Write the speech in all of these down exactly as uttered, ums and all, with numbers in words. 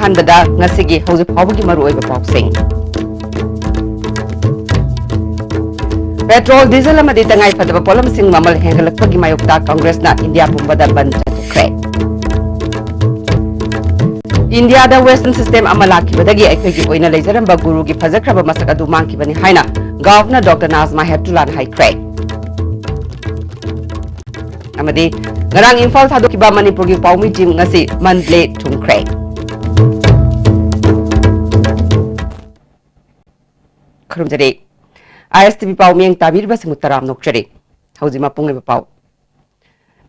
ꯑꯍꯥꯟꯕꯗ ꯉꯁꯤꯒꯤ ꯍꯧꯖꯤꯛ ꯐꯥꯎꯕꯒꯤ ꯃꯔꯨꯑꯣꯏꯕ ꯄꯥꯎꯁꯤꯡ꯫ ꯄꯦꯇ꯭ꯔꯣꯜ, ꯗꯤꯖꯜ ꯑꯃꯗꯤ ꯇꯉꯥꯏ ꯐꯗꯕ ꯄꯣꯠꯂꯝꯁꯤꯡ ꯃꯃꯜ ꯍꯦꯟꯒꯠꯂꯛꯄꯒꯤ ꯃꯥꯌꯣꯛꯇ ꯀꯪꯒ꯭ꯔꯦꯁꯅ ꯏꯟꯗꯤꯌꯥ ꯄꯨꯝꯕꯗ ꯕꯟꯗ ꯆꯠꯊꯈ꯭ꯔꯦ꯫ ꯏꯟꯗꯤꯌꯥꯗ ꯋꯦꯁꯇꯔꯟ ꯁꯤꯁꯇꯦꯝ ꯑꯃ ꯂꯥꯛꯈꯤꯕꯗꯒꯤ ꯑꯩꯈꯣꯏꯒꯤ ꯑꯣꯏꯅ ꯂꯩꯖꯔꯝꯕ ꯒꯨꯔꯨꯒꯤ ꯐꯖꯈ꯭ꯔꯕ ꯃꯁꯛ ꯑꯗꯨ ꯃꯥꯡꯈꯤꯕꯅꯤ ꯍꯥꯏꯅ ꯒꯚꯔꯅꯔ ꯗꯣꯛꯇꯔ ꯅꯥꯖꯃꯥ ꯍꯦꯞꯇꯨꯂꯥꯅ ꯍꯥꯏꯈ꯭ꯔꯦ꯫ ꯑꯃꯗꯤ ꯉꯔꯥꯡ ꯏꯝꯐꯥꯜ ꯊꯥꯗꯣꯛꯈꯤꯕ ꯃꯅꯤꯄꯨꯔꯒꯤ ꯄꯥꯎꯃꯤ ꯇꯤꯝ ꯉꯁꯤ ꯃꯟꯗꯂꯦ ꯊꯨꯡꯈ꯭ꯔꯦ꯫ ꯈꯨꯔꯨꯝꯖꯔꯤ꯫ ꯑꯥꯏ ꯑꯦꯁ ꯇꯤ ꯚꯤ ꯄꯥꯎ ꯃꯤꯠꯌꯦꯡ ꯇꯥꯕꯤꯔꯤꯕꯁꯤꯡꯕꯨ ꯇꯔꯥꯝꯅ ꯑꯣꯛꯆꯔꯤ꯫ ꯍꯧꯖꯤꯛ ꯃꯄꯨꯡ ꯑꯣꯏꯕ ꯄꯥꯎ꯫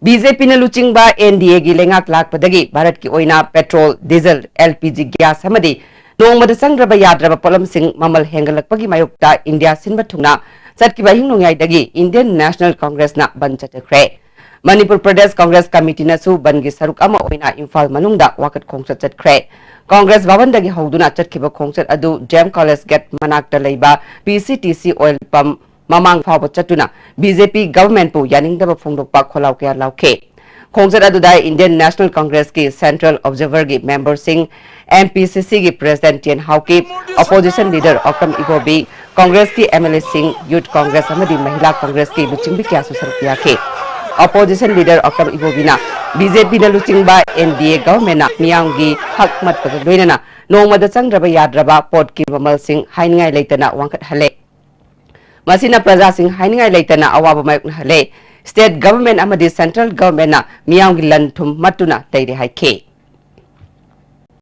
ꯕꯤ ꯖꯦ ꯄꯤꯅ ꯂꯨꯆꯤꯡꯕ ꯑꯦꯟ ꯗꯤ ꯑꯦꯒꯤ ꯂꯩꯉꯥꯛ ꯂꯥꯛꯄꯗꯒꯤ ꯚꯥꯔꯠꯀꯤ ꯑꯣꯏꯅ petrol, diesel, L P G gas ꯑꯃꯗꯤ ꯅꯣꯡꯃꯗ ꯆꯪꯗ꯭ꯔꯕ ꯌꯥꯗ꯭ꯔꯕ ꯄꯣꯠꯂꯝꯁꯤꯡ ꯃꯃꯜ ꯍꯦꯟꯒꯠꯂꯛꯄꯒꯤ ꯃꯥꯌꯣꯛꯇ ꯏꯟꯗꯤꯌꯥ ꯁꯤꯟꯕ ꯊꯨꯡꯅ ꯆꯠꯈꯤꯕ ꯑꯍꯤꯡ ꯅꯣꯡꯌꯥꯏꯗꯒꯤ ꯏꯟꯗꯤꯌꯟ ꯅꯦꯁꯅꯦꯜ ꯀꯪꯒ꯭ꯔꯦꯁꯅ ꯕꯟꯗ ꯆꯠꯊꯈ꯭ꯔꯦ꯫ ꯃꯅꯤꯄꯨꯔ ꯄ꯭ꯔꯗꯦꯁ ꯀꯪꯒ꯭ꯔꯦꯁ ꯀꯃꯤꯇꯤꯅꯁꯨ ꯕꯟꯗꯒꯤ ꯁꯔꯨꯛ ꯑꯃ ꯑꯣꯏꯅ ꯏꯝꯐꯥꯜ ꯃꯅꯨꯡꯗ ꯋꯥꯀꯠ ꯈꯣꯡꯆꯠ ꯆꯠꯈ꯭ꯔꯦ꯫ ꯀꯪꯒ꯭ꯔꯦꯁ ꯚꯕꯟꯗꯒꯤ ꯍꯧꯗꯨꯅ ꯆꯠꯈꯤꯕ ꯈꯣꯡꯆꯠ ꯑꯗꯨ ꯗꯤ ꯑꯦꯝ ꯀꯣꯂꯦꯖ ꯒꯦꯠ ꯃꯅꯥꯛꯇ ꯂꯩꯕ ꯄꯤ C T C oil pump ꯃꯃꯥꯡ ꯐꯥꯎꯕ ꯆꯠꯇꯨꯅ ꯕꯤ ꯖꯦ ꯄꯤ ꯒꯚꯔꯟꯃꯦꯟꯠꯄꯨ ꯌꯥꯅꯤꯡꯗꯕ ꯐꯣꯡꯗꯣꯛꯄ ꯈꯣꯜꯂꯥꯎ ꯀꯌꯥ ꯂꯥꯎꯈꯤ꯫ ꯈꯣꯡꯆꯠ ꯑꯗꯨꯗ ꯏꯟꯗꯤꯌꯟ ꯅꯦꯁꯅꯦꯜ ꯀꯪꯒ꯭ꯔꯦꯁꯀꯤ ꯁꯦꯟꯇ꯭ꯔꯦꯜ ꯑꯣꯕꯖꯔꯚꯔꯒꯤ ꯃꯦꯝꯕꯔꯁꯤꯡ, ꯑꯦꯝ ꯄꯤ ꯁꯤ ꯁꯤꯒꯤ president T N Haokip, opposition leader Okram Ibobi, ꯀꯪꯒ꯭ꯔꯦꯁꯀꯤ ꯑꯦꯝ ꯑꯦꯜ ꯑꯦꯁꯤꯡ, ꯌꯨꯊ ꯀꯪꯒ꯭ꯔꯦꯁ ꯑꯃꯗꯤ ꯃꯍꯤꯂꯥ ꯀꯪꯒ꯭ꯔꯦꯁꯀꯤ ꯂꯨꯆꯤꯡꯕꯤ ꯀꯌꯥꯁꯨ ꯁꯔꯨꯛ ꯌꯥꯈꯤ꯫ ꯑꯣꯄꯣꯖꯤꯁꯟ ꯂꯤꯗꯔ ꯑꯣꯀ꯭ꯔꯝ ꯏꯕꯣꯕꯤꯅ ꯕꯤ ꯖꯦ ꯄꯤꯅ ꯂꯨꯆꯤꯡꯕ ꯑꯦꯟ ꯗꯤ ꯑꯦ ꯒꯚꯔꯟꯃꯦꯟꯠꯅ ꯃꯤꯌꯥꯝꯒꯤ ꯍꯛ ꯃꯠꯄꯒ ꯂꯣꯏꯅꯅ ꯅꯣꯡꯃꯗ ꯆꯪꯗ꯭ꯔꯕ ꯌꯥꯗ꯭ꯔꯕ ꯄꯣꯠꯀꯤ ꯃꯃꯜꯁꯤꯡ ꯍꯥꯏꯅꯤꯡꯉꯥꯏ ꯂꯩꯇꯅ ꯋꯥꯡꯈꯠꯍꯜꯂꯦ꯫ ꯃꯁꯤꯅ ꯄ꯭ꯔꯖꯥꯁꯤꯡ ꯍꯥꯏꯅꯤꯡꯉꯥꯏ ꯂꯩꯇꯅ ꯑꯋꯥꯕ ꯃꯥꯌꯣꯛꯅꯍꯜꯂꯦ꯫ ꯁ꯭ꯇꯦꯠ ꯒꯚꯔꯟꯃꯦꯟꯠ ꯑꯃꯗꯤ ꯁꯦꯟꯇ꯭ꯔꯦꯜ ꯒꯚꯔꯟꯃꯦꯟꯠꯅ ꯃꯤꯌꯥꯝꯒꯤ ꯂꯟ ꯊꯨꯝ ꯃꯠꯇꯨꯅ ꯂꯩꯔꯦ ꯍꯥꯏꯈꯤ꯫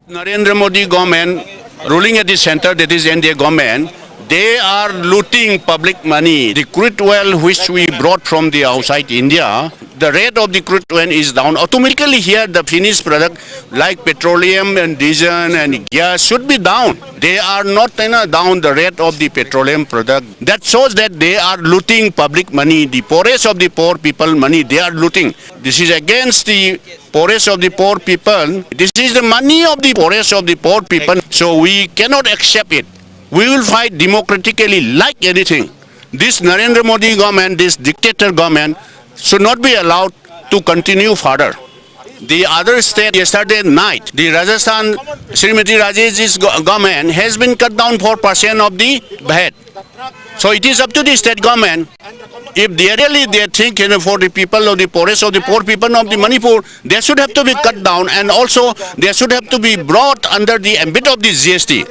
Narendra Modi government, ruling at the center, that is N D A government, they are looting public money. The crude oil which we brought from the outside India, the rate of the crude oil is down. Automatically here, the finished product like petroleum and diesel and gas should be down. They are not, you know, down the rate of the petroleum product. That shows that they are looting public money, the poorest of the poor people money they are looting. This is against the poorest of the poor people. This is the money of the poorest of the poor people. So we cannot accept it. We will fight democratically like anything. This Narendra Modi government, this dictator government, should not be allowed to continue further. The other state, yesterday night, the Rajasthan, Srimati Rajesh's go- government has been cut down four percent of the vat. So it is up to the state government. If they really they think, you know, for the people of the poorest of the poor people of the Manipur, they should have to be cut down, and also they should have to be brought under the ambit of the G S T.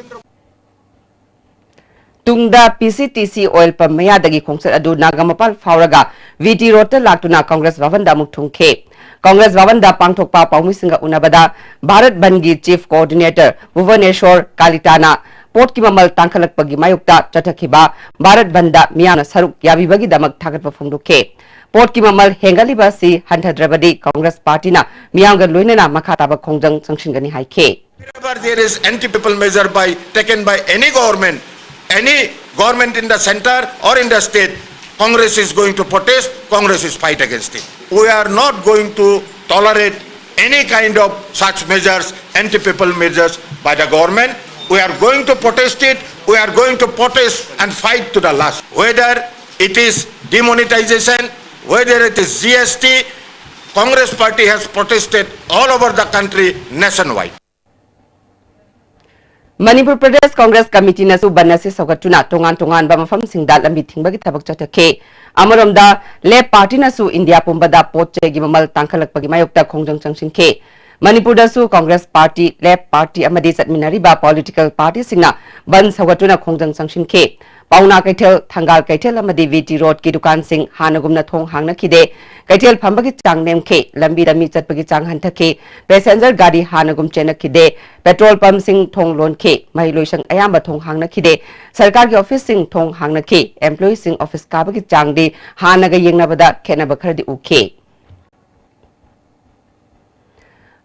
ꯇꯨꯡꯗ ꯄꯤ C T C oil pump ꯃꯌꯥꯗꯒꯤ ꯈꯣꯡꯆꯠ ꯑꯗꯨ ꯅꯥꯒꯥꯃꯄꯥꯜ ꯐꯥꯎꯔꯒ V T ꯔꯣꯗꯇ ꯂꯥꯛꯇꯨꯅ ꯀꯪꯒ꯭ꯔꯦꯁ ꯚꯕꯟꯗ ꯑꯃꯨꯛ ꯊꯨꯡꯈꯤ꯫ ꯀꯪꯒ꯭ꯔꯦꯁ ꯚꯕꯟꯗ ꯄꯥꯡꯊꯣꯛꯄ ꯄꯥꯎꯃꯤꯁꯤꯡꯒ ꯎꯅꯕꯗ Bharat ꯕꯟꯗꯒꯤ chief coordinator ꯚꯨꯕꯅꯦꯁꯣꯔ ꯀꯥꯂꯤꯇꯥꯅ ꯄꯣꯠꯀꯤ ꯃꯃꯜ ꯇꯥꯡꯈꯠꯂꯛꯄꯒꯤ ꯃꯥꯌꯣꯛꯇ ꯆꯠꯊꯈꯤꯕ ꯚꯥꯔꯠ ꯕꯟꯗ ꯃꯤꯌꯥꯝꯅ ꯁꯔꯨꯛ ꯌꯥꯕꯤꯕꯒꯤꯗꯃꯛ ꯊꯥꯒꯠꯄ ꯐꯣꯡꯗꯣꯛꯈꯤ꯫ ꯄꯣꯠꯀꯤ ꯃꯃꯜ ꯍꯦꯟꯒꯠꯂꯤꯕ ꯑꯁꯤ ꯍꯟꯊꯗ꯭ꯔꯕꯗꯤ ꯀꯪꯒ꯭ꯔꯦꯁ ꯄꯥꯔꯇꯤꯅ ꯃꯤꯌꯥꯝꯒ ꯂꯣꯏꯅꯅ ꯃꯈꯥ ꯇꯥꯕ ꯈꯣꯡꯖꯪ ꯆꯪꯁꯤꯟꯒꯅꯤ ꯍꯥꯏꯈꯤ꯫ Wherever there is anti-people measure by taken by any government, any government in the center or in the state, Congress is going to protest, Congress is fight against it. We are not going to tolerate any kind of such measures, anti-people measures by the government. We are going to protest it. We are going to protest and fight to the last. Whether it is demonetization, whether it is G S T, Congress party has protested all over the country nationwide. Manipur Pradesh Congress ꯀꯃꯤꯇꯤꯅꯁꯨ ꯕꯟ ꯑꯁꯤ ꯁꯧꯒꯠꯇꯨꯅ ꯇꯣꯉꯥꯟ ꯇꯣꯉꯥꯟꯕ ꯃꯐꯝꯁꯤꯡꯗ ꯂꯝꯕꯤ ꯊꯤꯡꯕꯒꯤ ꯊꯕꯛ ꯆꯠꯊꯈꯤ꯫ ꯑꯃꯔꯣꯝꯗ, ꯂꯦꯞ ꯄꯥꯔꯇꯤꯅꯁꯨ India ꯄꯨꯝꯕꯗ ꯄꯣꯠ ꯆꯩꯒꯤ ꯃꯃꯜ ꯇꯥꯡꯈꯠꯂꯛꯄꯒꯤ ꯃꯥꯌꯣꯛꯇ ꯈꯣꯡꯖꯪ ꯆꯪꯁꯤꯟꯈꯤ꯫ ꯃꯅꯤꯄꯨꯔꯗꯁꯨ ꯀꯪꯒ꯭ꯔꯦꯁ ꯄꯥꯔꯇꯤ, ꯂꯦꯞ ꯄꯥꯔꯇꯤ ꯑꯃꯗꯤ ꯆꯠꯃꯤꯟꯅꯔꯤꯕ ꯄꯣꯂꯤꯇꯤꯀꯦꯜ ꯄꯥꯔꯇꯤꯁꯤꯡꯅ ꯕꯟ ꯁꯧꯒꯠꯇꯨꯅ ꯈꯣꯡꯖꯪ ꯆꯪꯁꯤꯟꯈꯤ꯫ ꯄꯥꯎꯅꯥ ꯀꯩꯊꯦꯜ, ꯊꯪꯒꯥꯜ ꯀꯩꯊꯦꯜ ꯑꯃꯗꯤ ꯚꯤ ꯇꯤ ꯔꯣꯗꯀꯤ ꯗꯨꯀꯥꯟꯁꯤꯡ ꯍꯥꯟꯅꯒꯨꯝꯅ ꯊꯣꯡ ꯍꯥꯡꯅꯈꯤꯗꯦ꯫ ꯀꯩꯊꯦꯜ ꯐꯝꯕꯒꯤ ꯆꯥꯡ ꯅꯦꯝꯈꯤ꯫ ꯂꯝꯕꯤꯗ ꯃꯤ ꯆꯠꯄꯒꯤ ꯆꯥꯡ ꯍꯟꯊꯈꯤ꯫ ꯄꯦꯁꯦꯟꯖꯔ ꯒꯥꯔꯤ ꯍꯥꯟꯅꯒꯨꯝ ꯆꯦꯟꯅꯈꯤꯗꯦ꯫ ꯄꯦꯇ꯭ꯔꯣꯜ ꯄꯝꯁꯤꯡ ꯊꯣꯡ ꯂꯣꯟꯈꯤ꯫ ꯃꯍꯩ ꯂꯣꯏꯁꯪ ꯑꯌꯥꯝꯕ ꯊꯣꯡ ꯍꯥꯡꯅꯈꯤꯗꯦ꯫ ꯁꯔꯀꯥꯔꯒꯤ ꯑꯣꯐꯤꯁꯁꯤꯡ ꯊꯣꯡ ꯍꯥꯡꯅꯈꯤ꯫ ꯑꯦꯝꯄ꯭ꯂꯣꯌꯤꯁꯤꯡ ꯑꯣꯐꯤꯁ ꯀꯥꯕꯒꯤ ꯆꯥꯡꯗꯤ ꯍꯥꯟꯅꯒ ꯌꯦꯡꯅꯕꯗ ꯈꯦꯠꯅꯕ ꯈꯔꯗꯤ ꯎꯈꯤ꯫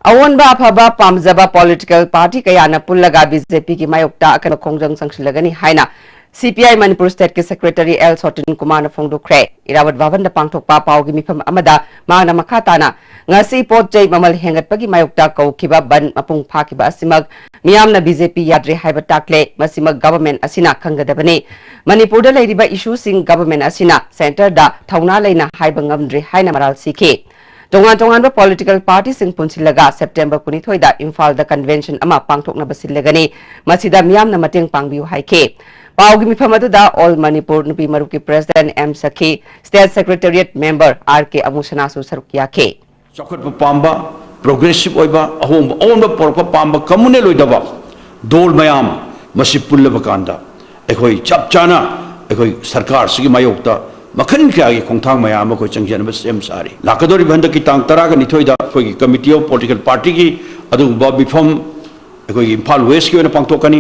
ꯑꯑꯣꯟꯕ ꯑꯐꯕ ꯄꯥꯝꯖꯕ ꯄꯣꯂꯤꯇꯤꯀꯦꯜ ꯄꯥꯔꯇꯤ ꯀꯌꯥꯅ ꯄꯨꯜꯂꯒ ꯕꯤ ꯖꯦ ꯄꯤꯒꯤ ꯃꯥꯌꯣꯛꯇ ꯑꯀꯟꯕ ꯈꯣꯡꯖꯪ ꯆꯪꯁꯤꯜꯂꯒꯅꯤ ꯍꯥꯏꯅ ꯁꯤ ꯄꯤ ꯑꯥꯏ ꯃꯅꯤꯄꯨꯔ ꯁ꯭ꯇꯦꯠꯀꯤ ꯁꯦꯀ꯭ꯔꯦꯇꯔꯤ ꯑꯦꯜ ꯁꯣꯇꯤꯟ ꯀꯨꯃꯥꯔꯅ ꯐꯣꯡꯗꯣꯛꯈ꯭ꯔꯦ꯫ ꯏꯔꯥꯕꯠ ꯚꯕꯟꯗ ꯄꯥꯡꯊꯣꯛꯄ ꯄꯥꯎꯒꯤ ꯃꯤꯐꯝ ꯑꯃꯗ ꯃꯍꯥꯛꯅ ꯃꯈꯥ ꯇꯥꯅ ꯉꯁꯤ ꯄꯣꯠ ꯆꯩ ꯃꯃꯜ ꯍꯦꯟꯒꯠꯄꯒꯤ ꯃꯥꯌꯣꯛꯇ ꯀꯧꯈꯤꯕ ꯕꯟ ꯃꯄꯨꯡ ꯐꯥꯈꯤꯕ ꯑꯁꯤꯃꯛ ꯃꯤꯌꯥꯝꯅ ꯕꯤ ꯖꯦ ꯄꯤ ꯌꯥꯗ꯭ꯔꯦ ꯍꯥꯏꯕ ꯇꯥꯛꯂꯦ꯫ ꯃꯁꯤꯃꯛ ꯒꯚꯔꯟꯃꯦꯟꯠ ꯑꯁꯤꯅ ꯈꯪꯒꯗꯕꯅꯤ꯫ ꯃꯅꯤꯄꯨꯔꯗ ꯂꯩꯔꯤꯕ ꯏꯁꯨꯁꯤꯡ ꯒꯚꯔꯟꯃꯦꯟꯠ ꯑꯁꯤꯅ ꯁꯦꯟꯇꯔꯗ ꯊꯧꯅꯥ ꯂꯩꯅ ꯍꯥꯏꯕ ꯉꯝꯗ꯭ꯔꯤ ꯍꯥꯏꯅ ꯃꯔꯥꯜ ꯁꯤꯈꯤ꯫ ꯇꯣꯉꯥꯟ ꯇꯣꯉꯥꯟꯕ political partyꯁꯤꯡ ꯄꯨꯟꯁꯤꯜꯂꯒ September ꯀꯨꯟꯅꯤꯊꯣꯏꯗ ꯏꯝꯐꯥꯜꯗ convention ꯑꯃ ꯄꯥꯡꯊꯣꯛꯅꯕ ꯁꯤꯜꯂꯒꯅꯤ꯫ ꯃꯁꯤꯗ ꯃꯤꯌꯥꯝꯅ ꯃꯇꯦꯡ ꯄꯥꯡꯕꯤꯌꯨ ꯍꯥꯏꯈꯤ꯫ ꯄꯥꯎꯒꯤ ꯃꯤꯐꯝ ꯑꯗꯨꯗ All Manipur ꯅꯨꯄꯤ ꯃꯔꯨꯞꯀꯤ president M Sakhi, state secretariat member R K ꯑꯃꯨꯁꯅꯥꯁꯨ ꯁꯔꯨꯛ ꯌꯥꯈꯤ꯫ ꯆꯥꯎꯈꯠꯄ ꯄꯥꯝꯕ, progressive ꯑꯣꯏꯕ, ꯑꯍꯣꯡꯕ ꯑꯑꯣꯟꯕ ꯄꯨꯔꯛꯄ ꯄꯥꯝꯕ, communal ꯑꯣꯏꯗꯕ ꯗꯣꯜ ꯃꯌꯥꯝ ꯃꯁꯤ ꯄꯨꯜꯂꯕ ꯀꯥꯟꯗ ꯑꯩꯈꯣꯏ ꯆꯞ ꯆꯥꯅ ꯑꯩꯈꯣꯏ ꯁꯔꯀꯥꯔꯁꯤꯒꯤ ꯃꯥꯌꯣꯛꯇ ꯃꯈꯜ ꯀꯌꯥꯒꯤ ꯈꯣꯡꯊꯥꯡ ꯃꯌꯥꯝ ꯑꯃ ꯑꯩꯈꯣꯏ ꯆꯪꯖꯅꯕ ꯁꯦꯝ ꯁꯥꯔꯤ꯫ ꯂꯥꯛꯀꯗꯧꯔꯤꯕ ꯍꯟꯗꯛꯀꯤ ꯇꯥꯡ ꯇꯔꯥꯒ ꯅꯤꯊꯣꯏꯗ ꯑꯩꯈꯣꯏꯒꯤ Committee of Political Partyꯒꯤ ꯑꯗꯨꯒꯨꯝꯕ ꯃꯤꯐꯝ ꯑꯩꯈꯣꯏꯒꯤ ꯏꯝꯐꯥꯜ Westꯀꯤ ꯑꯣꯏꯅ ꯄꯥꯡꯊꯣꯛꯀꯅꯤ꯫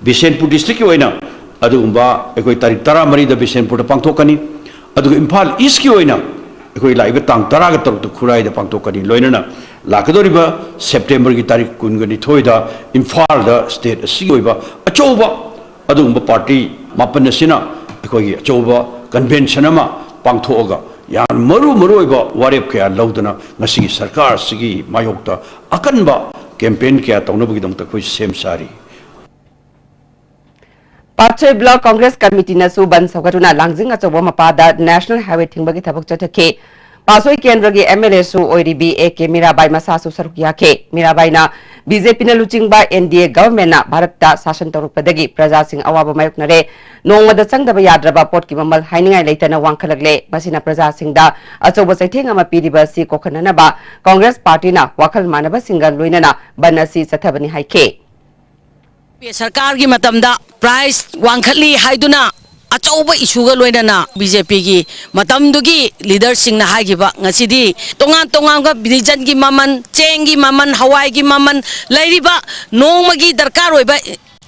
ꯕꯤꯁꯦꯟꯄꯨꯔ districtꯀꯤ ꯑꯣꯏꯅ ꯑꯗꯨꯒꯨꯝꯕ ꯑꯩꯈꯣꯏ ꯇꯥꯔꯤꯛ ꯇꯔꯥꯃꯔꯤꯗ ꯕꯤꯁꯦꯟꯄꯨꯔꯗ ꯄꯥꯡꯊꯣꯛꯀꯅꯤ꯫ ꯑꯗꯨꯒ ꯏꯝꯐꯥꯜ Eastꯀꯤ ꯑꯣꯏꯅ ꯑꯩꯈꯣꯏ ꯂꯥꯛꯏꯕ ꯇꯥꯡ ꯇꯔꯥꯒ ꯇꯔꯨꯛꯇ ꯈꯨꯔꯥꯏꯗ ꯄꯥꯡꯊꯣꯛꯀꯅꯤ꯫ ꯂꯣꯏꯅꯅ ꯂꯥꯛꯀꯗꯧꯔꯤꯕ Septemberꯒꯤ ꯇꯥꯔꯤꯛ ꯀꯨꯟꯒ ꯅꯤꯊꯣꯏꯗ ꯏꯝꯐꯥꯜꯗ state ꯑꯁꯤꯒꯤ ꯑꯣꯏꯕ ꯑꯆꯧꯕ ꯑꯗꯨꯒꯨꯝꯕ party ꯃꯥꯄꯟ ꯑꯁꯤꯅ ꯑꯩꯈꯣꯏꯒꯤ ꯑꯆꯧꯕ convention ꯑꯃ ꯄꯥꯡꯊꯣꯛꯑꯒ ꯌꯥꯝ ꯃꯔꯨ ꯃꯔꯨ ꯑꯣꯏꯕ ꯋꯥꯔꯦꯞ ꯀꯌꯥ ꯂꯧꯗꯨꯅ ꯉꯁꯤꯒꯤ ꯁꯔꯀꯥꯔ ꯑꯁꯤꯒꯤ ꯃꯥꯌꯣꯛꯇ ꯑꯀꯟꯕ campaign ꯀꯌꯥ ꯇꯧꯅꯕꯒꯤꯗꯃꯛꯇ ꯑꯩꯈꯣꯏ ꯁꯦꯝ ꯁꯥꯔꯤ꯫ ꯄꯥꯠꯁꯣꯏ Block Congress Committeeꯅꯁꯨ ꯕꯟ ꯁꯧꯒꯠꯇꯨꯅ ꯂꯥꯡꯖꯤꯡ ꯑꯆꯧꯕ ꯃꯄꯥꯗ National Highway ꯊꯤꯡꯕꯒꯤ ꯊꯕꯛ ꯆꯠꯊꯈꯤ꯫ ꯄꯥꯠꯁꯣꯏ ꯀꯦꯟꯗ꯭ꯔꯒꯤ MLAꯁꯨ ꯑꯣꯏꯔꯤꯕꯤ ꯑꯦ ꯀꯦ ꯃꯤꯔꯥꯕꯥꯏ ꯃꯁꯥꯁꯨ ꯁꯔꯨꯛ ꯌꯥꯈꯤ꯫ ꯃꯤꯔꯥꯕꯥꯏꯅ BJPꯅ ꯂꯨꯆꯤꯡꯕ NDA governmentꯅ ꯚꯥꯔꯠꯇ ꯁꯥꯁꯟ ꯇꯧꯔꯛꯄꯗꯒꯤ ꯄ꯭ꯔꯖꯥꯁꯤꯡ ꯑꯋꯥꯕ ꯃꯥꯌꯣꯛꯅꯔꯦ꯫ ꯅꯣꯡꯃꯗ ꯆꯪꯗꯕ ꯌꯥꯗ꯭ꯔꯕ ꯄꯣꯠꯀꯤ ꯃꯃꯜ ꯍꯥꯏꯅꯤꯡꯉꯥꯏ ꯂꯩꯇꯅ ꯋꯥꯡꯈꯠꯂꯛꯂꯦ꯫ ꯃꯁꯤꯅ ꯄ꯭ꯔꯖꯥꯁꯤꯡꯗ ꯑꯆꯧꯕ ꯆꯩꯊꯦꯡ ꯑꯃ ꯄꯤꯔꯤꯕ ꯑꯁꯤ ꯀꯣꯛꯍꯟꯅꯅꯕ Congress partyꯅ ꯋꯥꯈꯜ ꯃꯥꯟꯅꯕꯁꯤꯡꯒ ꯂꯣꯏꯅꯅ ꯕꯟ ꯑꯁꯤ ꯆꯠꯊꯕꯅꯤ ꯍꯥꯏꯈꯤ꯫ ꯁꯔꯀꯥꯔꯒꯤ ꯃꯇꯝꯗ price ꯋꯥꯡꯈꯠꯂꯤ ꯍꯥꯏꯗꯨꯅ ꯑꯆꯧꯕ issueꯒ ꯂꯣꯏꯅꯅ BJPꯒꯤ ꯃꯇꯝꯗꯨꯒꯤ leaderꯁꯤꯡꯅ ꯍꯥꯏꯈꯤꯕ, ꯉꯁꯤꯗꯤ ꯇꯣꯉꯥꯟ ꯇꯣꯉꯥꯟꯕ regionꯒꯤ ꯃꯃꯜ, ꯆꯦꯡꯒꯤ ꯃꯃꯜ, ꯍꯋꯥꯏꯒꯤ ꯃꯃꯜ, ꯂꯩꯔꯤꯕ ꯅꯣꯡꯃꯒꯤ ꯗꯔꯀꯥꯔ ꯑꯣꯏꯕ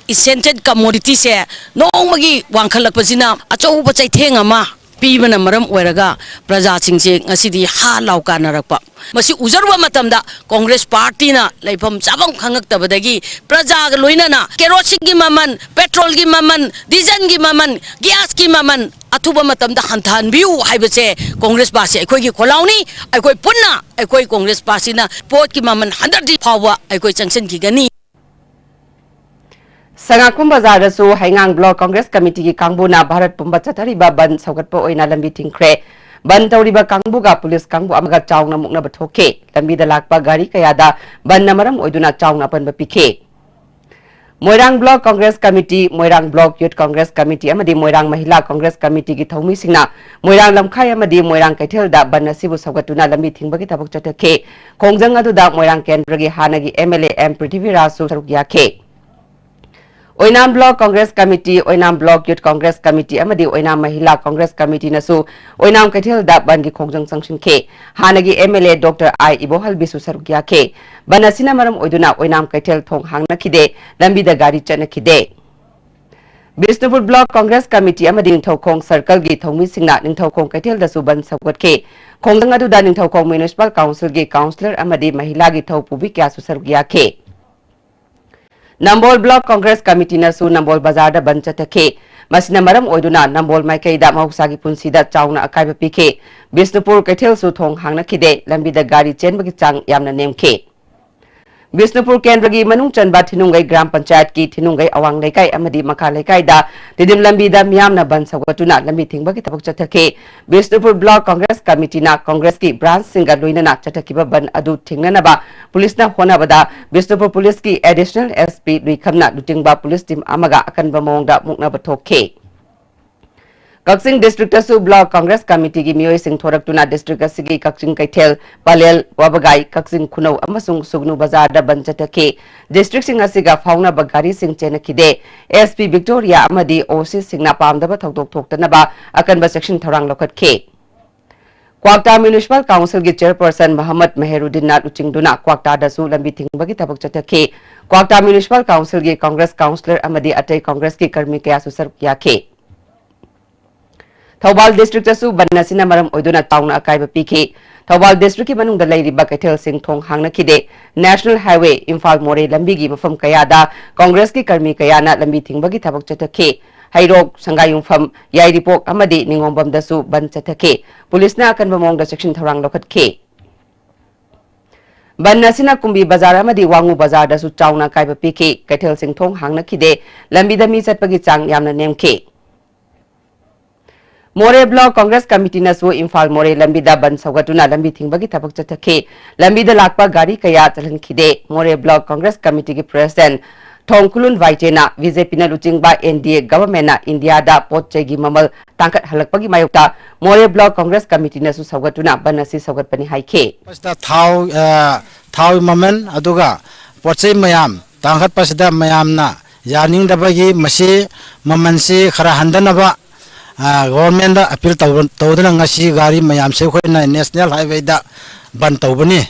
essential commodityꯁꯦ ꯅꯣꯡꯃꯒꯤ ꯋꯥꯡꯈꯠꯂꯛꯄꯁꯤꯅ ꯑꯆꯧꯕ ꯆꯩꯊꯦꯡ ꯑꯃ ꯄꯤꯕꯅ ꯃꯔꯝ ꯑꯣꯏꯔꯒ ꯄ꯭ꯔꯖꯥꯁꯤꯡꯁꯦ ꯉꯁꯤꯗꯤ ꯍꯥ ꯂꯥꯎ ꯀꯥꯟꯅꯔꯛꯄ꯫ ꯃꯁꯤ ꯎꯖꯔꯨꯕ ꯃꯇꯝꯗ Congress partyꯅ ꯂꯩꯐꯝ ꯆꯥꯐꯝ ꯈꯪꯉꯛꯇꯕꯗꯒꯤ ꯄ꯭ꯔꯖꯥꯒ ꯂꯣꯏꯅꯅ keroseneꯒꯤ ꯃꯃꯜ, petrolꯒꯤ ꯃꯃꯜ, dieselꯒꯤ ꯃꯃꯜ, gasꯀꯤ ꯃꯃꯜ ꯑꯊꯨꯕ ꯃꯇꯝꯗ ꯍꯟꯊꯍꯟꯕꯤꯌꯨ ꯍꯥꯏꯕꯁꯦ Congress party ꯑꯩꯈꯣꯏꯒꯤ ꯈꯣꯜꯂꯥꯎꯅꯤ꯫ ꯑꯩꯈꯣꯏ ꯄꯨꯟꯅ ꯑꯩꯈꯣꯏ Congress partyꯅ ꯄꯣꯠꯀꯤ ꯃꯃꯜ ꯍꯟꯊꯗ꯭ꯔꯤ ꯐꯥꯎꯕ ꯑꯩꯈꯣꯏ ꯆꯪꯁꯤꯟꯈꯤꯒꯅꯤ꯫ ꯁꯉꯥꯛꯄꯝ ꯕꯖꯥꯔꯗꯁꯨ ꯍꯩꯉꯥꯡ Block Congress Committeeꯒꯤ ꯀꯥꯡꯕꯨꯅ ꯚꯥꯔꯠ ꯄꯨꯝꯕ ꯆꯠꯊꯔꯤꯕ ꯕꯟ ꯁꯧꯒꯠꯄ ꯑꯣꯏꯅ ꯂꯝꯕꯤ ꯊꯤꯡꯈ꯭ꯔꯦ꯫ ꯕꯟ ꯇꯧꯔꯤꯕ ꯀꯥꯡꯕꯨꯒ ꯄꯨꯂꯤꯁ ꯀꯥꯡꯕꯨ ꯑꯃꯒ ꯆꯥꯎꯅ ꯃꯨꯛꯅꯕ ꯊꯣꯛꯈꯤ꯫ ꯂꯝꯕꯤꯗ ꯂꯥꯛꯄ ꯒꯥꯔꯤ ꯀꯌꯥꯗ ꯕꯟꯅ ꯃꯔꯝ ꯑꯣꯏꯗꯨꯅ ꯆꯥꯎꯅ ꯑꯄꯟꯕ ꯄꯤꯈꯤ꯫ ꯃꯣꯏꯔꯥꯡ ꯕ꯭ꯂꯣꯛ ꯀꯪꯒ꯭ꯔꯦꯁ ꯀꯃꯤꯇꯤ, ꯃꯣꯏꯔꯥꯡ ꯕ꯭ꯂꯣꯛ ꯌꯨꯠ ꯀꯪꯒ꯭ꯔꯦꯁ ꯀꯃꯤꯇꯤ ꯑꯃꯗꯤ ꯃꯣꯏꯔꯥꯡ ꯃꯍꯤꯂꯥ ꯀꯪꯒ꯭ꯔꯦꯁ ꯀꯃꯤꯇꯤꯒꯤ ꯊꯧꯃꯤꯁꯤꯡꯅ ꯃꯣꯏꯔꯥꯡ ꯂꯝꯈꯥꯏ ꯑꯃꯗꯤ ꯃꯣꯏꯔꯥꯡ ꯀꯩꯊꯦꯜꯗ ꯕꯟ ꯑꯁꯤꯕꯨ ꯁꯧꯒꯠꯇꯨꯅ ꯂꯝꯕꯤ ꯊꯤꯡꯕꯒꯤ ꯊꯕꯛ ꯆꯠꯊꯈꯤ꯫ ꯈꯣꯡꯖꯪ ꯑꯗꯨꯗ ꯃꯣꯏꯔꯥꯡ ꯀꯦꯟꯗ꯭ꯔꯒꯤ ꯍꯥꯟꯅꯒꯤ ꯑꯦꯝ ꯑꯦꯜ ꯑꯦ ꯑꯦꯝ ꯄ꯭ꯔꯤꯊꯤꯕꯤꯔꯥꯖꯁꯨ ꯁꯔꯨꯛ ꯌꯥꯈꯤ꯫ ꯑꯣꯏꯅꯥꯝ ꯕ꯭ꯂꯣꯛ ꯀꯪꯒ꯭ꯔꯦꯁ ꯀꯃꯤꯇꯤ, ꯑꯣꯏꯅꯥꯝ ꯕ꯭ꯂꯣꯛ ꯌꯨꯠ ꯀꯪꯒ꯭ꯔꯦꯁ ꯀꯃꯤꯇꯤ ꯑꯃꯗꯤ ꯑꯣꯏꯅꯥꯝ ꯃꯍꯤꯂꯥ ꯀꯪꯒ꯭ꯔꯦꯁ ꯀꯃꯤꯇꯤꯅꯁꯨ ꯑꯣꯏꯅꯥꯝ ꯀꯩꯊꯦꯜꯗ ꯕꯟꯒꯤ ꯈꯣꯡꯖꯪ ꯆꯪꯁꯤꯟꯈꯤ꯫ ꯍꯥꯟꯅꯒꯤ ꯑꯦꯝ ꯑꯦꯜ ꯑꯦ ꯗꯣꯛꯇꯔ ꯑꯥꯏ ꯏꯕꯣꯍꯜꯕꯤꯁꯨ ꯁꯔꯨꯛ ꯌꯥꯈꯤ꯫ ꯕꯟ ꯑꯁꯤꯅ ꯃꯔꯝ ꯑꯣꯏꯗꯨꯅ ꯑꯣꯏꯅꯥꯝ ꯀꯩꯊꯦꯜ ꯊꯣꯡ ꯍꯥꯡꯅꯈꯤꯗꯦ, ꯂꯝꯕꯤꯗ ꯒꯥꯔꯤ ꯆꯠꯅꯈꯤꯗꯦ꯫ ꯕꯤꯁꯅꯨꯄꯨꯔ ꯕ꯭ꯂꯣꯛ ꯀꯪꯒ꯭ꯔꯦꯁ ꯀꯃꯤꯇꯤ ꯑꯃꯗꯤ ꯅꯤꯡꯊꯧꯈꯣꯡ ꯁꯔꯀꯜꯒꯤ ꯊꯧꯃꯤꯁꯤꯡꯅ ꯅꯤꯡꯊꯧꯈꯣꯡ ꯀꯩꯊꯦꯜꯗꯁꯨ ꯕꯟ ꯁꯧꯒꯠꯈꯤ꯫ ꯈꯣꯡꯖꯪ ꯑꯗꯨꯗ ꯅꯤꯡꯊꯧꯈꯣꯡ ꯃ꯭ꯌꯨꯅꯤꯁꯤꯄꯥꯜ ꯀꯥꯎꯟꯁꯤꯜꯒꯤ ꯀꯥꯎꯟꯁꯤꯂꯔ ꯑꯃꯗꯤ ꯃꯍꯤꯂꯥꯒꯤ ꯊꯧ ꯄꯨꯕꯤ ꯀꯌꯥꯁꯨ ꯁꯔꯨꯛ ꯌꯥꯈꯤ꯫ ꯅꯝꯕꯣꯜ ꯕ꯭ꯂꯣꯛ ꯀꯪꯒ꯭ꯔꯦꯁ ꯀꯃꯤꯇꯤꯅꯁꯨ ꯅꯝꯕꯣꯜ ꯕꯖꯥꯔꯗ ꯕꯟ ꯆꯠꯊꯈꯤ꯫ ꯃꯁꯤꯅ ꯃꯔꯝ ꯑꯣꯏꯗꯨꯅ ꯅꯝꯕꯣꯜ ꯃꯥꯏꯀꯩꯗ ꯃꯍꯧꯁꯥꯒꯤ ꯄꯨꯟꯁꯤꯗ ꯆꯥꯎꯅ ꯑꯀꯥꯏꯕ ꯄꯤꯈꯤ꯫ ꯕꯤꯁꯅꯨꯄꯨꯔ ꯀꯩꯊꯦꯜꯁꯨ ꯊꯣꯡ ꯍꯥꯡꯅꯈꯤꯗꯦ, ꯂꯝꯕꯤꯗ ꯒꯥꯔꯤ ꯆꯦꯟꯕꯒꯤ ꯆꯥꯡ ꯌꯥꯝꯅ ꯅꯦꯝꯈꯤ꯫ ꯕꯤꯁꯅꯨꯄꯨꯔ ꯀꯦꯟꯗ꯭ꯔꯒꯤ ꯃꯅꯨꯡ ꯆꯟꯕ ꯊꯤꯅꯨꯡꯒꯩ ꯒ꯭ꯔꯥꯝ ꯄꯟꯆꯥꯌꯠꯀꯤ ꯊꯤꯅꯨꯡꯒꯩ ꯑꯋꯥꯡ ꯂꯩꯀꯥꯏ ꯑꯃꯗꯤ ꯃꯈꯥ ꯂꯩꯀꯥꯏꯗ ꯇꯤꯗꯤꯝ ꯂꯝꯕꯤꯗ ꯃꯤꯌꯥꯝꯅ ꯕꯟ ꯁꯧꯒꯠꯇꯨꯅ ꯂꯝꯕꯤ ꯊꯤꯡꯕꯒꯤ ꯊꯕꯛ ꯆꯠꯊꯈꯤ꯫ ꯕꯤꯁꯅꯨꯄꯨꯔ ꯕ꯭ꯂꯣꯛ ꯀꯪꯒ꯭ꯔꯦꯁ ꯀꯃꯤꯇꯤꯅ ꯀꯪꯒ꯭ꯔꯦꯁꯀꯤ ꯕ꯭ꯔꯥꯟꯆꯁꯤꯡꯒ ꯂꯣꯏꯅꯅ ꯆꯠꯊꯈꯤꯕ ꯕꯟ ꯑꯗꯨ ꯊꯤꯡꯅꯅꯕ ꯄꯨꯂꯤꯁꯅ ꯍꯣꯠꯅꯕꯗ ꯕꯤꯁꯅꯨꯄꯨꯔ ꯄꯨꯂꯤꯁꯀꯤ ꯑꯦꯗꯤꯁꯅꯦꯜ ꯑꯦꯁ ꯄꯤ ꯂꯨꯏꯈꯝꯅ ꯂꯨꯆꯤꯡꯕ ꯄꯨꯂꯤꯁ ꯇꯤꯝ ꯑꯃꯒ ꯑꯀꯟꯕ ꯃꯑꯣꯡꯗ ꯃꯨꯛꯅꯕ ꯊꯣꯛꯈꯤ꯫ ꯀꯛꯆꯤꯡ ꯗꯤꯁꯇ꯭ꯔꯤꯛꯇꯁꯨ ꯕ꯭ꯂꯣꯛ ꯀꯪꯒ꯭ꯔꯦꯁ ꯀꯃꯤꯇꯤꯒꯤ ꯃꯤꯑꯣꯏꯁꯤꯡ ꯊꯣꯔꯛꯇꯨꯅ ꯗꯤꯁꯇ꯭ꯔꯤꯛ ꯑꯁꯤꯒꯤ ꯀꯛꯆꯤꯡ ꯀꯩꯊꯦꯜ, ꯄꯂꯦꯜ, ꯋꯥꯕꯒꯥꯏ, ꯀꯛꯆꯤꯡ ꯈꯨꯅꯧ ꯑꯃꯁꯨꯡ ꯁꯨꯒꯅꯨ ꯕꯖꯥꯔꯗ ꯕꯟ ꯆꯠꯊꯈꯤ꯫ ꯗꯤꯁꯇ꯭ꯔꯤꯛꯁꯤꯡ ꯑꯁꯤꯒ ꯐꯥꯎꯅꯕ ꯒꯥꯔꯤꯁꯤꯡ ꯆꯦꯟꯅꯈꯤꯗꯦ꯫ ꯑꯦꯁ ꯄꯤ ꯚꯤꯛꯇꯣꯔꯤꯌꯥ ꯑꯃꯗꯤ ꯑꯣ ꯁꯤꯁꯤꯡꯅ ꯄꯥꯝꯗꯕ ꯊꯧꯗꯣꯛ ꯊꯣꯛꯇꯅꯕ ꯑꯀꯟꯕ ꯆꯦꯛꯁꯤꯟ ꯊꯧꯔꯥꯡ ꯂꯧꯈꯠꯈꯤ꯫ ꯀ꯭ꯋꯥꯛꯇꯥ ꯃ꯭ꯌꯨꯅꯤꯁꯤꯄꯥꯜ ꯀꯥꯎꯟꯁꯤꯜꯒꯤ ꯆꯦꯌꯔꯄꯔꯁꯟ ꯃꯍꯝꯃꯗ ꯃꯦꯍꯔꯨꯗꯤꯟꯅ ꯂꯨꯆꯤꯡꯗꯨꯅ ꯀ꯭ꯋꯥꯛꯇꯥꯗꯁꯨ ꯂꯝꯕꯤ ꯊꯤꯡꯕꯒꯤ ꯊꯕꯛ ꯆꯠꯊꯈꯤ꯫ ꯀ꯭ꯋꯥꯛꯇꯥ ꯃ꯭ꯌꯨꯅꯤꯁꯤꯄꯥꯜ ꯀꯥꯎꯟꯁꯤꯜꯒꯤ ꯀꯪꯒ꯭ꯔꯦꯁ ꯀꯥꯎꯟꯁꯤꯂꯔ ꯑꯃꯗꯤ ꯑꯇꯩ ꯀꯪꯒ꯭ꯔꯦꯁꯀꯤ ꯀꯔꯃꯤ ꯀꯌꯥꯁꯨ ꯁꯔꯨꯛ ꯌꯥꯈꯤ꯫ ꯊꯧꯕꯥꯜ ꯗꯤꯁꯇ꯭ꯔꯤꯛꯇꯁꯨ ꯕꯟ ꯑꯁꯤꯅ ꯃꯔꯝ ꯑꯣꯏꯗꯨꯅ ꯆꯥꯎꯅ ꯑꯀꯥꯏꯕ ꯄꯤꯈꯤ꯫ ꯊꯧꯕꯥꯜ ꯗꯤꯁꯇ꯭ꯔꯤꯛꯀꯤ ꯃꯅꯨꯡꯗ ꯂꯩꯔꯤꯕ ꯀꯩꯊꯦꯜꯁꯤꯡ ꯊꯣꯡ ꯍꯥꯡꯅꯈꯤꯗꯦ꯫ ꯅꯦꯁꯅꯦꯜ ꯍꯥꯏꯋꯦ, ꯏꯝꯐꯥꯜ ꯃꯣꯔꯦ ꯂꯝꯕꯤꯒꯤ ꯃꯐꯝ ꯀꯌꯥꯗ ꯀꯪꯒ꯭ꯔꯦꯁꯀꯤ ꯀꯔꯃꯤ ꯀꯌꯥꯅ ꯂꯝꯕꯤ ꯊꯤꯡꯕꯒꯤ ꯊꯕꯛ ꯆꯠꯊꯈꯤ꯫ ꯍꯩꯔꯣꯛ, ꯁꯪꯒꯥꯏꯌꯨꯝꯐꯝ, ꯌꯥꯏꯔꯤꯄꯣꯛ ꯑꯃꯗꯤ ꯅꯤꯉꯣꯝꯕꯝꯗꯁꯨ ꯕꯟ ꯆꯠꯊꯈꯤ꯫ ꯄꯨꯂꯤꯁꯅ ꯑꯀꯟꯕ ꯃꯑꯣꯡꯗ ꯆꯦꯛꯁꯤꯟ ꯊꯧꯔꯥꯡ ꯂꯧꯈꯠꯈꯤ꯫ ꯕꯟ ꯑꯁꯤꯅ ꯀꯨꯝꯕꯤ ꯕꯖꯥꯔ ꯑꯃꯗꯤ ꯋꯥꯉꯨ ꯕꯖꯥꯔꯗꯁꯨ ꯆꯥꯎꯅ ꯑꯀꯥꯏꯕ ꯄꯤꯈꯤ꯫ ꯀꯩꯊꯦꯜꯁꯤꯡ ꯊꯣꯡ ꯍꯥꯡꯅꯈꯤꯗꯦ꯫ ꯂꯝꯕꯤꯗ ꯃꯤ ꯆꯠꯄꯒꯤ ꯆꯥꯡ ꯌꯥꯝꯅ ꯅꯦꯝꯈꯤ꯫ ꯃꯣꯔꯦ ꯕ꯭ꯂꯣꯛ ꯀꯣꯡꯒ꯭ꯔꯦꯁ ꯀꯃꯤꯇꯤꯅꯁꯨ ꯏꯝꯐꯥꯜ ꯃꯣꯔꯦ ꯂꯝꯕꯤꯗ ꯕꯟ ꯁꯧꯒꯠꯇꯨꯅ ꯂꯝꯕꯤ ꯊꯤꯡꯕꯒꯤ ꯊꯕꯛ ꯆꯠꯊꯈꯤ꯫ ꯂꯝꯕꯤꯗ ꯂꯥꯛꯄ ꯒꯥꯔꯤ ꯀꯌꯥ ꯆꯠꯍꯟꯈꯤꯗꯦ꯫ ꯃꯣꯔꯦ ꯕ꯭ꯂꯣꯛ ꯀꯣꯡꯒ꯭ꯔꯦꯁ ꯀꯃꯤꯇꯤꯒꯤ ꯄ꯭ꯔꯦꯁꯤꯗꯦꯟꯠ ꯊꯣꯡꯈꯨꯂꯨꯟ ꯋꯥꯏꯖꯦꯅ ꯕꯤ ꯖꯦ ꯄꯤꯅ ꯂꯨꯆꯤꯡꯕ ꯑꯦꯟ ꯗꯤ ꯑꯦ ꯒꯚꯔꯟꯃꯦꯟꯠꯅ ꯏꯟꯗꯤꯌꯥꯗ ꯄꯣꯠ ꯆꯩꯒꯤ ꯃꯃꯜ ꯇꯥꯡꯈꯠꯍꯜꯂꯛꯄꯒꯤ ꯃꯥꯌꯣꯛꯇ ꯃꯣꯔꯦ ꯕ꯭ꯂꯣꯛ ꯀꯣꯡꯒ꯭ꯔꯦꯁ ꯀꯃꯤꯇꯤꯅꯁꯨ ꯁꯧꯒꯠꯇꯨꯅ ꯕꯟ ꯑꯁꯤ ꯁꯧꯒꯠꯄꯅꯤ ꯍꯥꯏꯈꯤ꯫ ꯃꯁꯤꯗ ꯊꯥꯎ, ꯑ, ꯊꯥꯎꯒꯤ ꯃꯃꯜ ꯑꯗꯨꯒ ꯄꯣꯠ ꯆꯩ ꯃꯌꯥꯝ ꯇꯥꯡꯈꯠꯄꯁꯤꯗ ꯃꯌꯥꯝꯅ ꯌꯥꯅꯤꯡꯗꯕꯒꯤ ꯃꯁꯤ ꯃꯃꯜꯁꯤ ꯈꯔ ꯍꯟꯊꯅꯕ, ꯑ, ꯒꯣꯚꯔꯟꯃꯦꯟꯠꯗ ꯑꯄꯤꯜ ꯇꯧꯕ-, ꯇꯧꯗꯨꯅ ꯉꯁꯤ ꯒꯥꯔꯤ ꯃꯌꯥꯝꯁꯦ ꯑꯩꯈꯣꯏꯅ ꯅꯦꯁꯅꯦꯜ ꯍꯥꯏꯋꯦꯗ ꯕꯟ ꯇꯧꯕꯅꯤ꯫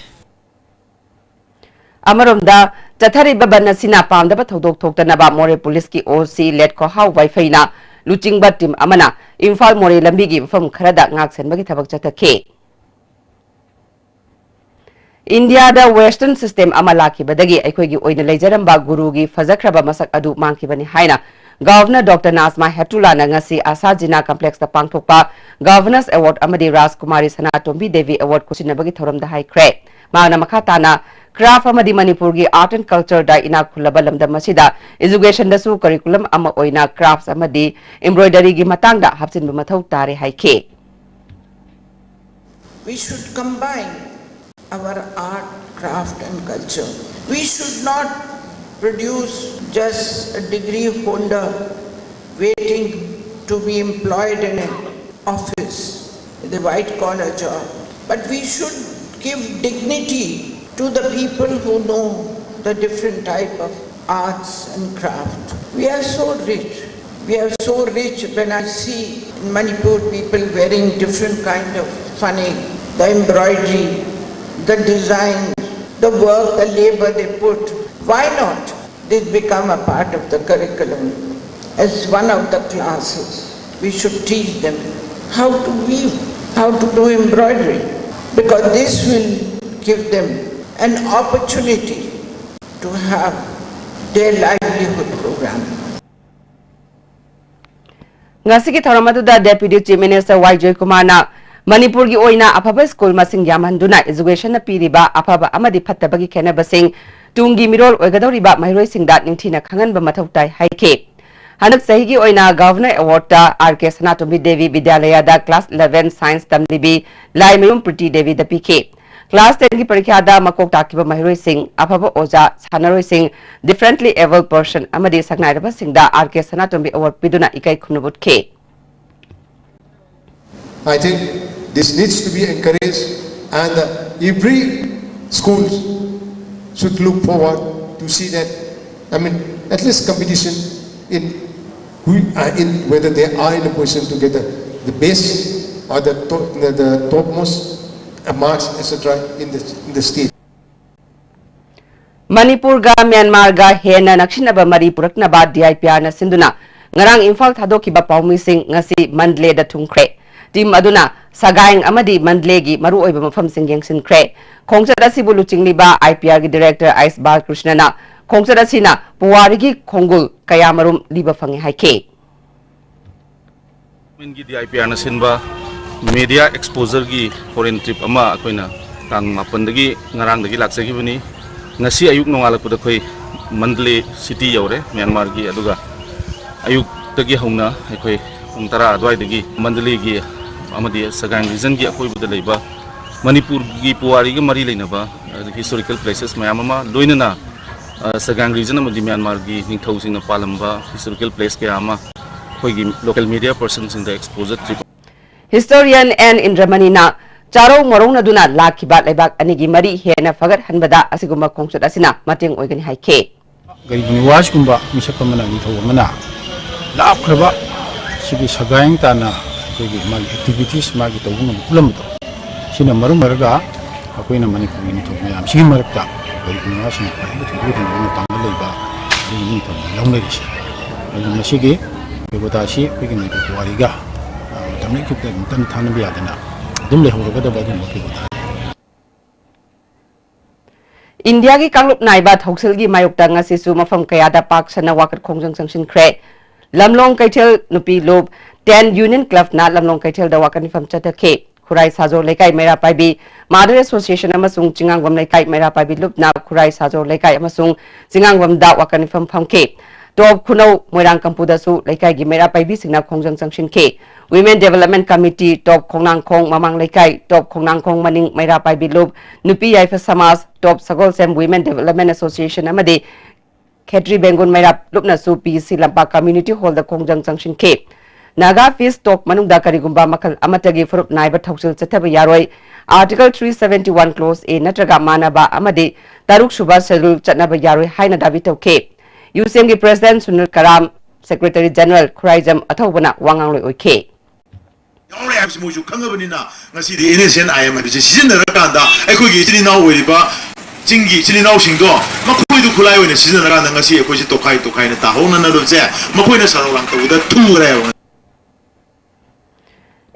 ꯑꯃꯔꯣꯝꯗ, ꯆꯠꯊꯔꯤꯕ ꯕꯟ ꯑꯁꯤꯅ ꯄꯥꯝꯗꯕ ꯊꯧꯗꯣꯛ ꯊꯣꯛꯇꯅꯕ ꯃꯣꯔꯦ ꯄꯨꯂꯤꯁꯀꯤ ꯑꯣ ꯁꯤ ꯂꯦꯠꯈꯣꯍꯥꯎ ꯋꯥꯏꯐꯩꯅ ꯂꯨꯆꯤꯡꯕ ꯇꯤꯝ ꯑꯃꯅ ꯏꯝꯐꯥꯜ ꯃꯣꯔꯦ ꯂꯝꯕꯤꯒꯤ ꯃꯐꯝ ꯈꯔꯗ ꯉꯥꯛ ꯁꯦꯟꯕꯒꯤ ꯊꯕꯛ ꯆꯠꯊꯈꯤ꯫ ꯏꯟꯗꯤꯌꯥꯗ ꯋꯦꯁꯇꯔꯟ ꯁꯤꯁꯇꯦꯝ ꯑꯃ ꯂꯥꯛꯈꯤꯕꯗꯒꯤ ꯑꯩꯈꯣꯏꯒꯤ ꯑꯣꯏꯅ ꯂꯩꯖꯔꯝꯕ ꯒꯨꯔꯨꯒꯤ ꯐꯖꯈ꯭ꯔꯕ ꯃꯁꯛ ꯑꯗꯨ ꯃꯥꯡꯈꯤꯕꯅꯤ ꯍꯥꯏꯅ ꯒꯚꯔꯅꯔ ꯗꯣꯛꯇꯔ ꯅꯥꯖꯃꯥ ꯍꯦꯞꯇꯨꯂꯥꯅ ꯉꯁꯤ ꯑꯁꯥ ꯖꯤꯅꯥ ꯀꯝꯄ꯭ꯂꯦꯛꯁꯇ ꯄꯥꯡꯊꯣꯛꯄ ꯒꯚꯔꯅꯔꯁ ꯑꯦꯋꯥꯔꯗ ꯑꯃꯗꯤ ꯔꯥꯖꯀꯨꯃꯥꯔꯤ ꯁꯅꯥꯇꯣꯝꯕꯤ ꯗꯦꯕꯤ ꯑꯦꯋꯥꯔꯗ ꯈꯨꯠꯁꯤꯟꯅꯕꯒꯤ ꯊꯧꯔꯝꯗ ꯍꯥꯏꯈ꯭ꯔꯦ꯫ ꯃꯍꯥꯛꯅ ꯃꯈꯥ ꯇꯥꯅ craft ꯑꯃꯗꯤ ꯃꯅꯤꯄꯨꯔꯒꯤ art and cultureꯗ ꯏꯅꯥꯛ ꯈꯨꯜꯂꯕ ꯂꯝꯗꯝ ꯑꯁꯤꯗ educationꯗꯁꯨ curriculum ꯑꯃ ꯑꯣꯏꯅ crafts ꯑꯃꯗꯤ embroideryꯒꯤ ꯃꯇꯥꯡꯗ ꯍꯥꯞꯆꯤꯟꯕ ꯃꯊꯧ ꯇꯥꯔꯦ ꯍꯥꯏꯈꯤ꯫ We should combine our art, craft and culture. We should not produce just a degree holder waiting to be employed in an office, in the white collar job. But we should give dignity to the people who know the different type of arts and craft. We are so rich. We are so rich when I see in Manipur people wearing different kind of fanne, the embroidery, the design, the work, the labor they put. Why not this become a part of the curriculum as one of the classes? We should teach them how to weave, how to do embroidery, because this will give them an opportunity to have their livelihood program. ꯉꯁꯤꯒꯤ ꯊꯧꯔꯝ ꯑꯗꯨꯗ Deputy Chief Minister ꯋꯥꯏ ꯖꯣꯏꯀꯨꯃꯥꯔꯅ ꯃꯅꯤꯄꯨꯔꯒꯤ ꯑꯣꯏꯅ ꯑꯐꯕ school ꯃꯁꯤꯡ ꯌꯥꯝꯍꯟꯗꯨꯅ educationꯅ ꯄꯤꯔꯤꯕ ꯑꯐꯕ ꯑꯃꯗꯤ ꯐꯠꯇꯕꯒꯤ ꯈꯦꯠꯅꯕꯁꯤꯡ ꯇꯨꯡꯒꯤ ꯃꯤꯔꯣꯜ ꯑꯣꯏꯒꯗꯧꯔꯤꯕ ꯃꯍꯩꯔꯣꯏꯁꯤꯡꯗ ꯅꯤꯡꯊꯤꯅ ꯈꯪꯍꯟꯕ ꯃꯊꯧ ꯇꯥꯏ ꯍꯥꯏꯈꯤ꯫ ꯍꯟꯗꯛ ꯆꯍꯤꯒꯤ ꯑꯣꯏꯅ Governor Awardꯇ R K Sanatomi Devi Vidyalaya ꯗ class eleven Science ꯇꯝꯂꯤꯕꯤ Laimayum Preeti ꯗꯦꯕꯤꯗ ꯄꯤꯈꯤ꯫ Class ten ꯒꯤ ꯄꯔꯤꯈ꯭ꯌꯥꯗ ꯃꯀꯣꯛ ꯇꯥꯈꯤꯕ ꯃꯍꯩꯔꯣꯏꯁꯤꯡ, ꯑꯐꯕ ꯑꯣꯖꯥ, ꯁꯥꯟꯅꯔꯣꯏꯁꯤꯡ, differently abled person ꯑꯃꯗꯤ ꯁꯛꯅꯥꯏꯔꯕꯁꯤꯡꯗ R K Sanatomi Award ꯄꯤꯗꯨꯅ ꯏꯀꯥꯏ ꯈꯨꯝꯅꯕ ꯎꯠꯈꯤ꯫ I think this needs to be encouraged, and uh, every school should look forward to see that, I mean, at least competition in who, uh, in whether they are in a position to get the, the best or the, top, the, the topmost uh, marks, et cetera in the, in the state. ꯃꯅꯤꯄꯨꯔꯒ ꯃ꯭ꯌꯥꯟꯃꯥꯔꯒ ꯍꯦꯟꯅ ꯅꯛꯁꯤꯟꯅꯕ ꯃꯔꯤ ꯄꯨꯔꯛꯅꯕ D I P Rꯅ ꯁꯤꯟꯗꯨꯅ ꯉꯔꯥꯡ ꯏꯝꯐꯥꯜ ꯊꯥꯗꯣꯛꯈꯤꯕ ꯄꯥꯎꯃꯤꯁꯤꯡ ꯉꯁꯤ ꯃꯟꯗꯂꯦꯗ ꯊꯨꯡꯈ꯭ꯔꯦ꯫ Team ꯑꯗꯨꯅ ꯁꯒꯥꯏꯡ ꯑꯃꯗꯤ ꯃꯟꯗꯂꯦꯒꯤ ꯃꯔꯨꯑꯣꯏꯕ ꯃꯐꯝꯁꯤꯡ ꯌꯦꯡꯁꯤꯟꯈ꯭ꯔꯦ꯫ ꯈꯣꯡꯆꯠ ꯑꯁꯤꯕꯨ ꯂꯨꯆꯤꯡꯂꯤꯕ I P Rꯒꯤ Director ꯑꯩꯁ ꯕꯥꯂꯀ꯭ꯔꯤꯁꯅꯅ ꯈꯣꯡꯆꯠ ꯑꯁꯤꯅ ꯄꯨꯋꯥꯔꯤꯒꯤ ꯈꯣꯡꯒꯨꯜ ꯀꯌꯥꯃꯔꯨꯝ ꯂꯤꯕ ꯐꯪꯉꯤ ꯍꯥꯏꯈꯤ꯫ ꯒꯤ D I P Rꯅ ꯁꯤꯟꯕ media exposureꯒꯤ foreign trip ꯑꯃ ꯑꯩꯈꯣꯏꯅ ꯇꯥꯡ ꯃꯥꯄꯟꯗꯒꯤ ꯉꯔꯥꯡꯗꯒꯤ ꯂꯥꯛꯆꯈꯤꯕꯅꯤ꯫ ꯉꯁꯤ ꯑꯌꯨꯛ ꯅꯣꯡꯉꯥꯜꯂꯛꯄꯗ ꯑꯩꯈꯣꯏ ꯃꯟꯗꯂꯦ city ꯌꯧꯔꯦ, ꯃ꯭ꯌꯥꯟꯃꯥꯔꯒꯤ꯫ ꯑꯗꯨꯒ ꯑꯌꯨꯛꯇꯒꯤ ꯍꯧꯅ ꯑꯩꯈꯣꯏ ꯄꯨꯡ ꯇꯔꯥ ꯑꯗꯨꯋꯥꯏꯗꯒꯤ ꯃꯟꯗꯂꯦꯒꯤ ꯑꯃꯗꯤ ꯁꯒꯥꯏꯡ regionꯒꯤ ꯑꯀꯣꯏꯕꯗ ꯂꯩꯕ ꯃꯅꯤꯄꯨꯔꯒꯤ ꯄꯨꯋꯥꯔꯤꯒ ꯃꯔꯤ ꯂꯩꯅꯕ historical places ꯃꯌꯥꯝ ꯑꯃ, ꯂꯣꯏꯅꯅ ꯁꯒꯥꯏꯡ region ꯑꯃꯗꯤ ꯃ꯭ꯌꯥꯟꯃꯥꯔꯒꯤ ꯅꯤꯡꯊꯧꯁꯤꯡꯅ ꯄꯥꯜꯂꯝꯕ historical place ꯀꯌꯥ ꯑꯃ ꯑꯩꯈꯣꯏꯒꯤ local media personꯁꯤꯡꯗ exposure trip꯫ Historian N Indramaniꯅ ꯆꯥꯔꯧ ꯃꯔꯧꯅꯗꯨꯅ ꯂꯥꯛꯈꯤꯕ ꯂꯩꯕꯥꯛ ꯑꯅꯤꯒꯤ ꯃꯔꯤ ꯍꯦꯟꯅ ꯐꯒꯠꯍꯟꯕꯗ ꯑꯁꯤꯒꯨꯝꯕ ꯈꯣꯡꯆꯠ ꯑꯁꯤꯅ ꯃꯇꯦꯡ ꯑꯣꯏꯒꯅꯤ ꯍꯥꯏꯈꯤ꯫ ꯀꯔꯤꯒꯨꯝꯕ ꯋꯥꯔꯁꯀꯨꯝꯕ ꯃꯤꯁꯛ ꯑꯃꯅ, ꯅꯤꯡꯊꯧ ꯑꯃꯅ ꯂꯥꯞꯈ꯭ꯔꯕ ꯁꯤꯒꯤ ꯁꯒꯥꯏꯡ ꯇꯥꯟꯅ ꯑꯩꯈꯣꯏꯒꯤ ꯃꯥꯒꯤ activities ꯃꯥꯒꯤ ꯇꯧꯕ ꯉꯝꯕ ꯎꯠꯂꯝꯕꯗꯣ, ꯁꯤꯅ ꯃꯔꯝ ꯑꯣꯏꯔꯒ ꯑꯩꯈꯣꯏꯅ ꯃꯅꯤꯄꯨꯔꯒꯤ ꯅꯤꯡꯊꯧ ꯃꯌꯥꯝꯁꯤꯒꯤ ꯃꯔꯛꯇ ꯀꯔꯤꯒꯨꯝꯕ ꯁꯤꯅ ꯈ꯭ꯋꯥꯏꯗꯒꯤ ꯊꯣꯏꯗꯣꯛ ꯍꯦꯟꯗꯣꯛꯅ ꯄꯥꯡꯒꯜ ꯂꯩꯕ ꯑꯗꯨꯒꯤ ꯅꯤꯡꯊꯧꯅꯤ ꯂꯧꯅꯔꯤꯁꯦ꯫ ꯑꯗꯨ ꯃꯁꯤꯒꯤ ꯀꯩꯕꯨꯇꯥꯁꯤ ꯑꯩꯈꯣꯏꯒꯤ ꯃꯅꯤꯄꯨꯔ ꯄꯨꯋꯥꯔꯤꯒ ꯃꯇꯝ ꯂꯦꯞꯈꯤꯕꯗ ꯑꯗꯨꯝ ꯇꯠꯅ ꯊꯥꯅꯕ ꯌꯥꯗꯅ ꯑꯗꯨꯝ ꯂꯩꯍꯧꯔꯒꯗꯕ ꯑꯗꯨꯒꯨꯝꯕ ꯀꯩꯕꯨꯇꯥꯅꯤ꯫ ꯏꯟꯗꯤꯌꯥꯒꯤ ꯀꯥꯡꯂꯨꯞ ꯅꯥꯏꯕ ꯊꯧꯁꯤꯜꯒꯤ ꯃꯥꯌꯣꯛꯇ ꯉꯁꯤꯁꯨ ꯃꯐꯝ ꯀꯌꯥꯗ ꯄꯥꯛ ꯁꯟꯅ ꯋꯥꯀꯠ ꯈꯣꯡꯖꯪ ꯆꯪꯁꯤꯟꯈ꯭ꯔꯦ꯫ ꯂꯝꯂꯣꯡ ꯀꯩꯊꯦꯜ ꯅꯨꯄꯤ ꯂꯨꯞ ten Union Clubꯅ ꯂꯝꯂꯣꯡ ꯀꯩꯊꯦꯜꯗ ꯋꯥꯀꯠ ꯃꯤꯐꯝ ꯆꯠꯊꯈꯤ꯫ ꯈꯨꯔꯥꯏ ꯁꯥꯖꯣꯔ ꯂꯩꯀꯥꯏ ꯃꯩꯔꯥ ꯄꯥꯏꯕꯤ Mother Association ꯑꯃꯁꯨꯡ ꯆꯤꯡꯉꯥꯡꯕꯝ ꯂꯩꯀꯥꯏ ꯃꯩꯔꯥ ꯄꯥꯏꯕꯤ ꯂꯨꯞꯅ ꯈꯨꯔꯥꯏ ꯁꯥꯖꯣꯔ ꯂꯩꯀꯥꯏ ꯑꯃꯁꯨꯡ ꯆꯤꯡꯉꯥꯡꯕꯝꯗ ꯋꯥꯀꯠ ꯃꯤꯐꯝ ꯐꯝꯈꯤ꯫ ꯇꯣꯞ ꯈꯨꯅꯧ ꯃꯣꯏꯔꯥꯡ ꯀꯝꯄꯨꯗꯁꯨ ꯂꯩꯀꯥꯏꯒꯤ ꯃꯩꯔꯥ ꯄꯥꯏꯕꯤꯁꯤꯡꯅ ꯈꯣꯡꯖꯪ ꯆꯪꯁꯤꯟꯈꯤ꯫ Women Development Committee, ꯇꯣꯞ ꯈꯣꯡꯅꯥꯡꯈꯣꯡ ꯃꯃꯥꯡ ꯂꯩꯀꯥꯏ, ꯇꯣꯞ ꯈꯣꯡꯅꯥꯡꯈꯣꯡ ꯃꯅꯤꯡ ꯃꯩꯔꯥ ꯄꯥꯏꯕꯤ ꯂꯨꯞ, ꯅꯨꯄꯤ ꯌꯥꯏꯐ ꯁꯃꯥꯖ, ꯇꯣꯞ ꯁꯒꯣꯜꯁꯦꯝ Women Development Association ꯑꯃꯗꯤ ꯈꯦꯇ꯭ꯔꯤ ꯕꯦꯡꯒꯨꯜ ꯃꯩꯔꯥ ꯂꯨꯞꯅꯁꯨ ꯄꯤ ꯁꯤ ꯂꯝꯄꯥꯛ ꯀꯝꯃ꯭ꯌꯨꯅꯤꯇꯤ ꯍꯣꯜꯗ ꯈꯣꯡꯖꯪ ꯆꯪꯁꯤꯟꯈꯤ꯫ ꯅꯥꯒꯥ ꯐꯤꯁ ꯇꯣꯛ ꯃꯅꯨꯡꯗ ꯀꯔꯤꯒꯨꯝꯕ ꯃꯈꯜ ꯑꯃꯠꯇꯒꯤ ꯐꯨꯔꯨꯞ ꯅꯥꯏꯕ ꯊꯧꯁꯤꯜ ꯆꯠꯊꯕ ꯌꯥꯔꯣꯏ, Article three seventy one Clause A ꯅꯠꯇ꯭ꯔꯒ ꯃꯥꯟꯅꯕ ꯑꯃꯗꯤ ꯇꯔꯨꯛ ꯁꯨꯕ ꯁꯦꯗꯨꯜ ꯆꯠꯅꯕ ꯌꯥꯔꯣꯏ ꯍꯥꯏꯅ ꯗꯥꯕꯤ ꯇꯧꯈꯤ꯫ ꯌꯨꯁꯦꯝꯒꯤ president Sunil Karam, secretary general Khuraijam ꯑꯊꯧꯕꯅ ꯋꯥ ꯉꯥꯡꯂꯣꯏ ꯑꯣꯏꯈꯤ꯫ ꯌꯥꯎꯔꯦ ꯍꯥꯏꯕꯁꯤ ꯃꯣꯏꯁꯨ ꯈꯪꯉꯕꯅꯤꯅ ꯉꯁꯤꯗꯤ N S N I M ꯍꯥꯏꯕꯁꯤ ꯁꯤꯖꯤꯟꯅꯔꯀꯥꯟꯗ ꯑꯩꯈꯣꯏꯒꯤ ꯏꯆꯤꯜ ꯏꯅꯥꯎ ꯑꯣꯏꯔꯤꯕ ꯆꯤꯡꯒꯤ ꯏꯆꯤꯜ ꯏꯅꯥꯎꯁꯤꯡꯗꯣ ꯃꯈꯣꯏꯗꯨ ꯈꯨꯠꯂꯥꯏ ꯑꯣꯏꯅ ꯁꯤꯖꯤꯟꯅꯔꯀꯥꯟꯗ ꯉꯁꯤ ꯑꯩꯈꯣꯏꯁꯦ ꯇꯣꯈꯥꯏ ꯇꯣꯈꯥꯏꯅ ꯇꯥꯍꯧꯅꯅꯕꯁꯦ ꯃꯈꯣꯏꯅ ꯁꯔꯧ ꯂꯥꯡꯇꯧꯕꯗ ꯊꯨꯈ꯭ꯔꯦꯕ꯫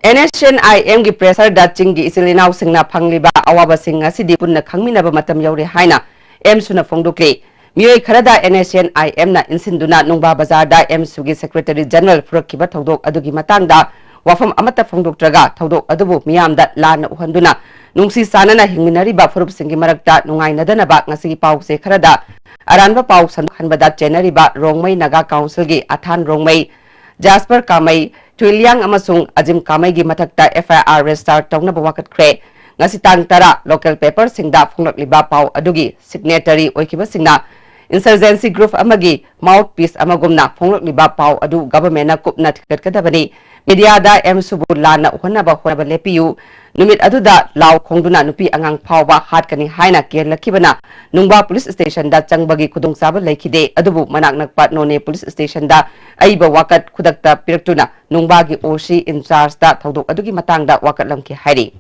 ꯑꯦꯟ ꯑꯦꯁ ꯑꯦꯟ ꯑꯥꯏ ꯑꯦꯝꯒꯤ ꯄ꯭ꯔꯦꯁꯔꯗ ꯆꯤꯡꯒꯤ ꯏꯆꯤꯜ ꯏꯅꯥꯎꯁꯤꯡꯅ ꯐꯪꯂꯤꯕ ꯑꯋꯥꯕꯁꯤꯡ ꯉꯁꯤꯗꯤ ꯄꯨꯟꯅ ꯈꯪꯃꯤꯟꯅꯕ ꯃꯇꯝ ꯌꯧꯔꯦ ꯍꯥꯏꯅ ꯑꯦꯝꯁꯨꯅ ꯐꯣꯡꯗꯣꯛꯂꯤ꯫ ꯃꯤꯑꯣꯏ ꯈꯔꯗ ꯑꯦꯟ ꯑꯦꯁ ꯑꯦꯟ ꯑꯥꯏ ꯑꯦꯝꯅ ꯏꯟꯁꯤꯟꯗꯨꯅ ꯅꯨꯡꯕꯥ ꯕꯖꯥꯔꯗ ꯑꯦꯝꯁꯨꯒꯤ ꯁꯦꯀ꯭ꯔꯦꯇꯔꯤ ꯖꯦꯅꯔꯦꯜ ꯐꯨꯔꯛꯈꯤꯕ ꯊꯧꯗꯣꯛ ꯑꯗꯨꯒꯤ ꯃꯇꯥꯡꯗ ꯋꯥꯐꯝ ꯑꯃꯠꯇ ꯐꯣꯡꯗꯣꯛꯇ꯭ꯔꯒ ꯊꯧꯗꯣꯛ ꯑꯗꯨꯕꯨ ꯃꯤꯌꯥꯝꯗ ꯂꯥꯟꯅ ꯎꯍꯟꯗꯨꯅ ꯅꯨꯡꯁꯤ ꯆꯥꯟꯅꯅ ꯍꯤꯡꯃꯤꯟꯅꯔꯤꯕ ꯐꯨꯔꯨꯞꯁꯤꯡꯒꯤ ꯃꯔꯛꯇ ꯅꯨꯡꯉꯥꯏꯅꯗꯅꯕ ꯉꯁꯤꯒꯤ ꯄꯥꯎꯆꯦ ꯈꯔꯗ ꯑꯔꯥꯟꯕ ꯄꯥꯎ ꯁꯟꯗꯣꯛꯍꯟꯕꯗ ꯆꯦꯟꯅꯔꯤꯕ ꯔꯣꯡꯃꯩ ꯅꯥꯒꯥ ꯀꯥꯎꯟꯁꯤꯜꯒꯤ ꯑꯊꯥꯟ ꯔꯣꯡꯃꯩ, ꯖꯥꯁꯄꯔ ꯀꯥꯃꯩ, ꯊꯨꯏꯂꯤꯌꯥꯡ ꯑꯃꯁꯨꯡ ꯑꯖꯤꯝ ꯀꯥꯃꯩꯒꯤ ꯃꯊꯛꯇ ꯑꯦꯐ ꯑꯥꯏ ꯑꯥꯔ ꯔꯦꯖꯤꯁꯇꯥꯔ ꯇꯧꯅꯕ ꯋꯥꯀꯠꯈ꯭ꯔꯦ꯫ ꯉꯁꯤ ꯇꯥꯡ ꯇꯔꯥ ꯂꯣꯀꯦꯜ ꯄꯦꯄꯔꯁꯤꯡꯗ ꯐꯣꯡꯂꯛꯂꯤꯕ ꯄꯥꯎ ꯑꯗꯨꯒꯤ ꯁꯤꯒꯅꯦꯇꯔꯤ ꯑꯣꯏꯈꯤꯕꯁꯤꯡꯅ ꯏꯟꯁꯔꯖꯦꯟꯁꯤ ꯒ꯭ꯔꯨꯞ ꯑꯃꯒꯤ ꯃꯥꯎꯠ ꯄꯤꯁ ꯑꯃꯒꯨꯝꯅ ꯐꯣꯡꯂꯛꯂꯤꯕ ꯄꯥꯎ ꯑꯗꯨ ꯒꯚꯔꯟꯃꯦꯟꯠꯅ ꯀꯨꯞꯅ ꯊꯤꯒꯠꯀꯗꯕꯅꯤ꯫ ꯃꯤꯗꯤꯌꯥꯗ ꯑꯦꯝꯁꯨꯕꯨ ꯂꯥꯟꯅ ꯎꯍꯟꯅꯕ ꯍꯣꯠꯅꯕ ꯂꯦꯞꯄꯤꯌꯨ꯫ ꯅꯨꯃꯤꯠ ꯑꯗꯨꯗ ꯂꯥꯎ ꯈꯣꯡꯗꯨꯅ ꯅꯨꯄꯤ ꯑꯉꯥꯡ ꯐꯥꯎꯕ ꯍꯥꯠꯀꯅꯤ ꯍꯥꯏꯅ ꯀꯤꯍꯜꯂꯛꯈꯤꯕꯅ ꯅꯨꯡꯕꯥ ꯄꯨꯂꯤꯁ ꯁ꯭ꯇꯦꯁꯟꯗ ꯆꯪꯕꯒꯤ ꯈꯨꯗꯣꯡꯆꯥꯕ ꯂꯩꯈꯤꯗꯦ꯫ ꯑꯗꯨꯕꯨ ꯃꯅꯥꯛ ꯅꯛꯄ ꯅꯣꯅꯦ ꯄꯨꯂꯤꯁ ꯁ꯭ꯇꯦꯁꯟꯗ ꯑꯏꯕ ꯋꯥꯀꯠ ꯈꯨꯗꯛꯇ ꯄꯤꯔꯛꯇꯨꯅ ꯅꯨꯡꯕꯥꯒꯤ ꯑꯣ ꯁꯤ ꯏꯟꯆꯥꯔꯖꯇ ꯊꯧꯗꯣꯛ ꯑꯗꯨꯒꯤ ꯃꯇꯥꯡꯗ ꯋꯥꯀꯠꯂꯝꯈꯤ ꯍꯥꯏꯔꯤ꯫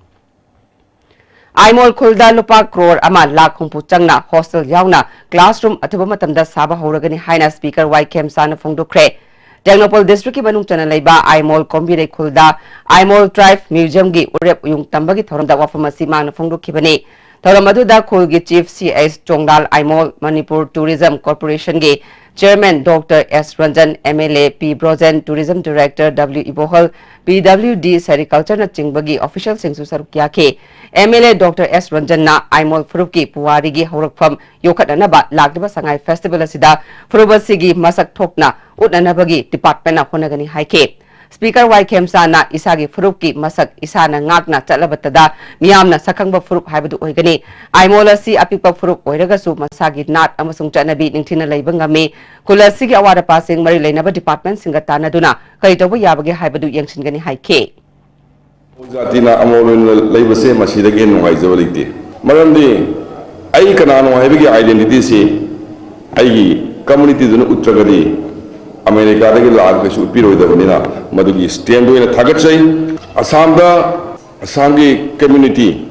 ꯑꯥꯏꯃꯣꯜ ꯈꯨꯜꯗ ꯂꯨꯄꯥ ꯀ꯭ꯔꯣꯔ ꯑꯃ ꯂꯥꯈ ꯍꯨꯝꯐꯨ ꯆꯪꯅ ꯍꯣꯁꯇꯦꯜ ꯌꯥꯎꯅ ꯀ꯭ꯂꯥꯁꯔꯨꯝ ꯑꯊꯨꯕ ꯃꯇꯝꯗ ꯁꯥꯕ ꯍꯧꯔꯒꯅꯤ ꯍꯥꯏꯅ ꯁ꯭ꯄꯤꯀꯔ ꯋꯥꯏ ꯈꯦꯝꯆꯥꯅ ꯐꯣꯡꯗꯣꯛꯈ꯭ꯔꯦ꯫ ꯇꯦꯡꯅꯧꯄꯜ ꯗꯤꯁꯇ꯭ꯔꯤꯛꯀꯤ ꯃꯅꯨꯡ ꯆꯟꯅ ꯂꯩꯕ ꯑꯥꯏꯃꯣꯜ ꯀꯣꯝꯕꯤꯔꯩ ꯈꯨꯜꯗ ꯑꯥꯏꯃꯣꯜ ꯇ꯭ꯔꯥꯏꯕ ꯃ꯭ꯌꯨꯖꯤꯌꯝꯒꯤ ꯎꯔꯦꯞ ꯎꯌꯨꯡ ꯇꯝꯕꯒꯤ ꯊꯧꯔꯝꯗ ꯋꯥꯐꯝ ꯑꯁꯤ ꯃꯍꯥꯛꯅ ꯐꯣꯡꯗꯣꯛꯈꯤꯕꯅꯤ꯫ ꯊꯧꯔꯝ ꯑꯗꯨꯗ ꯈꯨꯜꯒꯤ Chief C H ꯆꯣꯡꯂꯥꯜ Aimol, Manipur Tourism Corporation ꯒꯤ Chairman Doctor S Ranjan, M L A P Brojen, Tourism Director W ꯏꯕꯣꯍꯜ, P W D Sericulture ꯅꯆꯤꯡꯕꯒꯤ official ꯁꯤꯡꯁꯨ ꯁꯔꯨꯛ ꯌꯥꯈꯤ꯫ M L A Doctor S ꯔꯟꯖꯟꯅ Aimol ꯐꯨꯔꯨꯞꯀꯤ ꯄꯨꯋꯥꯔꯤꯒꯤ ꯍꯧꯔꯛꯐꯝ ꯌꯣꯛꯈꯠꯅꯅꯕ ꯂꯥꯛꯂꯤꯕ ꯁꯉꯥꯏ festival ꯑꯁꯤꯗ ꯐꯨꯔꯨꯞ ꯑꯁꯤꯒꯤ ꯃꯁꯛ ꯊꯣꯛꯅ ꯎꯠꯅꯅꯕꯒꯤ department ꯅ ꯍꯣꯠꯅꯒꯅꯤ ꯍꯥꯏꯈꯤ꯫ Speaker ꯋꯥꯏ ꯈꯦꯝꯆꯥꯅ ꯏꯁꯥꯒꯤ ꯐꯨꯔꯨꯞꯀꯤ ꯃꯁꯛ ꯏꯁꯥꯅ ꯉꯥꯛꯅ ꯆꯠꯂꯕꯇꯗ ꯃꯤꯌꯥꯝꯅ ꯁꯛꯈꯪꯕ ꯐꯨꯔꯨꯞ ꯍꯥꯏꯕꯗꯨ ꯑꯣꯏꯒꯅꯤ꯫ ꯑꯥꯏꯃꯣꯜ ꯑꯁꯤ ꯑꯄꯤꯛꯄ ꯐꯨꯔꯨꯞ ꯑꯣꯏꯔꯒꯁꯨ ꯃꯁꯥꯒꯤ ꯅꯥꯠ ꯑꯃꯁꯨꯡ ꯆꯠꯅꯕꯤ ꯅꯤꯡꯊꯤꯅ ꯂꯩꯕ ꯉꯝꯃꯤ꯫ ꯈꯨꯜ ꯑꯁꯤꯒꯤ ꯑꯋꯥꯠ ꯑꯄꯥꯁꯤꯡ ꯃꯔꯤ ꯂꯩꯅꯕ department ꯁꯤꯡꯒ ꯇꯥꯟꯅꯗꯨꯅ ꯀꯔꯤ ꯇꯧꯕ ꯌꯥꯕꯒꯦ ꯍꯥꯏꯕꯗꯨ ꯌꯦꯡꯁꯤꯟꯒꯅꯤ ꯍꯥꯏꯈꯤ꯫ ꯑꯩꯈꯣꯏ ꯖꯥꯇꯤꯅ ꯑꯃꯣꯜ ꯑꯣꯏꯅ ꯂꯩꯕꯁꯦ ꯃꯁꯤꯗꯒꯤ ꯍꯦꯟꯅ ꯅꯨꯡꯉꯥꯏꯖꯕ ꯂꯩꯇꯦ꯫ ꯃꯔꯝꯗꯤ ꯑꯩ ꯀꯅꯥꯅꯣ ꯍꯥꯏꯕꯒꯤ identity ꯁꯤ ꯑꯩꯒꯤ community ꯗꯨꯅ ꯎꯠꯇ꯭ꯔꯒꯗꯤ ꯑꯃꯦꯔꯤꯀꯥꯗꯒꯤ ꯂꯥꯛꯑꯒ ꯀꯩꯁꯨ ꯎꯠꯄꯤꯔꯣꯏꯗꯕꯅꯤꯅ ꯃꯗꯨꯒꯤ stand ꯑꯣꯏꯅ ꯊꯥꯒꯠꯆꯩ꯫ ꯑꯁꯥꯝꯗ, ꯑꯁꯥꯝꯒꯤ community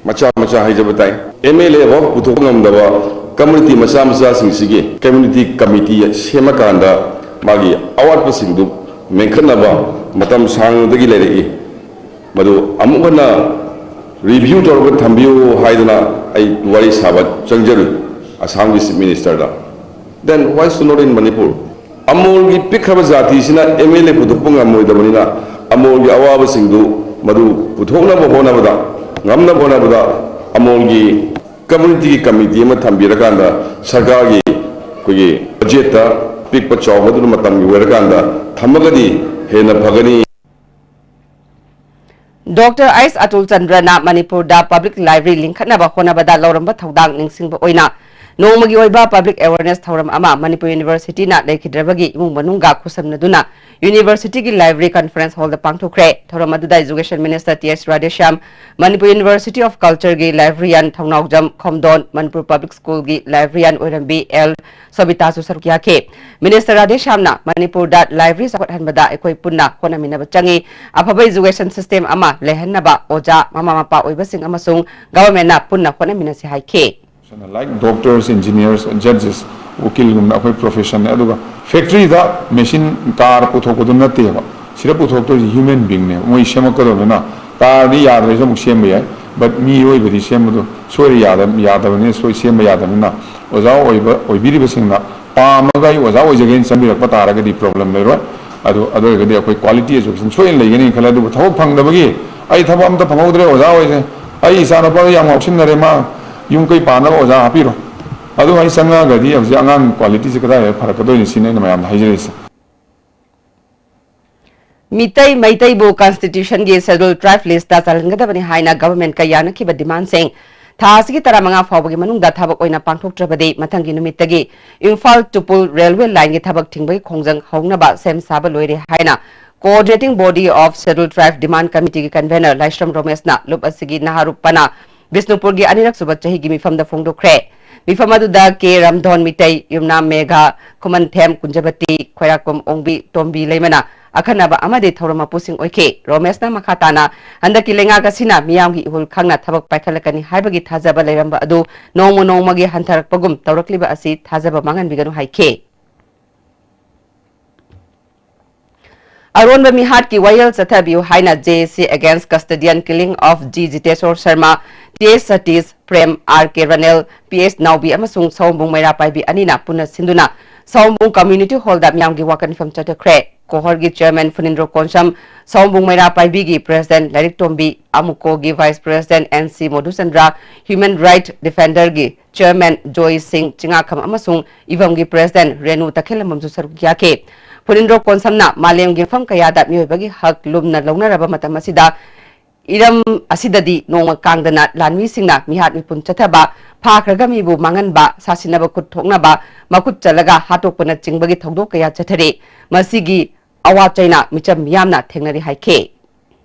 ꯃꯆꯥ ꯃꯆꯥ ꯍꯥꯏꯖꯕ ꯇꯥꯏ, M L A ꯐꯥꯎ ꯄꯨꯊꯣꯛꯄ ꯉꯝꯗꯕ community ꯃꯆꯥ ꯃꯆꯥꯁꯤꯡꯁꯤꯒꯤ community committee ꯁꯦꯝꯃꯀꯥꯟꯗ ꯃꯥꯒꯤ ꯑꯋꯥꯠꯄꯁꯤꯡꯗꯨ ꯃꯦꯟꯈꯠꯅꯕ ꯃꯇꯝ ꯁꯥꯡꯅꯗꯒꯤ ꯂꯩꯔꯛꯏ꯫ ꯃꯗꯨ ꯑꯃꯨꯛ ꯍꯟꯅ review ꯇꯧꯔꯒ ꯊꯝꯕꯤꯌꯨ ꯍꯥꯏꯗꯨꯅ ꯑꯩ ꯋꯥꯔꯤ ꯁꯥꯕ ꯆꯪꯖꯔꯨꯏ ꯑꯁꯥꯝꯒꯤ Chief Minister the. Then why should not in Manipur? ꯑꯃꯣꯜꯒꯤ ꯄꯤꯛꯈ꯭ꯔꯕ ꯖꯥꯇꯤꯁꯤꯅ M L A ꯄꯨꯊꯣꯛꯄ ꯉꯝꯃꯣꯏꯗꯕꯅꯤꯅ ꯑꯃꯣꯜꯒꯤ ꯑꯋꯥꯕꯁꯤꯡꯗꯨ ꯃꯗꯨ ꯄꯨꯊꯣꯛꯅꯕ ꯍꯣꯠꯅꯕꯗ, ꯉꯝꯅꯕ ꯍꯣꯠꯅꯕꯗ ꯑꯃꯣꯜꯒꯤ community ꯒꯤ committee ꯑꯃ ꯊꯝꯕꯤꯔꯀꯥꯟꯗ ꯁꯔꯀꯥꯔꯒꯤ ꯑꯩꯈꯣꯏꯒꯤ budget ꯇ ꯄꯤꯛꯄ ꯆꯥꯎꯕꯗꯨꯅ ꯃꯇꯝꯒꯤ ꯑꯣꯏꯔꯀꯥꯟꯗ ꯊꯝꯃꯒꯗꯤ ꯍꯦꯟꯅ ꯐꯒꯅꯤ꯫ Doctor S ꯑꯇꯨꯜ ꯆꯟꯗ꯭ꯔꯅ ꯃꯅꯤꯄꯨꯔꯗ public library ꯂꯤꯡꯈꯠꯅꯕ ꯍꯣꯠꯅꯕꯗ ꯂꯧꯔꯝꯕ ꯊꯧꯗꯥꯡ ꯅꯤꯡꯁꯤꯡꯕ ꯑꯣꯏꯅ ꯅꯣꯡꯃꯒꯤ ꯑꯣꯏꯕ public awareness ꯊꯧꯔꯝ ꯑꯃ ꯃꯅꯤꯄꯨꯔ University ꯅ ꯂꯩꯈꯤꯗ꯭ꯔꯕꯒꯤ ꯏꯃꯨꯡ ꯃꯅꯨꯡꯒ ꯈꯨꯠꯁꯝꯅꯗꯨꯅ University ꯒꯤ library conference hall ꯗ ꯄꯥꯡꯊꯣꯛꯈ꯭ꯔꯦ꯫ ꯊꯧꯔꯝ ꯑꯗꯨꯗ Education Minister T H Radheshyam, Manipur University of Culture ꯒꯤ librarian ꯊꯧꯅꯥꯎꯖꯝ ꯈꯣꯝꯗꯣꯟ, ꯃꯅꯤꯄꯨꯔ Public School ꯒꯤ librarian ꯑꯣꯏꯔꯝꯕꯤ L ꯁꯣꯕꯤꯇꯥꯁꯨ ꯁꯔꯨꯛ ꯌꯥꯈꯤ꯫ Minister ꯔꯥꯙꯦꯁ꯭ꯌꯥꯝꯅ ꯃꯅꯤꯄꯨꯔꯗ library ꯆꯥꯎꯈꯠꯍꯟꯕꯗ ꯑꯩꯈꯣꯏ ꯄꯨꯟꯅ ꯍꯣꯠꯅꯃꯤꯟꯅꯕ ꯆꯪꯏ꯫ ꯑꯐꯕ education system ꯑꯃ ꯂꯩꯍꯟꯅꯕ ꯑꯣꯖꯥ, ꯃꯃꯥ ꯃꯄꯥ ꯑꯣꯏꯕꯁꯤꯡ ꯑꯃꯁꯨꯡ government ꯅ ꯄꯨꯟꯅ ꯍꯣꯠꯅꯃꯤꯟꯅꯁꯤ ꯍꯥꯏꯈꯤ꯫ Like doctors, engineers, judges, ꯎꯀꯤꯜꯒꯨꯝꯕ ꯑꯩꯈꯣꯏ profession ꯅꯦ꯫ ꯑꯗꯨꯒ factory ꯗ machine, car ꯄꯨꯊꯣꯛꯄꯗꯨ ꯅꯠꯇꯦꯕ꯫ ꯁꯤꯗ ꯄꯨꯊꯣꯛꯇꯣꯏꯁꯤ human being ꯅꯦꯕ꯫ ꯃꯣꯏ ꯁꯦꯝꯃꯛꯀꯗꯕꯅꯤꯅ car ꯗꯤ ꯌꯥꯗ꯭ꯔꯁꯨ ꯑꯃꯨꯛ ꯁꯦꯝꯕ ꯌꯥꯏ꯫ But ꯃꯤꯑꯣꯏꯕꯗꯤ ꯁꯦꯝꯕꯗꯨ ꯁꯣꯏꯔ ꯌꯥꯗ-, ꯌꯥꯗꯕꯅꯤꯅ, ꯁꯣꯏ ꯁꯦꯝꯕ ꯌꯥꯗꯕꯅꯤꯅ, ꯑꯣꯖꯥ ꯑꯣꯏꯕ, ꯑꯣꯏꯕꯤꯔꯤꯕꯁꯤꯡꯅ ꯄꯥꯝꯃꯒ ꯑꯩ ꯑꯣꯖꯥ ꯑꯣꯏꯖꯒꯦꯅ ꯆꯪꯕꯤꯔꯛꯄ ꯇꯥꯔꯒꯗꯤ problem ꯂꯩꯔꯣꯏ꯫ ꯑꯗꯨ, ꯑꯗꯨ ꯑꯣꯏꯔꯒꯗꯤ ꯑꯩꯈꯣꯏ quality education ꯁꯣꯏꯅ ꯂꯩꯒꯅꯤ ꯈꯜꯂꯦ꯫ ꯑꯗꯨꯕꯨ ꯊꯕꯛ ꯐꯪꯗꯕꯒꯤ ꯑꯩ ꯊꯕꯛ ꯑꯝꯇ ꯐꯪꯍꯧꯗ꯭ꯔꯦ, ꯑꯣꯖꯥ ꯑꯣꯏꯁꯦ, ꯑꯩ ꯏꯆꯥꯅꯨꯄꯥꯗ ꯌꯥꯝ ꯉꯥꯎꯁꯤꯟꯅꯔꯦ, ꯃꯥ ꯌꯨꯝ ꯀꯩ ꯄꯥꯟꯅꯕ ꯑꯣꯖꯥ ꯍꯥꯞꯄꯤꯔꯣ, ꯑꯗꯨꯃꯥꯏꯅ ꯆꯪꯉꯛꯑꯒꯗꯤ ꯍꯧꯖꯤꯛ ꯑꯉꯥꯡ qualityꯁꯦ ꯀꯗꯥꯏꯗ ꯐꯔꯛꯀꯗꯣꯏꯅꯣ ꯁꯤꯅꯤ ꯑꯩꯅ ꯃꯌꯥꯝꯗ ꯍꯥꯏꯖꯔꯤꯁꯦ꯫ ꯃꯤꯇꯩ ꯃꯩꯇꯩꯕꯨ constitutionꯒꯤ schedule tribe listꯇ ꯆꯜꯍꯟꯒꯗꯕꯅꯤ ꯍꯥꯏꯅ governmentꯀ ꯌꯥꯅꯈꯤꯕ demandꯁꯤꯡ ꯊꯥ ꯑꯁꯤꯒꯤ ꯇꯔꯥꯃꯉꯥ ꯐꯥꯎꯕꯒꯤ ꯃꯅꯨꯡꯗ ꯊꯕꯛ ꯑꯣꯏꯅ ꯄꯥꯡꯊꯣꯛꯇ꯭ꯔꯕꯗꯤ ꯃꯊꯪꯒꯤ ꯅꯨꯃꯤꯠꯇꯒꯤ ꯏꯝꯐꯥꯜ ꯇꯨꯄꯨꯜ railway lineꯒꯤ ꯊꯕꯛ ꯊꯤꯡꯕꯒꯤ ꯈꯣꯡꯖꯪ ꯍꯧꯅꯕ ꯁꯦꯝ ꯁꯥꯕ ꯂꯣꯏꯔꯦ ꯍꯥꯏꯅ Coordinating Body of Scheduled Tribe Demand Committeeꯒꯤ convener ꯂꯥꯏꯁ꯭ꯔꯝ ꯔꯣꯃꯦꯁꯅ ꯂꯨꯞ ꯑꯁꯤꯒꯤ ꯅꯍꯥꯔꯨꯞ ꯄꯅꯥ ꯕꯤꯁꯅꯨꯄꯨꯔꯒꯤ ꯑꯅꯤꯔꯛ ꯁꯨꯕ ꯆꯍꯤꯒꯤ ꯃꯤꯐꯝꯗ ꯐꯣꯡꯗꯣꯛꯈ꯭ꯔꯦ꯫ ꯃꯤꯐꯝ ꯑꯗꯨꯗ ꯀꯦ ꯔꯝꯙꯣꯟ ꯃꯤꯇꯩ, ꯌꯨꯝꯅꯥꯝ ꯃꯦꯘꯥ, ꯈꯨꯃꯟꯊꯦꯝ ꯀꯨꯟꯖꯕꯇꯤ, ꯈ꯭ꯋꯥꯏꯔꯥꯛꯄꯝ ꯑꯣꯡꯕꯤ ꯇꯣꯝꯕꯤ ꯂꯩꯃꯅ ꯑꯈꯟꯅꯕ ꯑꯃꯗꯤ ꯊꯧꯔꯝ ꯃꯄꯨꯁꯤꯡ ꯑꯣꯏꯈꯤ꯫ ꯔꯣꯃꯦꯁꯅ ꯃꯈꯥ ꯇꯥꯅ ꯍꯟꯗꯛꯀꯤ ꯂꯩꯉꯥꯛ ꯑꯁꯤꯅ ꯃꯤꯌꯥꯝꯒꯤ ꯏꯍꯨꯜ ꯈꯪꯅ ꯊꯕꯛ ꯄꯥꯏꯈꯠꯂꯛꯀꯅꯤ ꯍꯥꯏꯕꯒꯤ ꯊꯥꯖꯕ ꯂꯩꯔꯝꯕ ꯑꯗꯨ ꯅꯣꯡꯃ ꯅꯣꯡꯃꯒꯤ ꯍꯟꯊꯔꯛꯄꯒꯨꯝ ꯇꯧꯔꯛꯂꯤꯕ ꯑꯁꯤ ꯊꯥꯖꯕ ꯃꯥꯡꯍꯟꯕꯤꯒꯅꯨ ꯍꯥꯏꯈꯤ꯫ ꯑꯔꯣꯟꯕ ꯃꯤꯍꯥꯠꯀꯤ ꯋꯥꯌꯦꯜ ꯆꯠꯊꯕꯤꯌꯨ ꯍꯥꯏꯅ J A C Against Custodian Killing of G Jiteshwar Sharma, T H Satish, Prem, R K ꯔꯅꯦꯜ, P H ꯅꯥꯎꯕꯤ ꯑꯃꯁꯨꯡ ꯁꯑꯣꯝꯕꯨꯡ ꯃꯩꯔꯥ ꯄꯥꯏꯕꯤ ꯑꯅꯤꯅ ꯄꯨꯟꯅ ꯁꯤꯟꯗꯨꯅ ꯁꯑꯣꯝꯕꯨꯡ Community Hallꯗ ꯃꯤꯌꯥꯝꯒꯤ ꯋꯥꯀꯠ ꯃꯤꯐꯝ ꯆꯠꯊꯈ꯭ꯔꯦ꯫ ꯀꯣꯍꯣꯔꯒꯤ Chairman ꯐꯨꯅꯤꯟꯗ꯭ꯔꯣ Konsam, ꯁꯑꯣꯝꯕꯨꯡ ꯃꯩꯔꯥ ꯄꯥꯏꯕꯤꯒꯤ President ꯂꯥꯏꯔꯤꯛꯇꯣꯝꯕꯤ, ꯑꯃꯨꯀꯣꯒꯤ Vice President N C ꯃꯣꯙꯨꯆꯟꯗ꯭ꯔ, Human Right Defenderꯒꯤ Chairman ꯖꯣꯏ ꯁꯤꯡ ꯆꯤꯉꯥꯈꯝ ꯑꯃꯁꯨꯡ ꯏꯚꯝꯒꯤ President ꯔꯦꯅꯨ ꯇꯈꯦꯜꯂꯝꯕꯝꯁꯨ ꯁꯔꯨꯛ ꯌꯥꯈꯤ꯫ ꯐꯨꯅꯤꯟꯗ꯭ꯔꯣ ꯀꯣꯟꯁꯝꯅ ꯃꯥꯂꯦꯝꯒꯤ ꯃꯐꯝ ꯀꯌꯥꯗ ꯃꯤꯑꯣꯏꯕꯒꯤ ꯍꯛ ꯂꯨꯝꯅ ꯂꯧꯅꯔꯕ ꯃꯇꯝ ꯑꯁꯤꯗ ꯏꯔꯝ ꯑꯁꯤꯗꯗꯤ ꯅꯣꯡꯃ ꯀꯥꯡꯗꯅ ꯂꯥꯟꯃꯤꯁꯤꯡꯅ ꯃꯤꯍꯥꯠ ꯃꯤꯄꯨꯟ ꯆꯠꯊꯕ, ꯐꯥꯈ꯭ꯔꯒ ꯃꯤꯕꯨ ꯃꯥꯡꯍꯟꯕ, ꯁꯥꯁꯤꯟꯅꯕ ꯈꯨꯠ ꯊꯣꯛꯅꯕ, ꯃꯈꯨꯠ ꯆꯠꯂꯒ ꯍꯥꯠꯇꯣꯛꯄꯅꯆꯤꯡꯕꯒꯤ ꯊꯧꯗꯣꯛ ꯀꯌꯥ ꯆꯠꯊꯔꯤ꯫ ꯃꯁꯤꯒꯤ ꯑꯋꯥ ꯆꯩꯅ ꯃꯤꯆꯝ ꯃꯤꯌꯥꯝꯅ ꯊꯦꯡꯅꯔꯤ ꯍꯥꯏꯈꯤ꯫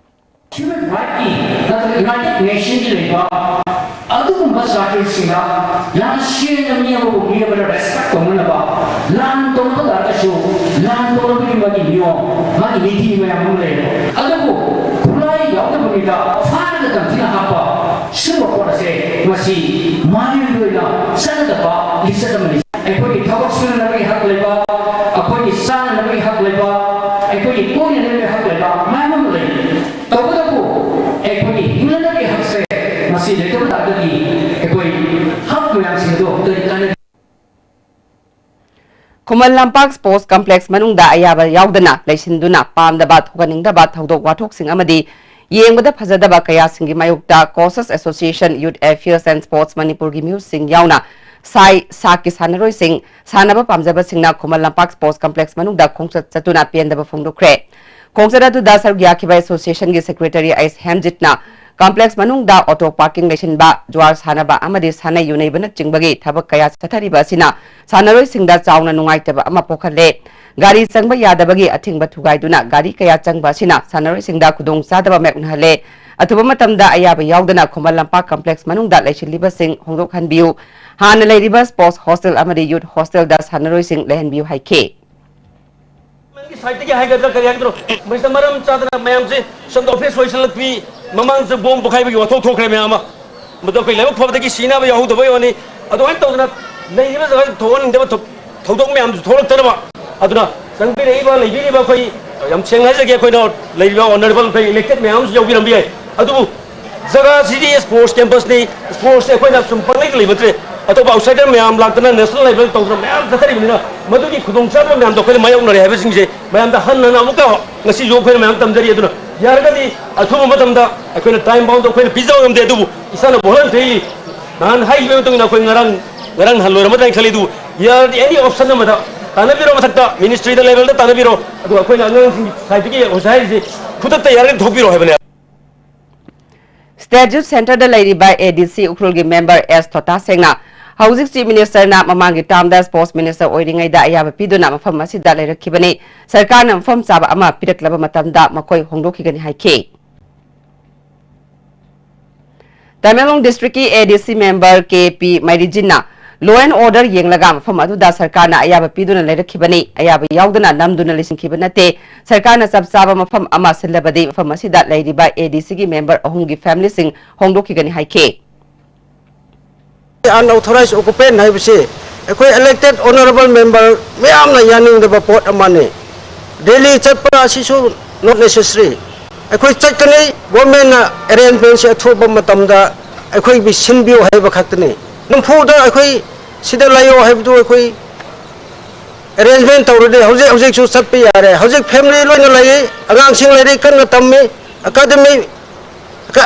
Human Rightꯀꯤ ꯅꯠꯇ꯭ꯔꯒ United Nationsꯀꯤ ꯂꯩꯕ ꯑꯗꯨꯒꯨꯝꯕ ꯆꯥꯔꯇꯔꯁꯤꯡꯗ ꯌꯥꯝ ꯁꯦꯡꯅ ꯃꯤ ꯑꯃꯕꯨ ꯃꯤ ꯑꯃꯅ respect ꯇꯧꯅꯅꯕ, ꯂꯥꯟ ꯇꯧꯅꯕ ꯇꯥꯔꯒꯁꯨ ꯂꯥꯟ ꯇꯧꯅꯕꯒꯤ ꯃꯥꯒꯤ ꯅꯤꯌꯣꯝ, ꯃꯥꯒꯤ ꯅꯤꯇꯤ ꯃꯌꯥꯝ ꯑꯃ ꯂꯩꯌꯦꯕ꯫ ꯑꯗꯨꯕꯨ ꯈꯨꯠꯂꯥꯏ ꯌꯥꯎꯗꯕ ꯃꯤꯗ ꯐꯥꯔꯒ ꯇꯝꯊꯤꯅ ꯍꯥꯠꯄ, ꯁꯤꯒꯨꯝꯕ ꯄꯣꯠ ꯑꯁꯦ ꯃꯁꯤ ꯃꯥꯂꯦꯝꯒꯤ ꯑꯣꯏꯅ ꯆꯠꯅꯗꯕ ꯂꯤꯆꯠ ꯑꯃꯅꯤ꯫ ꯑꯩꯈꯣꯏꯒꯤ ꯊꯕꯛ ꯁꯨꯅꯅꯕꯒꯤ ꯍꯛ ꯂꯩꯕ, ꯑꯩꯈꯣꯏꯒꯤ ꯆꯥꯅꯅꯕꯒꯤ ꯍꯛ ꯂꯩꯕ, ꯑꯩꯈꯣꯏꯒꯤ ꯀꯣꯏꯅꯅꯕꯒꯤ ꯍꯛ ꯂꯩꯕ ꯃꯌꯥꯝ ꯑꯃ ꯂꯩ꯫ ꯇꯧꯕꯇꯕꯨ ꯑꯩꯈꯣꯏꯒꯤ ꯍꯤꯡꯅꯅꯕꯒꯤ ꯍꯛꯁꯦ ꯑꯗꯨꯒꯤ ꯑꯩꯈꯣꯏ ꯍꯛ ꯃꯌꯥꯝꯁꯤꯡ ꯑꯗꯣ ꯑꯝꯇ ꯀꯥꯟꯅ ꯈꯨꯃꯟ ꯂꯝꯄꯥꯛ ꯁ꯭ꯄꯣꯔꯠꯁ ꯀꯝꯄ꯭ꯂꯦꯛꯁ ꯃꯅꯨꯡꯗ ꯑꯌꯥꯕ ꯌꯥꯎꯗꯅ ꯂꯩꯁꯤꯟꯗꯨꯅ ꯄꯥꯝꯗꯕ, ꯊꯣꯛꯍꯟꯅꯤꯡꯗꯕ ꯊꯧꯗꯣꯛ ꯋꯥꯊꯣꯛꯁꯤꯡ ꯑꯃꯗꯤ ꯌꯦꯡꯕꯗ ꯐꯖꯗꯕ ꯀꯌꯥꯁꯤꯡꯒꯤ ꯃꯥꯌꯣꯛꯇ Coaches Association, Youth Affairs and Sports ꯃꯅꯤꯄꯨꯔꯒꯤ ꯃꯤꯍꯨꯠꯁꯤꯡ ꯌꯥꯎꯅ ꯁꯥꯏ ꯁꯥꯛꯀꯤ ꯁꯥꯟꯅꯔꯣꯏꯁꯤꯡ, ꯁꯥꯟꯅꯕ ꯄꯥꯝꯖꯕꯁꯤꯡꯅ ꯈꯨꯃꯟ ꯂꯝꯄꯥꯛ ꯁ꯭ꯄꯣꯔꯠꯁ ꯀꯝꯄ꯭ꯂꯦꯛꯁ ꯃꯅꯨꯡꯗ ꯈꯣꯡꯆꯠ ꯆꯠꯇꯨꯅ ꯄꯦꯟꯗꯕ ꯐꯣꯡꯗꯣꯛꯈ꯭ꯔꯦ꯫ ꯈꯣꯡꯆꯠ ꯑꯗꯨꯗ ꯁꯔꯨꯛ ꯌꯥꯈꯤꯕ ꯑꯦꯁꯣꯁꯤꯌꯦꯁꯟꯒꯤ ꯁꯦꯀ꯭ꯔꯦꯇꯔꯤ ꯑꯩꯆ ꯍꯦꯝꯖꯤꯠꯅ ꯀꯝꯄ꯭ꯂꯦꯛꯁ ꯃꯅꯨꯡꯗ ꯑꯣꯇꯣ ꯄꯥꯔꯀꯤꯡ ꯂꯩꯁꯤꯟꯕ, ꯖꯨꯋꯥꯔ ꯁꯥꯟꯅꯕ ꯑꯃꯗꯤ ꯁꯥꯟꯅ ꯌꯣꯟꯅꯩꯕꯅꯆꯤꯡꯕꯒꯤ ꯊꯕꯛ ꯀꯌꯥ ꯆꯠꯊꯔꯤꯕ ꯑꯁꯤꯅ ꯁꯥꯟꯅꯔꯣꯏꯁꯤꯡꯗ ꯆꯥꯎꯅ ꯅꯨꯡꯉꯥꯏꯇꯕ ꯑꯃ ꯄꯣꯛꯍꯜꯂꯦ꯫ ꯒꯥꯔꯤ ꯆꯪꯕ ꯌꯥꯗꯕꯒꯤ ꯑꯊꯤꯡꯕ ꯊꯨꯒꯥꯏꯗꯨꯅ ꯒꯥꯔꯤ ꯀꯌꯥ ꯆꯪꯕ ꯑꯁꯤꯅ ꯁꯥꯟꯅꯔꯣꯏꯁꯤꯡꯗ ꯈꯨꯗꯣꯡꯆꯥꯗꯕ ꯃꯥꯌꯣꯛꯅꯍꯜꯂꯦ꯫ ꯑꯊꯨꯕ ꯃꯇꯝꯗ ꯑꯌꯥꯕ ꯌꯥꯎꯗꯅ ꯈꯨꯃꯟ ꯂꯝꯄꯥꯛ ꯀꯝꯄ꯭ꯂꯦꯛꯁ ꯃꯅꯨꯡꯗ ꯂꯩꯁꯤꯜꯂꯤꯕꯁꯤꯡ ꯍꯣꯡꯗꯣꯛꯍꯟꯕꯤꯌꯨ꯫ ꯍꯥꯟꯅ ꯂꯩꯔꯤꯕ ꯁ꯭ꯄꯣꯔꯠꯁ ꯍꯣꯁꯇꯦꯜ ꯑꯃꯗꯤ ꯌꯨꯠ ꯍꯣꯁꯇꯦꯜꯗ ꯁꯥꯟꯅꯔꯣꯏꯁꯤꯡ ꯂꯩꯍꯟꯕꯤꯌꯨ ꯍꯥꯏꯈꯤ꯫ ꯃꯥꯒꯤ ꯁꯥꯏꯠꯇꯒꯤ ꯍꯥꯏꯒꯗ꯭ꯔꯥ ꯀꯔꯤ ꯍꯥꯏꯒꯗ꯭ꯔꯣ, ꯃꯁꯤꯗ ꯃꯔꯝ ꯆꯥꯗꯅ ꯃꯌꯥꯝꯁꯦ ꯁꯣꯝꯗ ꯑꯣꯐꯤꯁ ꯂꯣꯏꯁꯤꯜꯂꯛꯄꯤ, ꯃꯃꯥꯡꯁꯨ ꯕꯣꯝ ꯄꯣꯈꯥꯏꯕꯒꯤ ꯋꯥꯊꯣꯛ ꯊꯣꯛꯈ꯭ꯔꯦ ꯃꯌꯥꯝ ꯑꯃ꯫ ꯃꯗꯨ ꯑꯩꯈꯣꯏ ꯂꯥꯏꯕꯛ ꯐꯕꯗꯒꯤ ꯁꯤꯅꯕ ꯌꯥꯎꯍꯧꯗꯕꯩ ꯋꯥꯅꯤ꯫ ꯑꯗꯨꯃꯥꯏꯅ ꯇꯧꯗꯅ ꯂꯩꯔꯤꯕ ꯖꯒꯥꯁꯤ ꯊꯣꯛꯍꯟꯅꯤꯡꯗꯕ ꯊꯧ-, ꯊꯧꯗꯣꯛ ꯃꯌꯥꯝꯁꯨ ꯊꯣꯛꯂꯛꯇꯅꯕ꯫ ꯑꯗꯨꯅ ꯆꯪꯕꯤꯔꯛꯏꯕ, ꯂꯩꯕꯤꯔꯤꯕ ꯑꯩꯈꯣꯏ ꯌꯥꯝ ꯁꯦꯡꯅ ꯍꯥꯏꯖꯒꯦ, ꯑꯩꯈꯣꯏꯅ ꯂꯩꯔꯤꯕ ꯑꯣꯅꯔꯦꯕꯜ ꯑꯩꯈꯣꯏ ꯏꯂꯦꯛꯇꯦꯗ ꯃꯌꯥꯝ ꯑꯃꯁꯨ ꯌꯥꯎꯕꯤꯔꯝꯕ ꯌꯥꯏ꯫ ꯑꯗꯨꯕꯨ ꯖꯒꯥꯁꯤꯗꯤ ꯁ꯭ꯄꯣꯔꯠꯁ ꯀꯦꯝꯄꯁꯅꯤ, ꯁ꯭ꯄꯣꯔꯠꯁꯇꯤ ꯑꯩꯈꯣꯏꯅ ꯁꯨꯝ ꯄꯪꯂꯩꯗ ꯂꯩꯕ ꯅꯠꯇ꯭ꯔꯦ꯫ ꯑꯇꯣꯞꯄ ꯑꯥꯎꯠꯁꯥꯏꯗꯔ ꯃꯌꯥꯝ ꯂꯥꯛꯇꯅ ꯅꯦꯁꯅꯦꯜ ꯂꯦꯚꯦꯜ ꯇꯧꯗꯅ ꯃꯌꯥꯝ ꯆꯠꯊꯔꯤꯕꯅꯤꯅ, ꯃꯗꯨꯒꯤ ꯈꯨꯗꯣꯡꯆꯥꯗꯕ ꯃꯌꯥꯝꯗꯣ ꯑꯩꯈꯣꯏꯅ ꯃꯥꯌꯣꯛꯅꯔꯦ ꯍꯥꯏꯕꯁꯤꯡꯁꯦ ꯃꯌꯥꯝꯗ ꯍꯟꯅ ꯍꯟꯅ ꯑꯃꯨꯛꯀ ꯉꯁꯤꯁꯨ ꯑꯩꯈꯣꯏꯅ ꯃꯌꯥꯝ ꯇꯝꯖꯔꯤ꯫ ꯑꯗꯨꯅ ꯌꯥꯔꯒꯗꯤ ꯑꯊꯨꯕ ꯃꯇꯝꯗ ꯑꯩꯈꯣꯏꯅ ꯇꯥꯏꯝ ꯕꯥꯎꯟꯗ ꯑꯩꯈꯣꯏꯅ ꯄꯤꯖꯕ ꯉꯝꯗꯦ, ꯑꯗꯨꯕꯨ ꯏꯁꯥꯅ ꯚꯣꯂꯟꯇꯔꯤ ꯅꯍꯥꯟ ꯍꯥꯏꯈꯤꯕꯒꯤ ꯃꯇꯨꯡ ꯏꯟꯅ ꯑꯩꯈꯣꯏ ꯉꯔꯥꯡ, ꯉꯔꯥꯡ ꯅꯍꯥꯟ ꯂꯣꯏꯔꯝꯃꯗ꯭ꯔꯥ ꯍꯥꯏꯅ ꯈꯜꯂꯤ꯫ ꯑꯗꯨꯕꯨ ꯌꯥꯔꯗꯤ ꯑꯦꯅꯤ ꯑꯣꯞꯁꯟ ꯑꯃꯗ ꯇꯥꯟꯅꯕꯤꯔꯣ, ꯃꯊꯛꯇ ꯃꯤꯅꯤꯁꯇ꯭ꯔꯤꯗ ꯂꯦꯚꯦꯜꯗ ꯇꯥꯟꯅꯕꯤꯔꯣ꯫ ꯑꯗꯨꯒ ꯑꯩꯈꯣꯏꯅ ꯑꯉꯥꯡꯁꯤꯡꯒꯤ ꯁꯥꯏꯠꯇꯒꯤ ꯍꯧꯖꯤꯛ ꯍꯥꯏꯔꯤꯁꯤ ꯈꯨꯗꯛꯇ ꯌꯥꯔꯒꯗꯤ ꯊꯣꯛꯄꯤꯔꯣ ꯍꯥꯏꯕꯅꯦ꯫ ꯁ꯭ꯇꯦꯠ ꯌꯨꯠ ꯁꯦꯟꯇꯔꯗ ꯂꯩꯔꯤꯕ ꯑꯦ ꯗꯤ ꯁꯤ ꯎꯈ꯭ꯔꯨꯜꯒꯤ ꯃꯦꯝꯕꯔ ꯑꯦꯁ ꯊꯣꯇꯥ ꯁꯦꯡꯅ ꯍꯧꯖꯤꯛ ꯆꯤꯐ ꯃꯤꯅꯤꯁꯇꯔꯅ ꯃꯃꯥꯡꯒꯤ ꯇꯥꯔꯝꯗ ꯁ꯭ꯄꯣꯔꯠꯁ ꯃꯤꯅꯤꯁꯇꯔ ꯑꯣꯏꯔꯤꯉꯩꯗ ꯑꯌꯥꯕ ꯄꯤꯗꯨꯅ ꯃꯐꯝ ꯑꯁꯤꯗ ꯂꯩꯔꯛꯈꯤꯕꯅꯤ꯫ ꯁꯔꯀꯥꯔꯅ ꯃꯐꯝ ꯆꯥꯕ ꯑꯃ ꯄꯤꯔꯛꯂꯕ ꯃꯇꯝꯗ ꯃꯈꯣꯏ ꯍꯣꯡꯗꯣꯛꯈꯤꯒꯅꯤ ꯍꯥꯏꯈꯤ꯫ ꯇꯃꯦꯡꯂꯣꯡ ꯗꯤꯁꯇ꯭ꯔꯤꯛꯀꯤ A D C member K P ꯃꯩꯔꯤꯖꯤꯟꯅ law and order ꯌꯦꯡꯂꯒ ꯃꯐꯝ ꯑꯗꯨꯗ ꯁꯔꯀꯥꯔꯅ ꯑꯌꯥꯕ ꯄꯤꯗꯨꯅ ꯂꯩꯔꯛꯈꯤꯕꯅꯤ, ꯑꯌꯥꯕ ꯌꯥꯎꯗꯅ ꯅꯝꯗꯨꯅ ꯂꯩꯁꯤꯟꯈꯤꯕ ꯅꯠꯇꯦ, ꯁꯔꯀꯥꯔꯅ ꯆꯞ ꯆꯥꯕ ꯃꯐꯝ ꯑꯃ ꯁꯤꯜꯂꯕꯗꯤ ꯃꯐꯝ ꯑꯁꯤꯗ ꯂꯩꯔꯤꯕ ꯑꯦ ꯗꯤ ꯁꯤꯒꯤ ꯃꯦꯝꯕꯔ ꯑꯍꯨꯝꯒꯤ ꯐꯦꯃꯤꯂꯤꯁꯤꯡ ꯍꯣꯡꯗꯣꯛꯈꯤꯒꯅꯤ ꯍꯥꯏꯈꯤ꯫ Unauthorized occupant ꯍꯥꯏꯕꯁꯤ ꯑꯩꯈꯣꯏ elected honourable member ꯃꯌꯥꯝꯅ ꯌꯥꯅꯤꯡꯗꯕ ꯄꯣꯠ ꯑꯃꯅꯤ꯫ ꯗꯦꯜꯂꯤ ꯆꯠꯄ ꯑꯁꯤꯁꯨ not necessary꯫ ꯑꯩꯈꯣꯏ ꯆꯠꯀꯅꯤ, ꯒꯣꯔꯃꯦꯟꯅ ꯑꯦꯔꯦꯟꯖꯃꯦꯟꯁꯦ ꯑꯊꯨꯕ ꯃꯇꯝꯗ ꯑꯩꯈꯣꯏꯒꯤ ꯁꯤꯟꯕꯤꯌꯨ ꯍꯥꯏꯕ ꯈꯛꯇꯅꯤ꯫ ꯅꯝꯐꯨꯗ ꯑꯩꯈꯣꯏ ꯁꯤꯗ ꯂꯩꯌꯣ ꯍꯥꯏꯕꯗꯨ ꯑꯩꯈꯣꯏ ꯑꯦꯔꯦꯟꯖꯃꯦꯟ ꯇꯧꯔꯗꯤ ꯍꯧꯖꯤꯛ ꯍꯧꯖꯤꯛꯁꯨ ꯆꯠꯄ ꯌꯥꯔꯦ꯫ ꯍꯧꯖꯤꯛ ꯐꯦꯃꯤꯂꯤ ꯂꯣꯏꯅ ꯂꯩꯌꯦ, ꯑꯉꯥꯡꯁꯤꯡ ꯂꯥꯏꯔꯤꯛ ꯀꯟꯅ ꯇꯝꯃꯤ, ꯑꯦꯀꯥꯗꯃꯤ,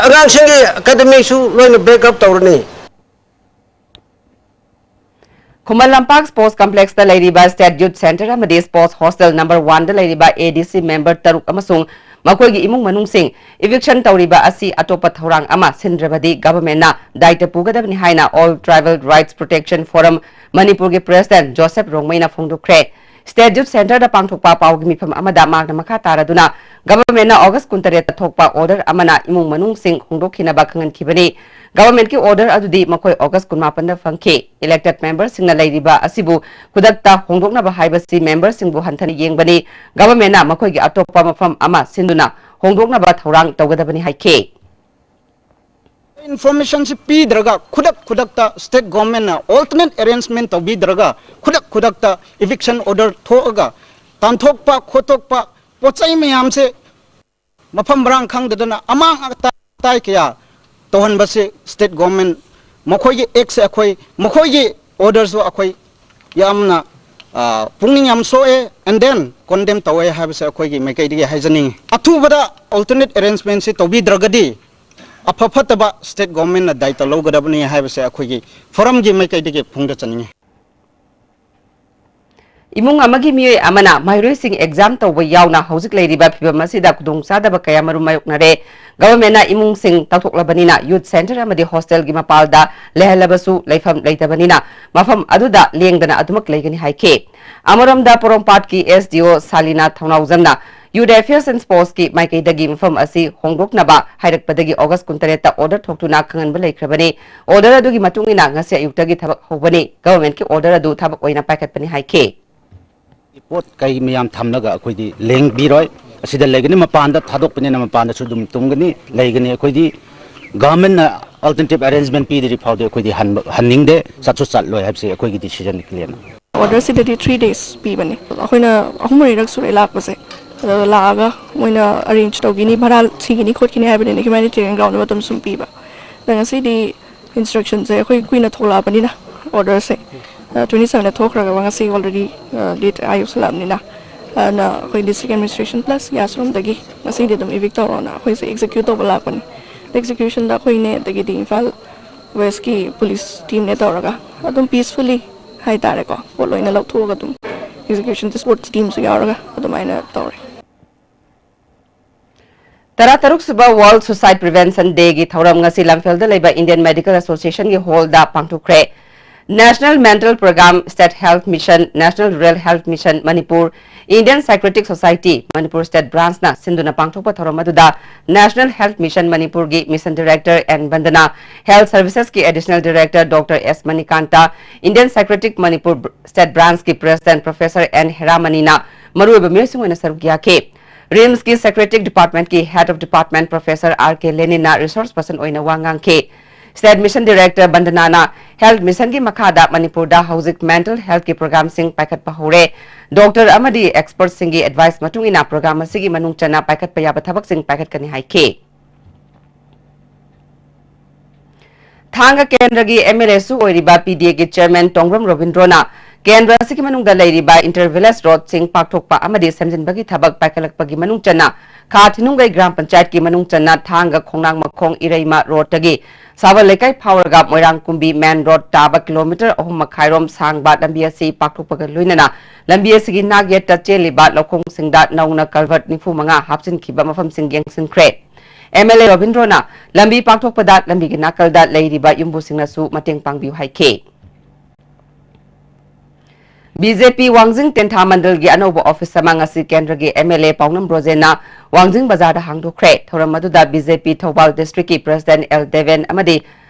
ꯑꯉꯥꯡꯁꯤꯡꯒꯤ ꯑꯦꯀꯥꯗꯃꯤꯁꯨ ꯂꯣꯏꯅ ꯕꯦꯛꯑꯞ ꯇꯧꯔꯅꯤ꯫ ꯈꯨꯃꯟ ꯂꯝꯄꯥꯛ ꯁ꯭ꯄꯣꯔꯠꯁ ꯀꯝꯄ꯭ꯂꯦꯛꯁꯇ ꯂꯩꯔꯤꯕ ꯁ꯭ꯇꯦꯠ ꯌꯨꯠ ꯁꯦꯟꯇꯔ ꯑꯃꯗꯤ ꯁ꯭ꯄꯣꯔꯠꯁ ꯍꯣꯁꯇꯦꯜ ꯅꯝꯕꯔ ꯋꯥꯟꯗ ꯂꯩꯔꯤꯕ ꯑꯦ ꯗꯤ ꯁꯤ ꯃꯦꯝꯕꯔ ꯇꯔꯨꯛ ꯑꯃꯁꯨꯡ ꯃꯈꯣꯏꯒꯤ ꯏꯃꯨꯡ ꯃꯅꯨꯡꯁꯤꯡ ꯏꯚꯤꯛꯁꯟ ꯇꯧꯔꯤꯕ ꯑꯁꯤ ꯑꯇꯣꯞꯄ ꯊꯧꯔꯥꯡ ꯑꯃ ꯁꯤꯟꯗ꯭ꯔꯕꯗꯤ ꯒꯚꯔꯟꯃꯦꯟꯠꯅ ꯗꯥꯏꯇ ꯄꯨꯒꯗꯕꯅꯤ ꯍꯥꯏꯅ all tribal rights protection forum ꯃꯅꯤꯄꯨꯔꯒꯤ ꯄ꯭ꯔꯦꯁꯤꯗꯦꯟꯠ ꯖꯣꯁꯦꯐ ꯔꯣꯡꯃꯩꯅ ꯐꯣꯡꯗꯣꯛꯈ꯭ꯔꯦ꯫ ꯁ꯭ꯇꯦꯠ ꯌꯨꯠ ꯁꯦꯟꯇꯔꯗ ꯄꯥꯡꯊꯣꯛꯄ ꯄꯥꯎꯒꯤ ꯃꯤꯐꯝ ꯑꯃꯗ ꯃꯍꯥꯛꯅ ꯃꯈꯥ ꯇꯥꯔꯗꯨꯅ ꯒꯚꯔꯟꯃꯦꯟꯠꯅ ꯑꯣꯒꯁ ꯀꯨꯟꯇꯔꯦꯠꯇ ꯊꯣꯛꯄ ꯑꯣꯔꯗꯔ ꯑꯃꯅ ꯏꯃꯨꯡ ꯃꯅꯨꯡꯁꯤꯡ ꯍꯣꯡꯗꯣꯛꯈꯤꯅꯕ ꯈꯪꯍꯟꯈꯤꯕꯅꯤ꯫ ꯒꯚꯔꯟꯃꯦꯟꯠꯀꯤ ꯑꯣꯔꯗꯔ ꯑꯗꯨꯗꯤ ꯃꯈꯣꯏ ꯑꯣꯒꯁ ꯀꯨꯟꯃꯥꯄꯟꯗ ꯐꯪꯈꯤ꯫ ꯏꯂꯦꯛꯇꯦꯗ ꯃꯦꯝꯕꯔꯁꯤꯡꯅ ꯂꯩꯔꯤꯕ ꯑꯁꯤꯕꯨ ꯈꯨꯗꯛꯇ ꯍꯣꯡꯗꯣꯛꯅꯕ ꯍꯥꯏꯕꯁꯤ ꯃꯦꯝꯕꯔꯁꯤꯡꯕꯨ ꯍꯟꯊꯅ ꯌꯦꯡꯕꯅꯤ꯫ ꯒꯚꯔꯟꯃꯦꯟꯠꯅ ꯃꯈꯣꯏꯒꯤ ꯑꯇꯣꯞꯄ ꯃꯐꯝ ꯑꯃ ꯁꯤꯟꯗꯨꯅ ꯍꯣꯡꯗꯣꯛꯅꯕ ꯊꯧꯔꯥꯡ ꯇꯧꯒꯗꯕꯅꯤ ꯍꯥꯏꯈꯤ꯫ ꯏꯟꯐꯣꯔꯃꯦꯁꯟꯁꯤ ꯄꯤꯗ꯭ꯔꯒ ꯈꯨꯗꯛ ꯈꯨꯗꯛꯇ ꯁ꯭ꯇꯦꯠ ꯒꯣꯔꯃꯦꯟꯅ ꯑꯣꯜꯇꯔꯅꯦꯠ ꯑꯦꯔꯦꯟꯖꯃꯦꯟ ꯇꯧꯕꯤꯗ꯭ꯔꯒ ꯈꯨꯗꯛ ꯈꯨꯗꯛꯇ ꯏꯚꯤꯛꯁꯟ ꯑꯣꯔꯗꯔ ꯊꯣꯛꯑꯒ ꯇꯥꯟꯊꯣꯛꯄ ꯈꯣꯠꯇꯣꯛꯄ ꯄꯣꯠ ꯆꯩ ꯃꯌꯥꯝꯁꯦ ꯃꯐꯝ ꯃꯔꯥꯡ ꯈꯪꯗꯗꯅ ꯑꯃꯥꯡ ꯑꯇꯥ- ꯑꯇꯥꯏ ꯀꯌꯥ ꯇꯧꯍꯟꯕꯁꯦ ꯁ꯭ꯇꯦꯠ ꯒꯣꯔꯃꯦꯟ ꯃꯈꯣꯏꯒꯤ ꯑꯦꯛꯁꯦ ꯑꯩꯈꯣꯏ ꯃꯈꯣꯏꯒꯤ ꯑꯣꯔꯗꯔꯁꯨ ꯑꯩꯈꯣꯏ ꯌꯥꯝꯅ ꯄꯨꯛꯅꯤꯡ ꯌꯥꯝ ꯁꯣꯛꯑꯦ ꯑꯦꯟ ꯗꯦꯟ ꯀꯣꯟꯗꯦꯝ ꯇꯧꯋꯦ ꯍꯥꯏꯕꯁꯦ ꯑꯩꯈꯣꯏꯒꯤ ꯃꯥꯏꯀꯩꯗꯒꯤ ꯍꯥꯏꯖꯅꯤꯡꯉꯤ꯫ ꯑꯊꯨꯕꯗ ꯑꯣꯜꯇꯔꯅꯦꯠ ꯑꯦꯔꯦꯟꯖꯃꯦꯟꯁꯤ ꯇꯧꯕꯤꯗ꯭ꯔꯒꯗꯤ ꯑꯐ ꯐꯠꯇꯕ ꯁ꯭ꯇꯦꯠ ꯒꯣꯔꯃꯦꯟꯅ ꯗꯥꯏꯇ ꯂꯧꯒꯗꯕꯅꯤ ꯍꯥꯏꯕꯁꯦ ꯑꯩꯈꯣꯏꯒꯤ ꯐꯣꯔꯝꯒꯤ ꯃꯥꯏꯀꯩꯗꯒꯤ ꯐꯣꯡꯗꯣꯛꯆꯅꯤꯡꯉꯤ꯫ ꯏꯃꯨꯡ ꯑꯃꯒꯤ ꯃꯤꯑꯣꯏ ꯑꯃꯅ ꯃꯍꯩꯔꯣꯏꯁꯤꯡ ꯑꯦꯛꯖꯥꯝ ꯇꯧꯕ ꯌꯥꯎꯅ ꯍꯧꯖꯤꯛ ꯂꯩꯔꯤꯕ ꯐꯤꯚꯝ ꯑꯁꯤꯗ ꯈꯨꯗꯣꯡꯆꯥꯗꯕ ꯀꯌꯥꯃꯔꯨꯝ ꯃꯥꯌꯣꯛꯅꯔꯦ꯫ ꯒꯚꯔꯟꯃꯦꯟꯠꯅ ꯏꯃꯨꯡꯁꯤꯡ ꯇꯧꯊꯣꯛꯂꯕꯅꯤꯅ ꯌꯨꯠ ꯁꯦꯟꯇꯔ ꯑꯃꯗꯤ ꯍꯣꯁꯇꯦꯜꯒꯤ ꯃꯄꯥꯜꯗ ꯂꯩꯍꯜꯂꯕꯁꯨ ꯂꯩꯐꯝ ꯂꯩꯇꯕꯅꯤꯅ ꯃꯐꯝ ꯑꯗꯨꯗ ꯂꯦꯡꯗꯅ ꯑꯗꯨꯃꯛ ꯂꯩꯒꯅꯤ ꯍꯥꯏꯈꯤ꯫ ꯑꯃꯔꯣꯝꯗ ꯄꯣꯔꯣꯝꯄꯥꯠꯀꯤ ꯑꯦꯁ ꯗꯤ ꯑꯣ ꯁꯥꯂꯤꯅꯥ ꯊꯧꯅꯥꯎꯖꯝꯅ ꯌꯨꯠ ꯑꯦꯐꯤꯌꯔꯁ ꯑꯦꯟ ꯁ꯭ꯄꯣꯔꯠꯁꯀꯤ ꯃꯥꯏꯀꯩꯗꯒꯤ ꯃꯐꯝ ꯑꯁꯤ ꯍꯣꯡꯗꯣꯛꯅꯕ ꯍꯥꯏꯔꯛꯄꯗꯒꯤ ꯑꯣꯒꯁ ꯀꯨꯟꯇꯔꯦꯠꯇ ꯑꯣꯔꯗꯔ ꯊꯣꯛꯇꯨꯅ ꯈꯪꯍꯟꯕ ꯂꯩꯈ꯭ꯔꯕꯅꯤ꯫ ꯑꯣꯔꯗꯔ ꯑꯗꯨꯒꯤ ꯃꯇꯨꯡ ꯏꯟꯅ ꯉꯁꯤ ꯑꯌꯨꯛꯇꯒꯤ ꯊꯕꯛ ꯍꯧꯕꯅꯤ꯫ ꯒꯚꯔꯟꯃꯦꯟꯠꯀꯤ ꯑꯣꯔꯗꯔ ꯑꯗꯨ ꯊꯕꯛ ꯑꯣꯏꯅ ꯄꯥꯏꯈꯠꯄꯅꯤ ꯍꯥꯏꯈꯤ꯫ ꯄꯣꯠ ꯀꯩ ꯃꯌꯥꯝ ꯊꯝꯂꯒ ꯑꯩꯈꯣꯏꯗꯤ ꯂꯦꯡꯕꯤꯔꯣꯏ꯫ ꯑꯁꯤꯗ ꯂꯩꯒꯅꯤ, ꯃꯄꯥꯟꯗ ꯊꯥꯗꯣꯛꯄꯅꯤꯅ ꯃꯄꯥꯟꯗꯁꯨ ꯑꯗꯨꯝ ꯇꯨꯝꯒꯅꯤ, ꯂꯩꯒꯅꯤ꯫ ꯑꯩꯈꯣꯏꯗꯤ ꯒꯚꯔꯟꯃꯦꯟꯠꯅ ꯑꯜꯇꯔꯅꯦꯇꯤꯚ ꯑꯦꯔꯦꯟꯖꯃꯦꯟꯠ ꯄꯤꯗ꯭ꯔꯤ ꯐꯥꯎꯗꯤ ꯑꯩꯈꯣꯏꯗꯤ ꯍꯟꯕ ꯍꯟꯅꯤꯡꯗꯦ, ꯆꯠꯁꯨ ꯆꯠꯂꯣꯏ ꯍꯥꯏꯕꯁꯤ ꯑꯩꯈꯣꯏꯒꯤ ꯗꯤꯁꯤꯖꯟꯅꯤ ꯀ꯭ꯂꯤꯌꯔꯅꯤ꯫ ꯑꯣꯔꯗꯔꯁꯤꯗꯗꯤ ꯊ꯭ꯔꯤ ꯗꯦꯖ ꯄꯤꯕꯅꯤ꯫ ꯑꯩꯈꯣꯏꯅ ꯑꯍꯨꯝ ꯃꯔꯤꯔꯛ ꯁꯨꯔꯦ ꯂꯥꯛꯄꯁꯦ꯫ ꯑꯗꯣ ꯂꯥꯛꯑꯒ ꯃꯣꯏꯅ ꯑꯦꯔꯦꯟꯖ ꯇꯧꯈꯤꯅꯤ, ꯚꯔꯥ ꯊꯤꯒꯅꯤ ꯈꯣꯠꯈꯤꯅꯤ ꯍꯥꯏꯕꯅꯤꯅ ꯍ꯭ꯌꯨꯃꯦꯅꯤꯇꯦꯔꯤꯌꯟ ꯒ꯭ꯔꯥꯎꯟꯗ ꯃꯇꯝ ꯁꯨꯝ ꯄꯤꯕ꯫ ꯉꯁꯤꯗꯤ instructionꯁꯦ ꯑꯩꯈꯣꯏ ꯀꯨꯏꯅ ꯊꯣꯛꯂꯛꯑꯕꯅꯤꯅ, orderꯁꯦ twenty sevenꯗ ꯊꯣꯛꯈ꯭ꯔꯒ ꯉꯁꯤ already date ꯑꯥ ꯌꯧꯁꯜꯂꯛꯑꯕꯅꯤꯅ, ꯑꯗꯨꯅ ꯑꯩꯈꯣꯏ district administration plus ꯌꯥꯁꯔꯣꯝꯗꯒꯤ ꯉꯁꯤꯗꯤ ꯑꯗꯨꯝ evict ꯇꯧꯔꯣꯅ ꯑꯩꯈꯣꯏꯁꯦ execute ꯇꯧꯕ ꯂꯥꯛꯄꯅꯤ꯫ Executionꯗ ꯑꯩꯈꯣꯏꯅꯦ, ꯑꯗꯒꯤꯗꯤ ꯏꯝꯐꯥꯜ Westꯀꯤ police teamꯅꯦ ꯇꯧꯔꯒ ꯑꯗꯨꯝ peacefully ꯍꯥꯏꯇꯥꯔꯦꯀꯣ, ꯄꯣꯠ ꯂꯣꯏꯅ ꯂꯧꯊꯣꯛꯑꯒ ꯑꯗꯨꯝ execution, sports teamꯁꯨ ꯌꯥꯎꯔꯒ ꯑꯗꯨꯃꯥꯏꯅ ꯇꯧꯔꯦ꯫ ꯇꯔꯥꯇꯔꯨꯛ ꯁꯨꯕ World Suicide Prevention Dayꯒꯤ ꯊꯧꯔꯝ ꯉꯁꯤ ꯂꯝꯐꯦꯜꯗ ꯂꯩꯕ Indian Medical Associationꯒꯤ hallꯗ ꯄꯥꯡꯊꯣꯛꯈ꯭ꯔꯦ꯫ National Mental Program, State Health Mission, National Rural Health Mission, Manipur, Indian Psychiatric Society, Manipur State Branchꯅ ꯁꯤꯟꯗꯨꯅ ꯄꯥꯡꯊꯣꯛꯄ ꯊꯧꯔꯝ ꯑꯗꯨꯗ National Health Mission ꯃꯅꯤꯄꯨꯔꯒꯤ Mission Director N ꯕꯟꯗꯅꯥ, Health Servicesꯀꯤ Additional Director Doctor S Manikanta, Indian Psychiatric Manipur State Branchꯀꯤ President Professor N ꯍꯦꯔꯥꯃꯅꯤꯅ ꯃꯔꯨꯑꯣꯏꯕ ꯃꯤꯑꯣꯏꯁꯤꯡ ꯑꯣꯏꯅ ꯁꯔꯨꯛ ꯌꯥꯈꯤ꯫ RIMSꯀꯤ Psychiatric Departmentꯀꯤ Head of Department Professor R K ꯂꯦꯅꯤꯟꯅ resource person ꯑꯣꯏꯅ ꯋꯥ ꯉꯥꯡꯈꯤ꯫ State Mission Director ꯕꯟꯗꯅꯥꯅ Health Missionꯒꯤ ꯃꯈꯥꯗ ꯃꯅꯤꯄꯨꯔꯗ ꯍꯧꯖꯤꯛ mental healthꯀꯤ programꯁꯤꯡ ꯄꯥꯏꯈꯠꯄ ꯍꯧꯔꯦ꯫ Doctor ꯑꯃꯗꯤ expertꯁꯤꯡꯒꯤ advice ꯃꯇꯨꯡ ꯏꯟꯅ program ꯑꯁꯤꯒꯤ ꯃꯅꯨꯡ ꯆꯟꯅ ꯄꯥꯏꯈꯠꯄ ꯌꯥꯕ ꯊꯕꯛꯁꯤꯡ ꯄꯥꯏꯈꯠꯀꯅꯤ ꯍꯥꯏꯈꯤ꯫ ꯊꯥꯡꯒ ꯀꯦꯟꯗ꯭ꯔꯒꯤ MLAꯁꯨ ꯑꯣꯏꯔꯤꯕ PDAꯒꯤ Chairman ꯇꯣꯡꯕ꯭ꯔꯝ ꯔꯣꯕꯤꯟꯗ꯭ꯔꯣꯅ ꯀꯦꯟꯗ꯭ꯔ ꯑꯁꯤꯒꯤ ꯃꯅꯨꯡꯗ ꯂꯩꯔꯤꯕ inter village roadꯁꯤꯡ ꯄꯥꯛꯊꯣꯛꯄ ꯑꯃꯗꯤ ꯁꯦꯝꯖꯤꯟꯕꯒꯤ ꯊꯕꯛ ꯄꯥꯏꯈꯠꯂꯛꯄꯒꯤ ꯃꯅꯨꯡ ꯆꯟꯅ ꯈꯥ ꯊꯤꯅꯨꯡꯒꯩ ꯒ꯭ꯔꯥꯝ ꯄꯟꯆꯥꯌꯠꯀꯤ ꯃꯅꯨꯡ ꯆꯟꯅ ꯊꯥꯡꯒ ꯈꯣꯡꯅꯥꯡ ꯃꯈꯣꯡ ꯏꯔꯩꯃ roadꯇꯒꯤ ꯁꯥꯕꯜ ꯂꯩꯀꯥꯏ ꯐꯥꯎꯔꯒ ꯃꯣꯏꯔꯥꯡ ꯀꯨꯝꯕꯤ main road ꯇꯥꯕ kilometre ꯑꯍꯨꯝ ꯃꯈꯥꯏꯔꯣꯝ ꯁꯥꯡꯕ ꯂꯝꯕꯤ ꯑꯁꯤ ꯄꯥꯛꯊꯣꯛꯄꯒ ꯂꯣꯏꯅꯅ ꯂꯝꯕꯤ ꯑꯁꯤꯒꯤ ꯅꯥꯛ ꯌꯦꯠꯇ ꯆꯦꯜꯂꯤꯕ ꯂꯧꯈꯣꯡꯁꯤꯡꯗ ꯅꯧꯅ culvert ꯅꯤꯐꯨ ꯃꯉꯥ ꯍꯥꯞꯆꯤꯟꯈꯤꯕ ꯃꯐꯝꯁꯤꯡ ꯌꯦꯡꯁꯤꯟꯈ꯭ꯔꯦ꯫ MLA ꯔꯣꯕꯤꯟꯗ꯭ꯔꯣꯅ ꯂꯝꯕꯤ ꯄꯥꯛꯊꯣꯛꯄꯗ ꯂꯝꯕꯤꯒꯤ ꯅꯥꯀꯜꯗ ꯂꯩꯔꯤꯕ ꯌꯨꯝꯕꯨꯁꯤꯡꯅꯁꯨ ꯃꯇꯦꯡ ꯄꯥꯡꯕꯤꯌꯨ ꯍꯥꯏꯈꯤ꯫ BJP ꯋꯥꯡꯖꯤꯡ ꯇꯦꯟꯊꯥ ꯃꯟꯗꯜꯒꯤ ꯑꯅꯧꯕ office ꯑꯃ ꯉꯁꯤ ꯀꯦꯟꯗ꯭ꯔꯒꯤ MLA ꯄꯥꯎꯅꯝ ꯕ꯭ꯔꯣꯖꯦꯟꯅ ꯋꯥꯡꯖꯤꯡ ꯕꯖꯥꯔꯗ ꯍꯥꯡꯗꯣꯛꯈ꯭ꯔꯦ꯫ ꯊꯧꯔꯝ ꯑꯗꯨꯗ BJP Thoubal districtꯀꯤ President L Deben ꯑꯃꯗꯤ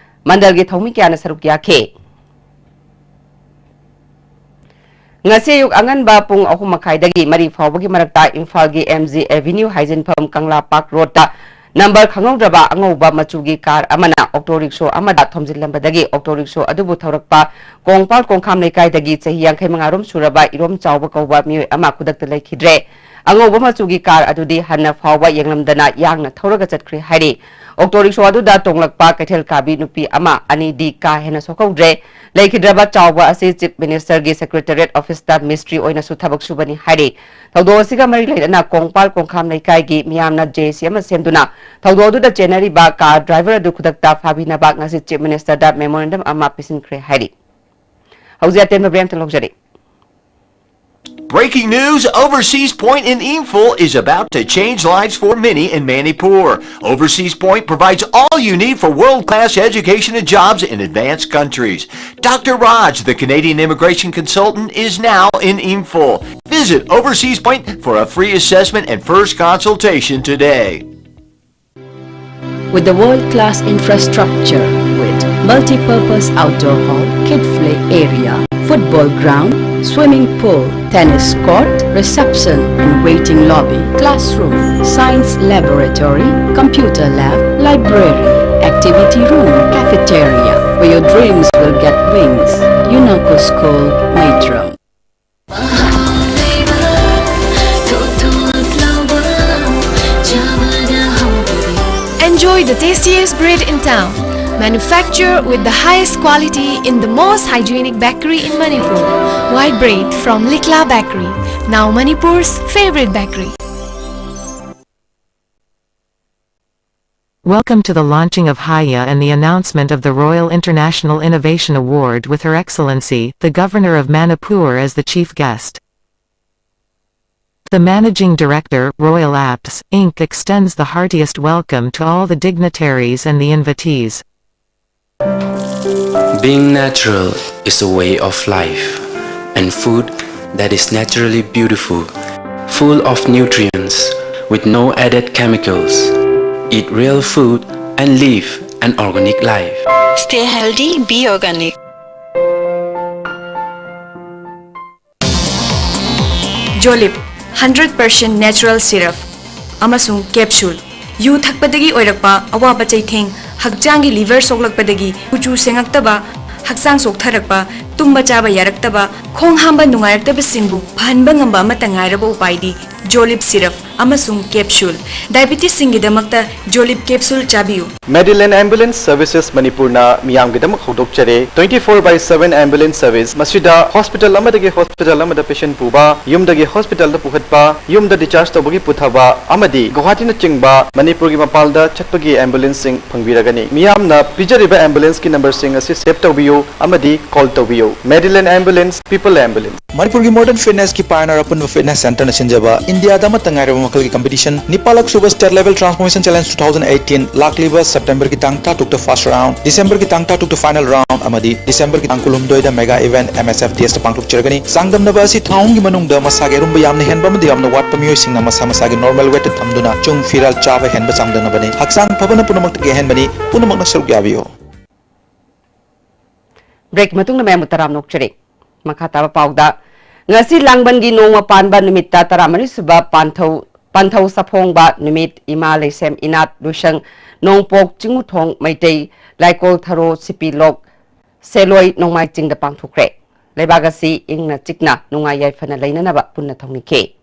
ꯃꯟꯗꯜꯒꯤ ꯊꯧꯃꯤ ꯀꯌꯥꯅ ꯁꯔꯨꯛ ꯌꯥꯈꯤ꯫ ꯉꯁꯤ ꯑꯌꯨꯛ ꯑꯉꯟꯕ ꯄꯨꯡ ꯑꯍꯨꯝ ꯃꯈꯥꯏꯗꯒꯤ ꯃꯔꯤ ꯐꯥꯎꯕꯒꯤ ꯃꯔꯛꯇ ꯏꯝꯐꯥꯜꯒꯤ MG Avenue ꯍꯥꯏꯖꯤꯟꯐꯝ ꯀꯪꯂꯥ ꯄꯥꯔꯛ ꯔꯣꯗꯇ number ꯈꯪꯍꯧꯗ꯭ꯔꯕ ꯑꯉꯧꯕ ꯃꯆꯨꯒꯤ car ꯑꯃꯅ auto rickshaw ꯑꯃꯗ ꯊꯣꯝꯖꯤꯜꯂꯝꯕꯗꯒꯤ auto rickshaw ꯑꯗꯨꯕꯨ ꯊꯧꯔꯛꯄ ꯀꯣꯡꯄꯥꯜ ꯀꯣꯡꯈꯥꯝ ꯂꯩꯀꯥꯏꯗꯒꯤ ꯆꯍꯤ ꯌꯥꯡꯈꯩ ꯃꯉꯥ ꯔꯣꯝ ꯁꯨꯔꯕ ꯏꯔꯣꯝ ꯆꯥꯎꯕ ꯀꯧꯕ ꯃꯤꯑꯣꯏ ꯑꯃ ꯈꯨꯗꯛꯇ ꯂꯩꯈꯤꯗ꯭ꯔꯦ꯫ ꯑꯉꯧꯕ ꯃꯆꯨꯒꯤ ꯀꯥꯔ ꯑꯗꯨꯗꯤ ꯍꯟꯅ ꯐꯥꯎꯕ ꯌꯦꯡꯂꯝꯗꯅ ꯌꯥꯡꯅ ꯊꯧꯔꯒ ꯆꯠꯈ꯭ꯔꯦ ꯍꯥꯏꯔꯤ꯫ ꯑꯣꯛꯇꯣ ꯔꯤꯛꯁꯣ ꯑꯗꯨꯗ ꯇꯣꯡꯂꯛꯄ ꯀꯩꯊꯦꯜ ꯀꯥꯕꯤ ꯅꯨꯄꯤ ꯑꯃ ꯑꯅꯤꯗꯤ ꯀꯥ ꯍꯦꯟꯅ ꯁꯣꯛꯍꯧꯗ꯭ꯔꯦ꯫ ꯂꯩꯈꯤꯗ꯭ꯔꯕ ꯆꯥꯎꯕ ꯑꯁꯤ ꯆꯤꯐ ꯃꯤꯅꯤꯁꯇꯔꯒꯤ ꯁꯦꯀ꯭ꯔꯦꯇꯦꯔꯤꯌꯦꯠ ꯑꯣꯐꯤꯁꯇ ꯃꯤꯁꯇ꯭ꯔꯤ ꯑꯣꯏꯅꯁꯨ ꯊꯕꯛ ꯁꯨꯕꯅꯤ ꯍꯥꯏꯔꯤ꯫ ꯊꯧꯗꯣꯛ ꯑꯁꯤꯒ ꯃꯔꯤ ꯂꯩꯅꯅ ꯀꯣꯡꯄꯥꯜ ꯀꯣꯡꯈꯥꯝ ꯂꯩꯀꯥꯏꯒꯤ ꯃꯤꯌꯥꯝꯅ ꯖꯦ ꯁꯤ ꯑꯃ ꯁꯦꯝꯗꯨꯅ ꯊꯧꯗꯣꯛ ꯑꯗꯨꯗ ꯆꯦꯟꯅꯔꯤꯕ ꯀꯥꯔ ꯗ꯭ꯔꯥꯏꯚꯔ ꯑꯗꯨ ꯈꯨꯗꯛꯇ ꯐꯥꯕꯤꯅꯕ ꯉꯁꯤ ꯆꯤꯐ ꯃꯤꯅꯤꯁꯇꯔꯗ ꯃꯦꯃꯣꯔꯦꯟꯗꯝ ꯑꯃ ꯄꯤꯁꯤꯟꯈ꯭ꯔꯦ ꯍꯥꯏꯔꯤ꯫ ꯍꯧꯖꯤꯛ ꯑꯇꯦꯟꯕ ꯕ꯭ꯔꯦꯛ ꯑꯝꯇ ꯂꯧꯖꯔꯤ꯫ Breaking news, Overseas Point in Imphal is about to change lives for many in Manipur. Overseas Point provides all you need for world-class education and jobs in advanced countries. Doctor Raj, the Canadian immigration consultant, is now in Imphal. Visit Overseas Point for a free assessment and first consultation today. With the world-class infrastructure with multi-purpose outdoor hall, kid play area, football ground, swimming pool, tennis court, reception and waiting lobby, classroom, science laboratory, computer lab, library, activity room, cafeteria, where your dreams will get wings. Unako School, Maitram. Enjoy the tastiest bread in town. Manufacture with the highest quality in the most hygienic bakery in Manipur. White bread from Likla Bakery, now Manipur's favorite bakery. Welcome to the launching of Haya and the announcement of the Royal International Innovation Award with Her Excellency, the Governor of Manipur as the chief guest. The Managing Director, Royal Apps, Inc extends the heartiest welcome to all the dignitaries and the invitees. Being natural is a way of life, and food that is naturally beautiful, full of nutrients, with no added chemicals. Eat real food and live an organic life. Stay healthy, be organic. Jolip hundred percent natural syrup ꯑꯃꯁꯨꯡ capsule. ꯌꯨ ꯊꯛꯄꯗꯒꯤ ꯑꯣꯏꯔꯛꯄ ꯑꯋꯥꯕ ꯆꯩꯊꯦꯡ, ꯍꯛꯆꯥꯡꯒꯤ liver ꯁꯣꯛꯂꯛꯄꯗꯒꯤ ꯀꯨꯆꯨ ꯁꯦꯡꯉꯛꯇꯕ, ꯍꯛꯆꯥꯡ ꯁꯣꯛꯊꯔꯛꯄ, ꯇꯨꯝꯕ ꯆꯥꯕ ꯌꯥꯔꯛꯇꯕ, ꯈꯣꯡ ꯍꯥꯝꯕ ꯅꯨꯡꯉꯥꯏꯔꯛꯇꯕꯁꯤꯡꯕꯨ ꯐꯍꯟꯕ ꯉꯝꯕ ꯑꯃꯠꯇ ꯉꯥꯏꯔꯕ ꯎꯄꯥꯏꯗꯤ ꯖꯣꯂꯤꯞ ꯁꯤꯔꯞ ꯑꯃꯁꯨꯡ ꯀꯦꯞꯁꯨꯜ꯫ ꯗꯥꯏꯕꯤꯇꯤꯁꯁꯤꯡꯒꯤꯗꯃꯛꯇ ꯖꯣꯂꯤꯞ ꯀꯦꯞꯁꯨꯜ ꯆꯥꯕꯤꯌꯨ꯫ Medilane Ambulance Services ꯃꯅꯤꯄꯨꯔꯅ ꯃꯤꯌꯥꯝꯒꯤꯗꯃꯛ ꯍꯧꯗꯣꯛꯆꯔꯦ twenty four by seven ambulance service꯫ ꯃꯁꯤꯗ hospital ꯑꯃꯗꯒꯤ hospital ꯑꯃꯗ patient ꯄꯨꯕ, ꯌꯨꯝꯗꯒꯤ hospitalꯗ ꯄꯨꯈꯠꯄ, ꯌꯨꯝꯗ discharge ꯇꯧꯕꯒꯤ ꯄꯨꯊꯕ ꯑꯃꯗꯤ ꯒꯨꯋꯥꯍꯥꯇꯤꯅꯆꯤꯡꯕ ꯃꯅꯤꯄꯨꯔꯒꯤ ꯃꯄꯥꯟꯗ ꯆꯠꯄꯒꯤ ambulanceꯁꯤꯡ ꯐꯪꯕꯤꯔꯒꯅꯤ꯫ ꯃꯤꯌꯥꯝꯅ ꯄꯤꯖꯔꯤꯕ ambulanceꯀꯤ numberꯁꯤꯡ ꯑꯁꯤ save ꯇꯧꯕꯤꯌꯨ ꯑꯃꯗꯤ call ꯇꯧꯕꯤꯌꯨ꯫ Medilane Ambulance, People Ambulance꯫ ꯃꯅꯤꯄꯨꯔꯒꯤ modern fitnessꯀꯤ pioneer ꯑꯄꯨꯟꯕ fitness centreꯅ ꯁꯤꯟꯖꯕ ꯏꯟꯗꯤꯌꯥꯗ ꯑꯃꯠꯇ ꯉꯥꯏꯔꯕ ꯃꯈꯜꯒꯤ competition ꯅꯤꯄꯥꯜꯂꯛ ꯁꯨꯕ State Level Transformation Challenge two thousand eighteen ꯂꯥꯛꯂꯤꯕ Septemberꯒꯤ ꯇꯥꯡ ꯇꯔꯥꯇꯔꯨꯛꯇ first round, Decemberꯒꯤ ꯇꯥꯡ ꯇꯔꯥꯇꯔꯨꯛꯇ final round ꯑꯃꯗꯤ Decemberꯒꯤ ꯇꯥꯡ ꯀꯨꯟꯍꯨꯝꯗꯣꯏꯗ mega event M S F Dꯁꯇ ꯄꯥꯡꯊꯣꯛꯆꯔꯒꯅꯤ꯫ ꯆꯥꯡꯗꯝꯅꯕ ꯑꯁꯤ ꯊꯥ ꯑꯍꯨꯝꯒꯤ ꯃꯅꯨꯡꯗ ꯃꯁꯥꯒꯤ ꯑꯔꯨꯝꯕ ꯌꯥꯝꯅ ꯍꯦꯟꯕ ꯑꯃꯗꯤ ꯌꯥꯝꯅ ꯋꯥꯠꯄ ꯃꯤꯑꯣꯏꯁꯤꯡꯅ ꯃꯁꯥ ꯃꯁꯥꯒꯤ normal weightꯇ ꯊꯝꯗꯨꯅ ꯆꯨꯡ ꯐꯤꯔꯥꯜ ꯆꯥꯕ ꯍꯦꯟꯕ ꯆꯥꯡꯗꯝꯅꯕꯅꯤ꯫ ꯍꯛꯆꯥꯡ ꯐꯕꯅ ꯄꯨꯝꯅꯃꯛꯇꯒꯤ ꯑꯍꯦꯟꯕꯅꯤ꯫ ꯄꯨꯝꯅꯃꯛꯅ ꯁꯔꯨꯛ ꯌꯥꯕꯤꯌꯨ꯫ Break ꯃꯇꯨꯡꯗ ꯃꯌꯥꯝꯕꯨ ꯇꯔꯥꯝꯅ ꯑꯣꯛꯆꯔꯤ꯫ ꯃꯈꯥ ꯇꯥꯕ ꯄꯥꯎꯗ, ꯉꯁꯤ ꯂꯥꯡꯕꯟꯒꯤ ꯅꯣꯡꯃ ꯄꯥꯟꯕ ꯅꯨꯃꯤꯠꯇ ꯇꯔꯥꯃꯔꯤ ꯁꯨꯕ ꯄꯥꯟꯊꯧ, ꯄꯥꯟꯊꯧ ꯁꯥꯐꯣꯡꯕ ꯅꯨꯃꯤꯠ, ꯏꯃꯥ ꯂꯩꯁꯦꯝ ꯏꯅꯥꯠ ꯂꯨꯏꯁꯪ, ꯅꯣꯡꯄꯣꯛ ꯆꯤꯡꯃꯨꯊꯣꯡ ꯃꯩꯇꯩ, ꯂꯥꯏꯀꯣꯜ ꯊꯔꯣ ꯁꯤꯄꯤ ꯂꯣꯛ, ꯁꯦꯂꯣꯏ ꯅꯣꯡꯃꯥꯏ ꯆꯤꯡꯗ ꯄꯥꯡꯊꯣꯛꯈ꯭ꯔꯦ꯫ ꯂꯩꯕꯥꯛ ꯑꯁꯤ ꯏꯪꯅ ꯆꯤꯛꯅ ꯅꯨꯡꯉꯥꯏ ꯌꯥꯏꯐꯅ ꯂꯩꯅꯅꯕ ꯄꯨꯟꯅ ꯊꯧꯅꯤꯈꯤ꯫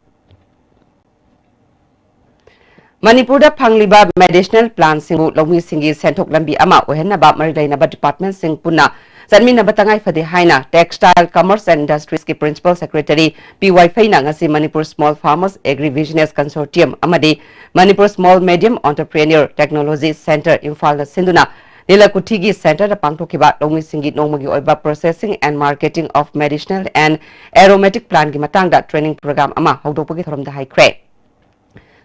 ꯃꯅꯤꯄꯨꯔꯗ ꯐꯪꯂꯤꯕ medicinal plantꯁꯤꯡꯕꯨ ꯂꯧꯃꯤꯁꯤꯡꯒꯤ ꯁꯦꯟꯊꯣꯛ ꯂꯝꯕꯤ ꯑꯃ ꯑꯣꯏꯍꯟꯅꯕ ꯃꯔꯤ ꯂꯩꯅꯕ departmentꯁꯤꯡ ꯄꯨꯟꯅ ꯆꯠꯃꯤꯟꯅꯕ ꯇꯉꯥꯏ ꯐꯗꯦ ꯍꯥꯏꯅ Textile Commerce and Industriesꯀꯤ Principal Secretary ꯄꯤ ꯋꯥꯏꯐꯩꯅ ꯉꯁꯤ Manipur Small Farmers Agri Business Consortium ꯑꯃꯗꯤ Manipur Small Medium Entrepreneur Technology Centre ꯏꯝꯐꯥꯜꯅ ꯁꯤꯟꯗꯨꯅ ꯅꯤꯂꯀꯨꯊꯤꯒꯤ centreꯗ ꯄꯥꯡꯊꯣꯛꯈꯤꯕ ꯂꯧꯃꯤꯁꯤꯡꯒꯤ ꯅꯣꯡꯃꯒꯤ ꯑꯣꯏꯕ Processing and Marketing of Medicinal and Aromatic Plantꯀꯤ ꯃꯇꯥꯡꯗ training program ꯑꯃ ꯍꯧꯗꯣꯛꯄꯒꯤ ꯊꯧꯔꯝꯗ ꯍꯥꯏꯈ꯭ꯔꯦ꯫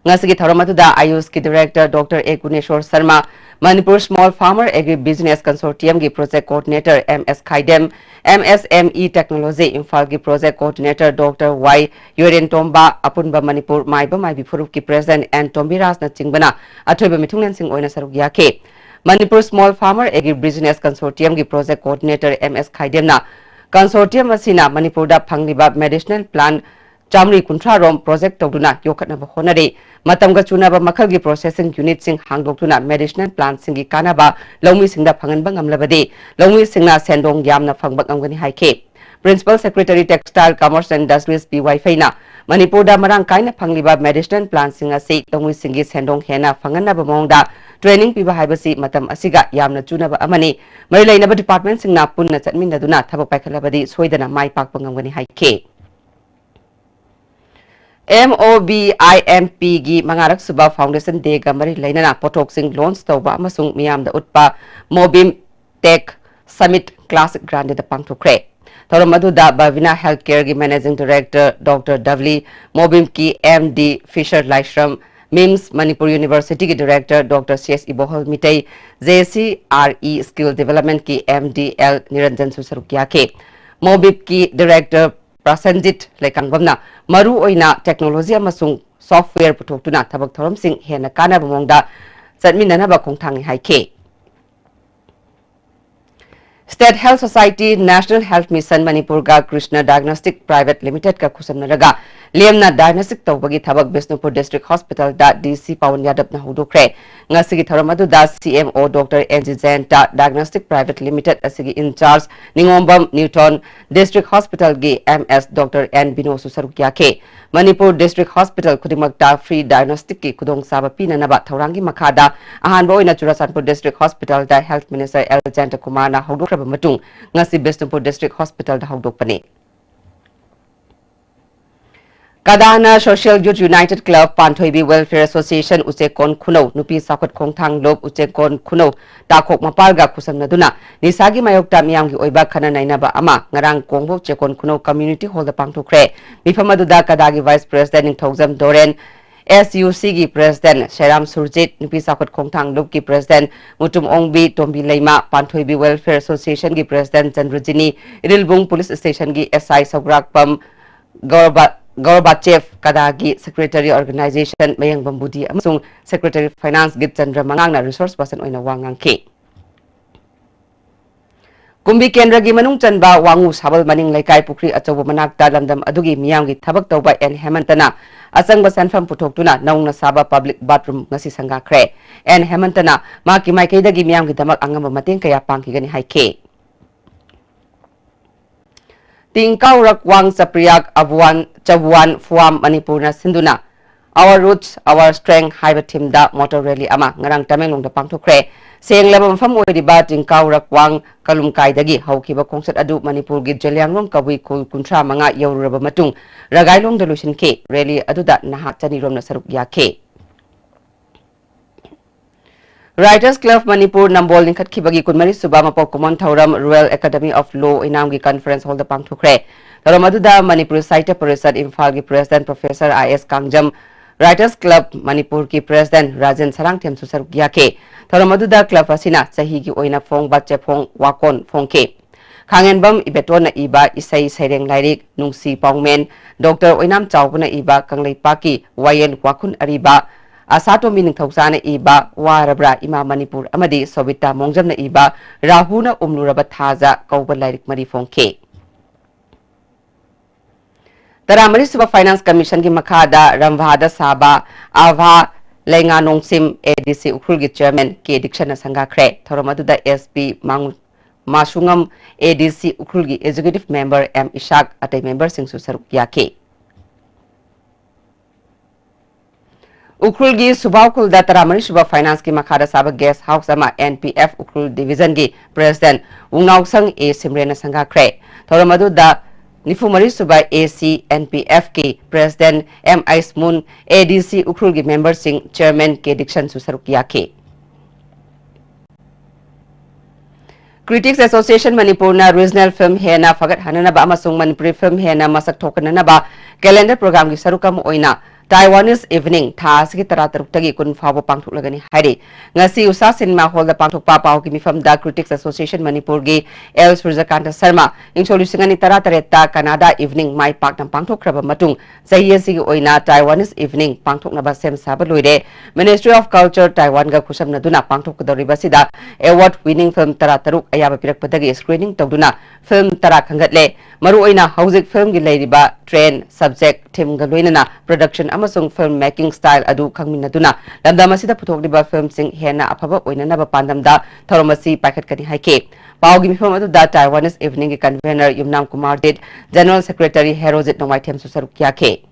ꯉꯁꯤꯒꯤ ꯊꯧꯔꯝ ꯑꯗꯨꯗ ꯑꯥꯌꯨꯁꯀꯤ director Doctor A Guneshor Sharma, Manipur Small Farmer Agri Business Consortiumꯒꯤ project coordinator M S Khaidem, M S M E Technology ꯏꯝꯐꯥꯜꯒꯤ project coordinator Doctor Y ꯌꯣꯏꯔꯦꯟꯇꯣꯝꯕ, ꯑꯄꯨꯟꯕ ꯃꯅꯤꯄꯨꯔ ꯃꯥꯏꯕ ꯃꯥꯏꯕꯤ ꯐꯨꯔꯨꯞꯀꯤ president N ꯇꯣꯝꯕꯤꯔꯥꯖꯅꯆꯤꯡꯕꯅ ꯑꯊꯣꯏꯕ ꯃꯤꯊꯨꯡꯂꯦꯟꯁꯤꯡ ꯑꯣꯏꯅ ꯁꯔꯨꯛ ꯌꯥꯈꯤ꯫ Manipur Small Farmer Agri Business Consortiumꯒꯤ project coordinator M S ꯈꯥꯏꯗꯦꯝꯅ consortium ꯑꯁꯤꯅ ꯃꯅꯤꯄꯨꯔꯗ ꯐꯪꯂꯤꯕ medicinal plant ꯆꯥꯃꯔꯤ ꯀꯨꯟꯊ꯭ꯔꯥ ꯔꯣꯝ project ꯇꯧꯗꯨꯅ ꯌꯣꯛꯈꯠꯅꯕ ꯍꯣꯠꯅꯔꯤ꯫ ꯃꯇꯝꯒ ꯆꯨꯅꯕ ꯃꯈꯜꯒꯤ processing unitꯁꯤꯡ ꯍꯥꯡꯗꯣꯛꯇꯨꯅ medicinal plantꯁꯤꯡꯒꯤ ꯀꯥꯟꯅꯕ ꯂꯧꯃꯤꯁꯤꯡꯗ ꯐꯪꯍꯟꯕ ꯉꯝꯂꯕꯗꯤ ꯂꯧꯃꯤꯁꯤꯡꯅ ꯁꯦꯟꯗꯣꯡ ꯌꯥꯝꯅ ꯐꯪꯕ ꯉꯝꯒꯅꯤ ꯍꯥꯏꯈꯤ꯫ Principal Secretary Textile, Commerce and Industries ꯄꯤ ꯋꯥꯏꯐꯩꯅ ꯃꯅꯤꯄꯨꯔꯗ ꯃꯔꯥꯡ ꯀꯥꯏꯅ ꯐꯪꯂꯤꯕ medicinal plantꯁꯤꯡ ꯑꯁꯤ ꯂꯧꯃꯤꯁꯤꯡꯒꯤ ꯁꯦꯟꯗꯣꯡ ꯍꯦꯟꯅ ꯐꯪꯍꯟꯅꯕ ꯃꯑꯣꯡꯗ training ꯄꯤꯕ ꯍꯥꯏꯕꯁꯤ ꯃꯇꯝ ꯑꯁꯤꯒ ꯌꯥꯝꯅ ꯆꯨꯅꯕ ꯑꯃꯅꯤ꯫ ꯃꯔꯤ ꯂꯩꯅꯕ departmentꯁꯤꯡꯅ ꯄꯨꯟꯅ ꯆꯠꯃꯤꯟꯅꯗꯨꯅ ꯊꯕꯛ ꯄꯥꯏꯈꯠꯂꯕꯗꯤ ꯁꯣꯏꯗꯅ ꯃꯥꯏ ꯄꯥꯛꯄ ꯉꯝꯒꯅꯤ ꯍꯥꯏꯈꯤ꯫ MOBIMPꯒꯤ ꯃꯉꯥꯔꯛ ꯁꯨꯕ Foundation Dayꯒ ꯃꯔꯤ ꯂꯩꯅꯅ ꯄꯣꯠꯊꯣꯛꯁꯤꯡ launch ꯇꯧꯕ ꯑꯃꯁꯨꯡ ꯃꯤꯌꯥꯝꯗ ꯎꯠꯄ MOBIM Tech Summit Classic Grandeꯗ ꯄꯥꯡꯊꯣꯛꯈ꯭ꯔꯦ꯫ ꯊꯧꯔꯝ ꯑꯗꯨꯗ Bhavina Healthcareꯒꯤ Managing Director Doctor Davli, MOBIMꯀꯤ MD Fisher Laishram, MIMS Manipur Universityꯒꯤ Director Doctor C S Ibohol Mitei, JCRE Skill Developmentꯀꯤ MD L Niranjanꯁꯨ ꯁꯔꯨꯛ ꯌꯥꯈꯤ꯫ MOBIMꯀꯤ Director ꯄ꯭ꯔꯥꯁꯟꯖꯤꯠ ꯂꯩꯀꯥꯡꯕꯝꯅ ꯃꯔꯨ ꯑꯣꯏꯅ technology ꯑꯃꯁꯨꯡ software ꯄꯨꯊꯣꯛꯇꯨꯅ ꯊꯕꯛ ꯊꯧꯔꯝꯁꯤꯡ ꯍꯦꯟꯅ ꯀꯥꯟꯅꯕ ꯃꯑꯣꯡꯗ ꯆꯠꯃꯤꯟꯅꯅꯕ ꯈꯣꯡꯊꯥꯡꯅꯤ ꯍꯥꯏꯈꯤ꯫ State Health Society, National Health Mission ꯃꯅꯤꯄꯨꯔꯒ Krishna Diagnostic Private Limitedꯀ ꯈꯨꯠꯁꯝꯅꯔꯒ ꯂꯦꯝꯅ diagnostic ꯇꯧꯕꯒꯤ ꯊꯕꯛ ꯕꯤꯁꯅꯨꯄꯨꯔ District Hospitalꯗ DC ꯄꯋꯟ ꯌꯥꯗꯕꯅ ꯍꯧꯗꯣꯛꯈ꯭ꯔꯦ꯫ ꯉꯁꯤꯒꯤ ꯊꯧꯔꯝ ꯑꯗꯨꯗ CMO Doctor NG Jayanta, Diagnostic Private Limited ꯑꯁꯤꯒꯤ in charge ꯅꯤꯉꯣꯝꯕꯝ ꯅ꯭ꯌꯨꯇꯟ, District Hospitalꯒꯤ MS Doctor N ꯕꯤꯅꯣꯁꯨ ꯁꯔꯨꯛ ꯌꯥꯈꯤ꯫ ꯃꯅꯤꯄꯨꯔ District Hospital ꯈꯨꯗꯤꯡꯃꯛꯇ free diagnosticꯀꯤ ꯈꯨꯗꯣꯡꯆꯥꯕ ꯄꯤꯅꯅꯕ ꯊꯧꯔꯥꯡꯒꯤ ꯃꯈꯥꯗ ꯑꯍꯥꯟꯕ ꯑꯣꯏꯅ Churachandpur District Hospitalꯗ Health Minister L Jayantakumarꯅ ꯍꯧꯗꯣꯛꯈ꯭ꯔꯕ ꯃꯇꯨꯡ ꯉꯁꯤ Bishnupur District Hospitalꯗ ꯍꯧꯗꯣꯛꯄꯅꯤ꯫ ꯀꯗꯥꯅ Social Youth United Club, ꯄꯥꯟꯊꯣꯏꯕꯤ Welfare Association, ꯎꯆꯦꯛꯀꯣꯟ ꯈꯨꯅꯧ, ꯅꯨꯄꯤ ꯆꯥꯎꯈꯠ ꯈꯣꯡꯊꯥꯡ ꯂꯨꯞ, ꯎꯆꯦꯛꯀꯣꯟ ꯈꯨꯅꯧ, ꯇꯥꯈꯣꯛ ꯃꯄꯥꯜꯒ ꯈꯨꯠꯁꯝꯅꯗꯨꯅ ꯅꯤꯁꯥꯒꯤ ꯃꯥꯌꯣꯛꯇ ꯃꯤꯌꯥꯝꯒꯤ ꯑꯣꯏꯕ ꯈꯟꯅ ꯅꯩꯅꯕ ꯑꯃ ꯉꯔꯥꯡ ꯀꯣꯡꯕ ꯎꯆꯦꯛꯀꯣꯟ ꯈꯨꯅꯧ Community Hallꯗ ꯄꯥꯡꯊꯣꯛꯈ꯭ꯔꯦ꯫ ꯃꯤꯐꯝ ꯑꯗꯨꯗ ꯀꯗꯥꯒꯤ Vice President ꯅꯤꯡꯊꯧꯖꯝ ꯗꯣꯔꯦꯟ, SUCꯒꯤ President ꯁꯦꯔꯥꯝ ꯁꯨꯔꯖꯤꯠ, ꯅꯨꯄꯤ ꯆꯥꯎꯈꯠ ꯈꯣꯡꯊꯥꯡ ꯂꯨꯞꯀꯤ President ꯃꯨꯇꯨꯝ ꯑꯣꯡꯕꯤ ꯇꯣꯝꯕꯤ ꯂꯩꯃ, ꯄꯥꯟꯊꯣꯏꯕꯤ Welfare Associationꯒꯤ President ꯆꯟꯗ꯭ꯔꯖꯤꯅꯤ, Irilbung Police Stationꯒꯤ SI ꯁꯧꯒ꯭ꯔꯥꯛꯄꯝ ꯒꯧꯔꯕ-, ꯒꯧꯔꯕꯥꯆꯦꯐ, ꯀꯗꯥꯒꯤ Secretary Organization ꯃꯌꯦꯡꯕꯝ ꯕꯨꯙꯤ ꯑꯃꯁꯨꯡ Secretary Finance ꯒꯤꯠꯆꯟꯗ꯭ꯔ ꯃꯉꯥꯡꯅ resource person ꯑꯣꯏꯅ ꯋꯥ ꯉꯥꯡꯈꯤ꯫ ꯀꯨꯝꯕꯤ ꯀꯦꯟꯗ꯭ꯔꯒꯤ ꯃꯅꯨꯡ ꯆꯟꯕ ꯋꯥꯉꯨ ꯁꯥꯕꯜ ꯃꯅꯤꯡ ꯂꯩꯀꯥꯏ ꯄꯨꯈ꯭ꯔꯤ ꯑꯆꯧꯕ ꯃꯅꯥꯛꯇ ꯂꯝꯗꯝ ꯑꯗꯨꯒꯤ ꯃꯤꯌꯥꯝꯒꯤ ꯊꯕꯛ ꯇꯧꯕ ꯑꯦꯟ ꯍꯦꯃꯟꯇꯅ ꯑꯆꯪꯕ ꯁꯦꯟꯐꯝ ꯄꯨꯊꯣꯛꯇꯨꯅ ꯅꯧꯅ ꯁꯥꯕ ꯄꯕ꯭ꯂꯤꯛ ꯕꯥꯊꯔꯨꯝ ꯉꯁꯤ ꯁꯪꯒꯥꯈ꯭ꯔꯦ꯫ ꯑꯦꯟ ꯍꯦꯃꯟꯇꯅ ꯃꯍꯥꯛꯀꯤ ꯃꯥꯏꯀꯩꯗꯒꯤ ꯃꯤꯌꯥꯝꯒꯤꯗꯃꯛ ꯑꯉꯝꯕ ꯃꯇꯦꯡ ꯀꯌꯥ ꯄꯥꯡꯈꯤꯒꯅꯤ ꯍꯥꯏꯈꯤ꯫ ꯇꯤꯡꯀꯥꯎꯔꯛ ꯋꯥꯡ ꯆꯄ꯭ꯔꯤꯌꯥꯛ ꯑꯕꯨꯋꯥꯟ ꯆꯕꯨꯋꯥꯟ ꯐꯨꯋꯥꯝ ꯃꯅꯤꯄꯨꯔꯅ ꯁꯤꯟꯗꯨꯅ Our Roots, Our Strength ꯍꯥꯏꯕ ꯊꯤꯝꯗ ꯃꯣꯇꯣꯔ ꯔꯦꯂꯤ ꯑꯃ ꯉꯔꯥꯡ ꯇꯃꯦꯡꯂꯣꯡꯗ ꯄꯥꯡꯊꯣꯛꯈ꯭ꯔꯦ꯫ ꯁꯦꯡꯂꯕ ꯃꯐꯝ ꯑꯣꯏꯔꯤꯕ ꯇꯤꯡꯀꯥꯎꯔꯛ ꯋꯥꯡ ꯀꯂꯨꯝꯀꯥꯏꯗꯒꯤ ꯍꯧꯈꯤꯕ ꯈꯣꯡꯆꯠ ꯑꯗꯨ ꯃꯅꯤꯄꯨꯔꯒꯤ ꯖꯦꯂꯤꯌꯥꯡꯔꯣꯡ ꯀꯕꯨꯏ ꯈꯨꯜ ꯀꯨꯟꯊ꯭ꯔꯥ ꯃꯉꯥ ꯌꯧꯔꯨꯔꯕ ꯃꯇꯨꯡ ꯔꯒꯥꯏꯂꯣꯡꯗ ꯂꯣꯏꯁꯤꯟꯈꯤ꯫ ꯔꯦꯂꯤ ꯑꯗꯨꯗ ꯅꯍꯥ ꯆꯅꯤꯔꯣꯝꯅ ꯁꯔꯨꯛ ꯌꯥꯈꯤ꯫ Writers Club ꯃꯅꯤꯄꯨꯔ ꯅꯝꯕꯣꯜ ꯂꯤꯡꯈꯠꯈꯤꯕꯒꯤ ꯀꯨꯟꯃꯔꯤ ꯁꯨꯕ ꯃꯄꯣꯛ ꯀꯨꯝꯑꯣꯟ ꯊꯧꯔꯝ Royal Academy of Law ꯑꯣꯏꯅꯥꯝꯒꯤ conference hall ꯗ ꯄꯥꯡꯊꯣꯛꯈ꯭ꯔꯦ꯫ ꯊꯧꯔꯝ ꯑꯗꯨꯗ ꯃꯅꯤꯄꯨꯔ ꯁꯥꯍꯤꯇ꯭ꯌ ꯄꯔꯤꯁꯠ ꯏꯝꯐꯥꯜꯒꯤ president professor ꯑꯥꯏ ꯑꯦꯁ ꯀꯥꯡꯖꯝ, Writers Club ꯃꯅꯤꯄꯨꯔꯒꯤ president ꯔꯥꯖꯦꯟ ꯁꯔꯥꯡꯊꯦꯝꯁꯨ ꯁꯔꯨꯛ ꯌꯥꯈꯤ꯫ ꯊꯧꯔꯝ ꯑꯗꯨꯗ club ꯑꯁꯤꯅ ꯆꯍꯤꯒꯤ ꯑꯣꯏꯅ ꯐꯣꯡꯕ ꯆꯦꯐꯣꯡ ꯋꯥꯀꯣꯟ ꯐꯣꯡꯈꯤ꯫ ꯈꯥꯉꯦꯟꯕꯝ ꯏꯕꯦꯇꯣꯟꯅ ꯏꯕ ꯏꯁꯩ ꯁꯩꯔꯦꯡ ꯂꯥꯏꯔꯤꯛ, ꯅꯨꯡꯁꯤ ꯄꯥꯎꯃꯦꯟ, ꯗꯣꯛꯇꯔ ꯑꯣꯏꯅꯥꯝ ꯆꯥꯎꯕꯅ ꯏꯕ ꯀꯪꯂꯩꯄꯥꯛꯀꯤ ꯋꯥꯌꯦꯜ ꯋꯥꯈꯨꯟ ꯑꯔꯤꯕ, ꯑꯁꯥꯇꯣꯝꯕꯤ ꯅꯤꯡꯊꯧꯖꯥꯅ ꯏꯕ ꯋꯥꯔꯕ꯭ꯔꯥ ꯏꯃꯥ ꯃꯅꯤꯄꯨꯔ ꯑꯃꯗꯤ ꯁꯣꯕꯤꯇꯥ ꯃꯣꯡꯖꯝꯅ ꯏꯕ ꯔꯥꯍꯨꯅ ꯎꯝꯂꯨꯔꯕ ꯊꯥꯖ ꯀꯧꯕ ꯂꯥꯏꯔꯤꯛ ꯃꯔꯤ ꯐꯣꯡꯈꯤ꯫ ꯇꯔꯥꯃꯔꯤ ꯁꯨꯕ Finance Commission ꯒꯤ ꯃꯈꯥꯗ ꯔꯝꯚꯥꯗ ꯁꯥꯕ ꯑꯚꯥ ꯂꯩꯉꯥꯅꯣꯡꯁꯤꯝ ꯑꯦ ꯗꯤ ꯁꯤ ꯎꯈ꯭ꯔꯨꯜꯒꯤ chairman ꯀꯦ ꯗꯤꯛꯁꯟꯅ ꯁꯪꯒꯥꯈ꯭ꯔꯦ꯫ ꯊꯧꯔꯝ ꯑꯗꯨꯗ ꯑꯦꯁ ꯄꯤ ꯃꯥꯡ-, ꯃꯥꯁꯨꯉꯝ, ꯑꯦ ꯗꯤ ꯁꯤ ꯎꯈ꯭ꯔꯨꯜꯒꯤ executive member ꯑꯦꯝ ꯏꯁꯥꯛ, ꯑꯇꯩ member ꯁꯤꯡꯁꯨ ꯁꯔꯨꯛ ꯌꯥꯈꯤ꯫ ꯎꯈ꯭ꯔꯨꯜꯒꯤ ꯁꯨꯕꯥꯎ ꯈꯨꯜꯗ ꯇꯔꯥꯃꯔꯤ ꯁꯨꯕ Finance ꯀꯤ ꯃꯈꯥꯗ ꯁꯥꯕ guest house ꯑꯃ N P F Ukhrul division ꯒꯤ president ꯋꯨꯡꯅꯥꯎꯁꯪ ꯑꯦ ꯁꯤꯝꯔꯦꯟꯅ ꯁꯪꯒꯥꯈ꯭ꯔꯦ꯫ ꯊꯧꯔꯝ ꯑꯗꯨꯗ ꯅꯤꯐꯨ ꯃꯔꯤ ꯁꯨꯕ ꯑꯦ ꯁꯤ ꯑꯦꯟ ꯄꯤ ꯑꯦꯐ ꯀꯤ president ꯑꯦꯝ ꯑꯥꯏꯁꯃꯨꯟ, ꯑꯦ ꯗꯤ ꯁꯤ ꯎꯈ꯭ꯔꯨꯜꯒꯤ member ꯁꯤꯡ, chairman ꯀꯦ ꯗꯤꯛꯁꯟꯁꯨ ꯁꯔꯨꯛ ꯌꯥꯈꯤ꯫ Critics Association ꯃꯅꯤꯄꯨꯔꯅ regional film ꯍꯦꯟꯅ ꯐꯒꯠꯍꯟꯅꯅꯕ ꯑꯃꯁꯨꯡ ꯃꯅꯤꯄꯨꯔꯤ film ꯍꯦꯟꯅ ꯃꯁꯛ ꯊꯣꯛꯍꯟꯅꯅꯕ calendar program ꯒꯤ ꯁꯔꯨꯛ ꯑꯃ ꯑꯣꯏꯅ Taiwanese Evening ꯊꯥ ꯑꯁꯤꯒꯤ ꯇꯔꯥꯇꯔꯨꯛꯇꯒꯤ ꯀꯨꯟ ꯐꯥꯎꯕ ꯄꯥꯡꯊꯣꯛꯂꯒꯅꯤ ꯍꯥꯏꯔꯤ꯫ ꯉꯁꯤ ꯎꯁꯥ ꯁꯤꯅꯦꯃꯥ ꯍꯣꯜꯗ ꯄꯥꯡꯊꯣꯛꯄ ꯄꯥꯎꯒꯤ ꯃꯤꯐꯝꯗ Critics Association ꯃꯅꯤꯄꯨꯔꯒꯤ ꯑꯦꯜ ꯁꯨꯔꯖꯀꯥꯟꯇ ꯁꯔꯃ ꯏꯪ ꯁꯣꯛ ꯂꯤꯁꯤꯡ ꯑꯅꯤ ꯇꯔꯥꯇꯔꯦꯠꯇ Kannada Evening ꯃꯥꯏ ꯄꯥꯛꯅ ꯄꯥꯡꯊꯣꯛꯈ꯭ꯔꯕ ꯃꯇꯨꯡ ꯆꯍꯤ ꯑꯁꯤꯒꯤ ꯑꯣꯏꯅ Taiwanese Evening ꯄꯥꯡꯊꯣꯛꯅꯕ ꯁꯦꯝ ꯁꯥꯕ ꯂꯣꯏꯔꯦ꯫ Ministry of Culture Taiwanꯒ ꯈꯨꯠꯁꯝꯅꯗꯨꯅ ꯄꯥꯡꯊꯣꯛꯀꯗꯧꯔꯤꯕ ꯑꯁꯤꯗ award winning film ꯇꯔꯥꯇꯔꯨꯛ ꯑꯌꯥꯕ ꯄꯤꯔꯛꯄꯗꯒꯤ screening ꯇꯧꯗꯨꯅ film ꯇꯔꯥ ꯈꯟꯒꯠꯂꯦ꯫ ꯃꯔꯨꯑꯣꯏꯅ ꯍꯧꯖꯤꯛ filmꯒꯤ ꯂꯩꯔꯤꯕ trend, subject, themeꯒ ꯂꯣꯏꯅꯅ production ꯑꯃꯁꯨꯡ film making style ꯑꯗꯨ ꯈꯪꯃꯤꯟꯅꯗꯨꯅ ꯂꯝꯗꯝ ꯑꯁꯤꯗ ꯄꯨꯊꯣꯛꯂꯤꯕ filmꯁꯤꯡ ꯍꯦꯟꯅ ꯑꯐꯕ ꯑꯣꯏꯅꯅꯕ ꯄꯥꯟꯗꯝꯗ ꯊꯧꯔꯝ ꯑꯁꯤ ꯄꯥꯏꯈꯠꯀꯅꯤ ꯍꯥꯏꯈꯤ꯫ ꯄꯥꯎꯒꯤ ꯃꯤꯐꯝ ꯑꯗꯨꯗ Taiwanese Eveningꯒꯤ convener ꯌꯨꯝꯅꯥꯝ ꯀꯨꯃꯥꯔ ꯖꯤꯠ, General Secretary ꯍꯦꯔꯣꯖꯤꯠ ꯅꯣꯡꯃꯥꯏꯊꯦꯝꯁꯨ ꯁꯔꯨꯛ ꯌꯥꯈꯤ꯫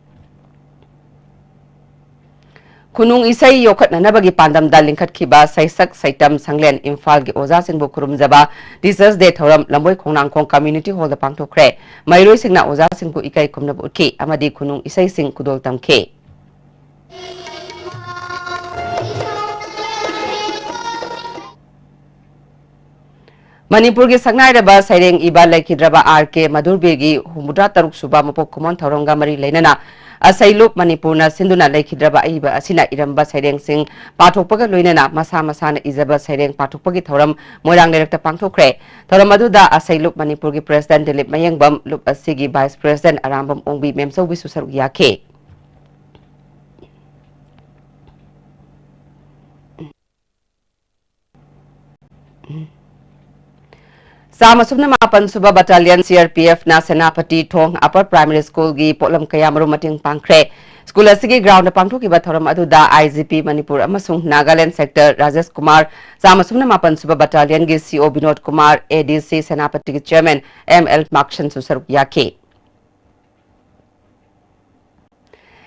ꯈꯨꯅꯨꯡ ꯏꯁꯩ ꯌꯣꯛꯈꯠꯅꯅꯕꯒꯤ ꯄꯥꯟꯗꯝꯗ ꯂꯤꯡꯈꯠꯈꯤꯕ ꯁꯩꯁꯛ ꯁꯩꯇꯝ ꯁꯪꯂꯦꯟ ꯏꯝꯐꯥꯜꯒꯤ ꯑꯣꯖꯥꯁꯤꯡꯕꯨ ꯈꯨꯔꯨꯝꯖꯕ Teachers Day ꯊꯧꯔꯝ ꯂꯝꯕꯣꯏ ꯈꯣꯡꯅꯥꯡꯈꯣꯡ Community Hallꯗ ꯄꯥꯡꯊꯣꯛꯈ꯭ꯔꯦ꯫ ꯃꯍꯩꯔꯣꯏꯁꯤꯡꯅ ꯑꯣꯖꯥꯁꯤꯡꯕꯨ ꯏꯀꯥꯏ ꯈꯨꯝꯅꯕ ꯎꯠꯈꯤ ꯑꯃꯗꯤ ꯈꯨꯅꯨꯡ ꯏꯁꯩꯁꯤꯡ ꯈꯨꯗꯣꯜ ꯇꯝꯈꯤ꯫ ꯃꯅꯤꯄꯨꯔꯒꯤ ꯁꯛꯅꯥꯏꯔꯕ ꯁꯩꯔꯦꯡ ꯏꯕ ꯂꯩꯈꯤꯗ꯭ꯔꯕ ꯑꯥꯔ ꯀꯦ ꯃꯙꯨꯔꯕꯤꯔꯒꯤ ꯍꯨꯝꯐꯨꯇꯔꯥ ꯇꯔꯨꯛ ꯁꯨꯕ ꯃꯄꯣꯛ ꯀꯨꯝꯑꯣꯟ ꯊꯧꯔꯝꯒ ꯃꯔꯤ ꯂꯩꯅꯅ ꯑꯁꯩꯂꯨꯞ ꯃꯅꯤꯄꯨꯔꯅ ꯁꯤꯟꯗꯨꯅ ꯂꯩꯈꯤꯗ꯭ꯔꯕ ꯑꯏꯕ ꯑꯁꯤꯅ ꯏꯔꯝꯕ ꯁꯩꯔꯦꯡꯁꯤꯡ ꯄꯥꯊꯣꯛꯄꯒ ꯂꯣꯏꯅꯅ ꯃꯁꯥ ꯃꯁꯥꯅ ꯏꯖꯕ ꯁꯩꯔꯦꯡ ꯄꯥꯊꯣꯛꯄꯒꯤ ꯊꯧꯔꯝ ꯃꯣꯏꯔꯥꯡ ꯂꯩꯔꯛꯇ ꯄꯥꯡꯊꯣꯛꯈ꯭ꯔꯦ꯫ ꯊꯧꯔꯝ ꯑꯗꯨꯗ ꯑꯁꯩꯂꯨꯞ ꯃꯅꯤꯄꯨꯔꯒꯤ President ꯗꯤꯂꯤꯞ ꯃꯌꯦꯡꯕꯝ, ꯂꯨꯞ ꯑꯁꯤꯒꯤ Vice President ꯑꯔꯥꯝꯕꯝ ꯑꯣꯡꯕꯤ ꯃꯦꯝꯆꯧꯕꯤꯁꯨ ꯁꯔꯨꯛ ꯌꯥꯈꯤ꯫ ꯆꯥꯝꯃ ꯁꯨꯞꯅ ꯃꯥꯄꯟ ꯁꯨꯕ Battalion C R P Fꯅ Senapati ꯊꯣꯡ Upper Primary Schoolꯒꯤ ꯄꯣꯠꯂꯝ ꯀꯌꯥ ꯃꯔꯨꯝ ꯃꯇꯦꯡ ꯄꯥꯡꯈ꯭ꯔꯦ꯫ School ꯑꯁꯤꯒꯤ groundꯗ ꯄꯥꯡꯊꯣꯛꯈꯤꯕ ꯊꯧꯔꯝ ꯑꯗꯨꯗ I G P ꯃꯅꯤꯄꯨꯔ ꯑꯃꯁꯨꯡ Nagaland Sector ꯔꯥꯖꯦꯁ ꯀꯨꯃꯥꯔ, ꯆꯥꯝꯃ ꯁꯨꯞꯅ ꯃꯥꯄꯟ ꯁꯨꯕ Battalionꯒꯤ C O Vinod Kumar, A D C ꯁꯦꯅꯥꯄꯇꯤꯒꯤ Chairman M L ꯃꯥꯛꯁꯟꯁꯨ ꯁꯔꯨꯛ ꯌꯥꯈꯤ꯫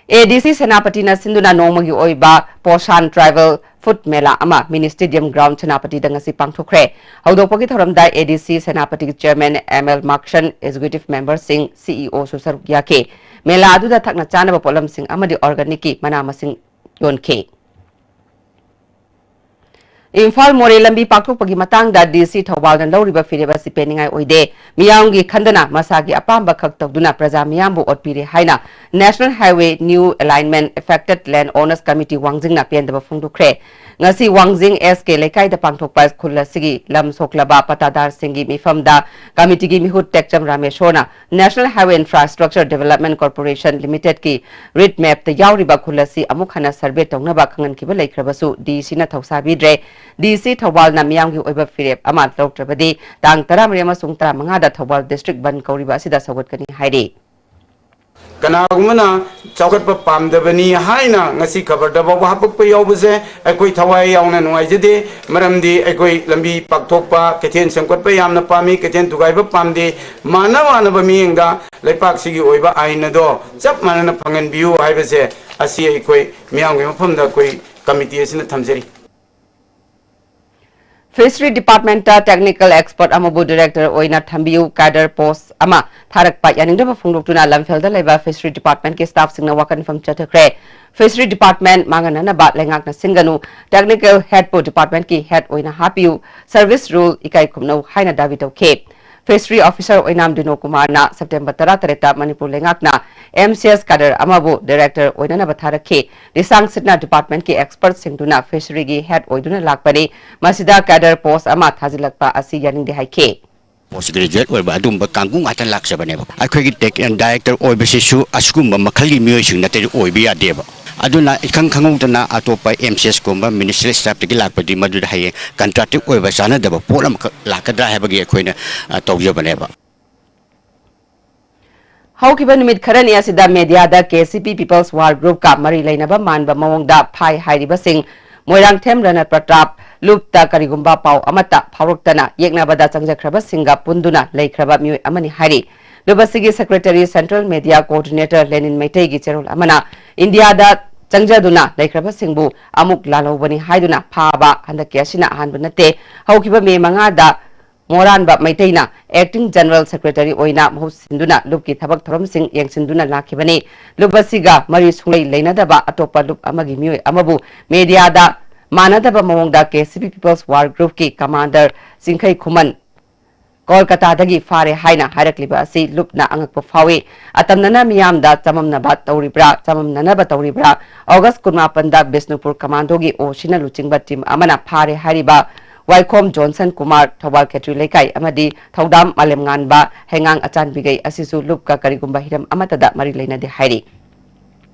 A D C ꯁꯦꯅꯥꯄꯇꯤꯅ ꯁꯤꯟꯗꯨꯅ ꯅꯣꯡꯃꯒꯤ ꯑꯣꯏꯕ Poshan Tribal Food Mela ꯑꯃ Mini Stadium Ground ꯁꯦꯅꯥꯄꯇꯤꯗ ꯉꯁꯤ ꯄꯥꯡꯊꯣꯛꯈ꯭ꯔꯦ꯫ ꯍꯧꯗꯣꯛꯄꯒꯤ ꯊꯧꯔꯝꯗ A D C ꯁꯦꯅꯥꯄꯇꯤꯒꯤ Chairman M L ꯃꯥꯛꯁꯟ, Executive Memberꯁꯤꯡ, C E Oꯁꯨ ꯁꯔꯨꯛ ꯌꯥꯈꯤ꯫ ꯃꯦꯂꯥ ꯑꯗꯨꯗ ꯊꯛꯅ ꯆꯥꯅꯕ ꯄꯣꯠꯂꯝꯁꯤꯡ ꯑꯃꯗꯤ organicꯀꯤ ꯃꯅꯥ ꯃꯁꯤꯡ ꯌꯣꯟꯈꯤ꯫ ꯏꯝꯐꯥꯜ ꯃꯣꯔꯦ ꯂꯝꯕꯤ ꯄꯥꯛꯊꯣꯛꯄꯒꯤ ꯃꯇꯥꯡꯗ ꯗꯤ ꯁꯤ ꯊꯧꯕꯥꯜꯅ ꯂꯧꯔꯤꯕ ꯐꯤꯔꯦꯞ ꯑꯁꯤ ꯄꯦꯟꯅꯤꯡꯉꯥꯏ ꯑꯣꯏꯗꯦ꯫ ꯃꯤꯌꯥꯝꯒꯤ ꯈꯟꯗꯅ ꯃꯁꯥꯒꯤ ꯑꯄꯥꯝꯕ ꯈꯛ ꯇꯧꯗꯨꯅ ꯄ꯭ꯔꯖꯥ ꯃꯤꯌꯥꯝꯕꯨ ꯑꯣꯠꯄꯤꯔꯦ ꯍꯥꯏꯅ National Highway New Alignment Affected Land Owners Committee ꯋꯥꯡꯖꯤꯡꯅ ꯄꯦꯟꯗꯕ ꯐꯣꯡꯗꯣꯛꯈ꯭ꯔꯦ꯫ ꯉꯁꯤ ꯋꯥꯡꯖꯤꯡ ꯑꯦꯁ ꯀꯦ ꯂꯩꯀꯥꯏꯗ ꯄꯥꯡꯊꯣꯛꯄ ꯈꯨꯜ ꯑꯁꯤꯒꯤ ꯂꯝ ꯁꯣꯛꯂꯕ ꯄꯇꯥꯗꯥꯔꯁꯤꯡꯒꯤ ꯃꯤꯐꯝꯗ ꯀꯃꯤꯇꯤꯒꯤ ꯃꯤꯍꯨꯠ ꯇꯦꯛꯆꯝ ꯔꯥꯃꯦꯁꯣꯔꯅ National Highway Infrastructure Development Corporation Limitedꯀꯤ ꯔꯤꯠ ꯃꯦꯞꯇ ꯌꯥꯎꯔꯤꯕ ꯈꯨꯜ ꯑꯁꯤ ꯑꯃꯨꯛ ꯍꯟꯅ ꯁꯔꯚꯦ ꯇꯧꯅꯕ ꯈꯪꯍꯟꯈꯤꯕ ꯂꯩꯈ꯭ꯔꯕꯁꯨ ꯗꯤ ꯁꯤꯅ ꯊꯧꯁꯥꯕꯤꯗ꯭ꯔꯦ꯫ ꯗꯤ ꯁꯤ ꯊꯧꯕꯥꯜꯅ ꯃꯤꯌꯥꯝꯒꯤ ꯑꯣꯏꯕ ꯐꯤꯔꯦꯞ ꯑꯃ ꯂꯧꯔꯛꯇ꯭ꯔꯕꯗꯤ ꯇꯥꯡ ꯇꯔꯥꯃꯔꯤ ꯑꯃꯁꯨꯡ ꯇꯔꯥꯃꯉꯥꯗ ꯊꯧꯕꯥꯜ ꯗꯤꯁꯇ꯭ꯔꯤꯛ ꯕꯟ ꯀꯧꯔꯤꯕ ꯑꯁꯤꯗ ꯁꯧꯒꯠꯀꯅꯤ ꯍꯥꯏꯔꯤ꯫ ꯀꯅꯥꯒꯨꯝꯕꯅ ꯆꯥꯎꯈꯠꯄ ꯄꯥꯝꯗꯕꯅꯤ ꯍꯥꯏꯅ ꯉꯁꯤ ꯈꯕꯔꯗ ꯐꯥꯎꯕ ꯍꯥꯄꯛꯄ ꯌꯥꯎꯕꯁꯦ ꯑꯩꯈꯣꯏ ꯊꯋꯥꯏ ꯌꯥꯎꯅ ꯅꯨꯡꯉꯥꯏꯖꯗꯦ꯫ ꯃꯔꯝꯗꯤ ꯑꯩꯈꯣꯏ ꯂꯝꯕꯤ ꯄꯥꯛꯊꯣꯛꯄ, ꯀꯩꯊꯦꯜ ꯁꯦꯝꯒꯠꯄ ꯌꯥꯝꯅ ꯄꯥꯝꯃꯤ, ꯀꯩꯊꯦꯜ ꯊꯨꯒꯥꯏꯕ ꯄꯥꯝꯗꯦ꯫ ꯃꯥꯟꯅ ꯃꯥꯟꯅꯕ ꯃꯤꯠꯌꯦꯡꯗ ꯂꯩꯄꯥꯛꯁꯤꯒꯤ ꯑꯣꯏꯕ ꯑꯥꯏꯟ ꯑꯗꯣ ꯆꯞ ꯃꯥꯟꯅꯅ ꯐꯪꯍꯟꯕꯤꯌꯨ ꯍꯥꯏꯕꯁꯦ ꯑꯁꯤ ꯑꯩꯈꯣꯏ ꯃꯤꯌꯥꯝꯒꯤ ꯃꯐꯝꯗ ꯑꯩꯈꯣꯏ ꯀꯃꯤꯇꯤ ꯑꯁꯤꯅ ꯊꯝꯖꯔꯤ꯫ Fishery Departmentꯇ technical expert ꯑꯃꯕꯨ director ꯑꯣꯏꯅ ꯊꯝꯕꯤꯌꯨ, cadre post ꯑꯃ ꯊꯥꯔꯛꯄ ꯌꯥꯅꯤꯡꯗꯕ ꯐꯣꯡꯗꯣꯛꯇꯨꯅ ꯂꯝꯐꯦꯜꯗ ꯂꯩꯕ Fishery Departmentꯀꯤ staffꯁꯤꯡꯅ ꯋꯥꯀꯠꯐꯝ ꯆꯠꯊꯈ꯭ꯔꯦ꯫ Fishery Department ꯃꯥꯡꯍꯟꯅꯅꯕ ꯂꯩꯉꯥꯛꯅ ꯁꯤꯟꯒꯅꯨ, technical headꯄꯨ departmentꯀꯤ head ꯑꯣꯏꯅ ꯍꯥꯞꯄꯤꯌꯨ, service rule ꯏꯀꯥꯏ ꯈꯨꯝꯅꯧ ꯍꯥꯏꯅ ꯗꯥꯕꯤ ꯇꯧꯈꯤ꯫ Fishery officer ꯑꯣꯏꯅꯥꯝ ꯗꯤꯅꯣ ꯀꯨꯃꯥꯔꯅ September ꯇꯔꯥꯇꯔꯦꯠꯇ ꯃꯅꯤꯄꯨꯔ ꯂꯩꯉꯥꯛꯅ M C S cadre ꯑꯃꯕꯨ director ꯑꯣꯏꯅꯅꯕ ꯊꯥꯔꯛꯈꯤ꯫ ꯂꯤꯁꯥꯡ ꯁꯤꯠꯅ departmentꯀꯤ expertꯁꯤꯡꯗꯨꯅ Fisheryꯒꯤ head ꯑꯣꯏꯗꯨꯅ ꯂꯥꯛꯄꯅꯤ꯫ ꯃꯁꯤꯗ cadre post ꯑꯃ ꯊꯥꯖꯤꯜꯂꯛꯄ ꯑꯁꯤ ꯌꯥꯅꯤꯡꯗꯦ ꯍꯥꯏꯈꯤ꯫ Post graduate ꯑꯣꯏꯕ ꯑꯗꯨꯒꯨꯝꯕ ꯀꯥꯡꯕꯨ ꯉꯥꯛꯇ ꯂꯥꯛꯆꯕꯅꯦꯕ꯫ ꯑꯩꯈꯣꯏꯒꯤ tech-, director ꯑꯣꯏꯕꯁꯤꯁꯨ ꯑꯁꯤꯒꯨꯝꯕ ꯃꯈꯜꯒꯤ ꯃꯤꯑꯣꯏꯁꯤꯡ ꯅꯠꯇ꯭ꯔꯗꯤ ꯑꯣꯏꯕ ꯌꯥꯗꯦꯕ꯫ ꯑꯗꯨꯅ ꯏꯈꯪ ꯈꯪꯍꯧꯗꯅ ꯑꯇꯣꯞꯄ M C Sꯀꯨꯝꯕ ministerial staffꯇꯒꯤ ꯂꯥꯛꯄꯗꯤ ꯃꯗꯨꯗ ꯍꯌꯦꯡ contractive ꯑꯣꯏꯕ ꯆꯥꯟꯅꯗꯕ ꯄꯣꯠ ꯑꯃꯈꯛ ꯂꯥꯛꯀꯗ꯭ꯔꯥ ꯍꯥꯏꯕꯒꯤ ꯑꯩꯈꯣꯏꯅ, ꯑ, ꯇꯧꯖꯕꯅꯦꯕ꯫ ꯍꯧꯈꯤꯕ ꯅꯨꯃꯤꯠ ꯈꯔꯅꯤ ꯑꯁꯤꯗ mediaꯗ K C P People's War Groupꯀ ꯃꯔꯤ ꯂꯩꯅꯕ ꯃꯥꯟꯕ ꯃꯑꯣꯡꯗ ꯐꯥꯏ ꯍꯥꯏꯔꯤꯕꯁꯤꯡ ꯃꯣꯏꯔꯥꯡꯊꯦꯝ ꯔꯅ ꯄ꯭ꯔꯇꯥꯞ ꯂꯨꯞꯇ ꯀꯔꯤꯒꯨꯝꯕ ꯄꯥꯎ ꯑꯃꯠꯇ ꯐꯥꯎꯔꯛꯇꯅ ꯌꯦꯛꯅꯕꯗ ꯆꯪꯖꯈ꯭ꯔꯕꯁꯤꯡꯒ ꯄꯨꯟꯗꯨꯅ ꯂꯩꯈ꯭ꯔꯕ ꯃꯤꯑꯣꯏ ꯑꯃꯅꯤ ꯍꯥꯏꯔꯤ꯫ ꯂꯨꯞ ꯑꯁꯤꯒꯤ secretary central media coordinator ꯂꯦꯅꯤꯟ ꯃꯩꯇꯩꯒꯤ ꯆꯦꯔꯣꯜ ꯑꯃꯅ ꯏꯟꯗꯤꯌꯥꯗ ꯆꯪꯖꯗꯨꯅ ꯂꯩꯈ꯭ꯔꯕꯁꯤꯡꯕꯨ ꯑꯃꯨꯛ ꯂꯥꯜꯍꯧꯕꯅꯤ ꯍꯥꯏꯗꯨꯅ ꯐꯥꯕ ꯍꯟꯗꯛꯀꯤ ꯑꯁꯤꯅ ꯑꯍꯥꯟꯕ ꯅꯠꯇꯦ꯫ ꯍꯧꯈꯤꯕ ꯃꯦ ꯃꯉꯥꯗ ꯃꯣꯔꯥꯟꯕ ꯃꯩꯇꯩꯅ acting general secretary ꯑꯣꯏꯅ ꯃꯍꯨꯠ ꯁꯤꯟꯗꯨꯅ ꯂꯨꯞꯀꯤ ꯊꯕꯛ ꯊꯧꯔꯝꯁꯤꯡ ꯌꯦꯡꯁꯤꯟꯗꯨꯅ ꯂꯥꯛꯈꯤꯕꯅꯤ꯫ ꯂꯨꯞ ꯑꯁꯤꯒ ꯃꯔꯤ ꯁꯨꯡꯂꯩ ꯂꯩꯅꯗꯕ ꯑꯇꯣꯞꯄ ꯂꯨꯞ ꯑꯃꯒꯤ ꯃꯤꯑꯣꯏ ꯑꯃꯕꯨ mediaꯗ ꯃꯥꯟꯅꯗꯕ ꯃꯑꯣꯡꯗ ꯀꯦ ꯁꯤ ꯄꯤ People's War Groupꯀꯤ commander ꯆꯤꯡꯈꯩ ꯈꯨꯃꯟ ꯀꯣꯜꯀꯇꯥꯗꯒꯤ ꯐꯥꯔꯦ ꯍꯥꯏꯅ ꯍꯥꯏꯔꯛꯂꯤꯕ ꯑꯁꯤ ꯂꯨꯞꯅ ꯑꯉꯛꯄ ꯐꯥꯎꯏ꯫ ꯑꯇꯝꯅꯅ ꯃꯤꯌꯥꯝꯗ ꯆꯃꯝꯅꯕ ꯇꯧꯔꯤꯕ꯭ꯔꯥ, ꯆꯃꯝꯅꯅꯕ ꯇꯧꯔꯤꯕ꯭ꯔꯥ? ꯑꯣꯒꯁ ꯀꯨꯟꯃꯥꯄꯟꯗ ꯕꯤꯁꯅꯨꯄꯨꯔ commandoꯒꯤ ꯑꯣꯁꯤꯅ ꯂꯨꯆꯤꯡꯕ team ꯑꯃꯅ ꯐꯥꯔꯦ ꯍꯥꯏꯔꯤꯕ ꯋꯥꯏꯈꯣꯝ ꯖꯣꯟꯁꯟ ꯀꯨꯃꯥꯔ, ꯊꯧꯕꯥꯜ ꯈꯦꯇ꯭ꯔꯤ ꯂꯩꯀꯥꯏ ꯑꯃꯗꯤ ꯊꯧꯗꯥꯝ ꯃꯥꯂꯦꯝꯉꯥꯟꯕ, ꯍꯩꯉꯥꯡ ꯑꯆꯥꯟꯕꯤꯒꯩ ꯑꯁꯤꯁꯨ ꯂꯨꯞꯀ ꯀꯔꯤꯒꯨꯝꯕ ꯍꯤꯔꯝ ꯑꯃꯠꯇꯗ ꯃꯔꯤ ꯂꯩꯅꯗꯦ ꯍꯥꯏꯔꯤ꯫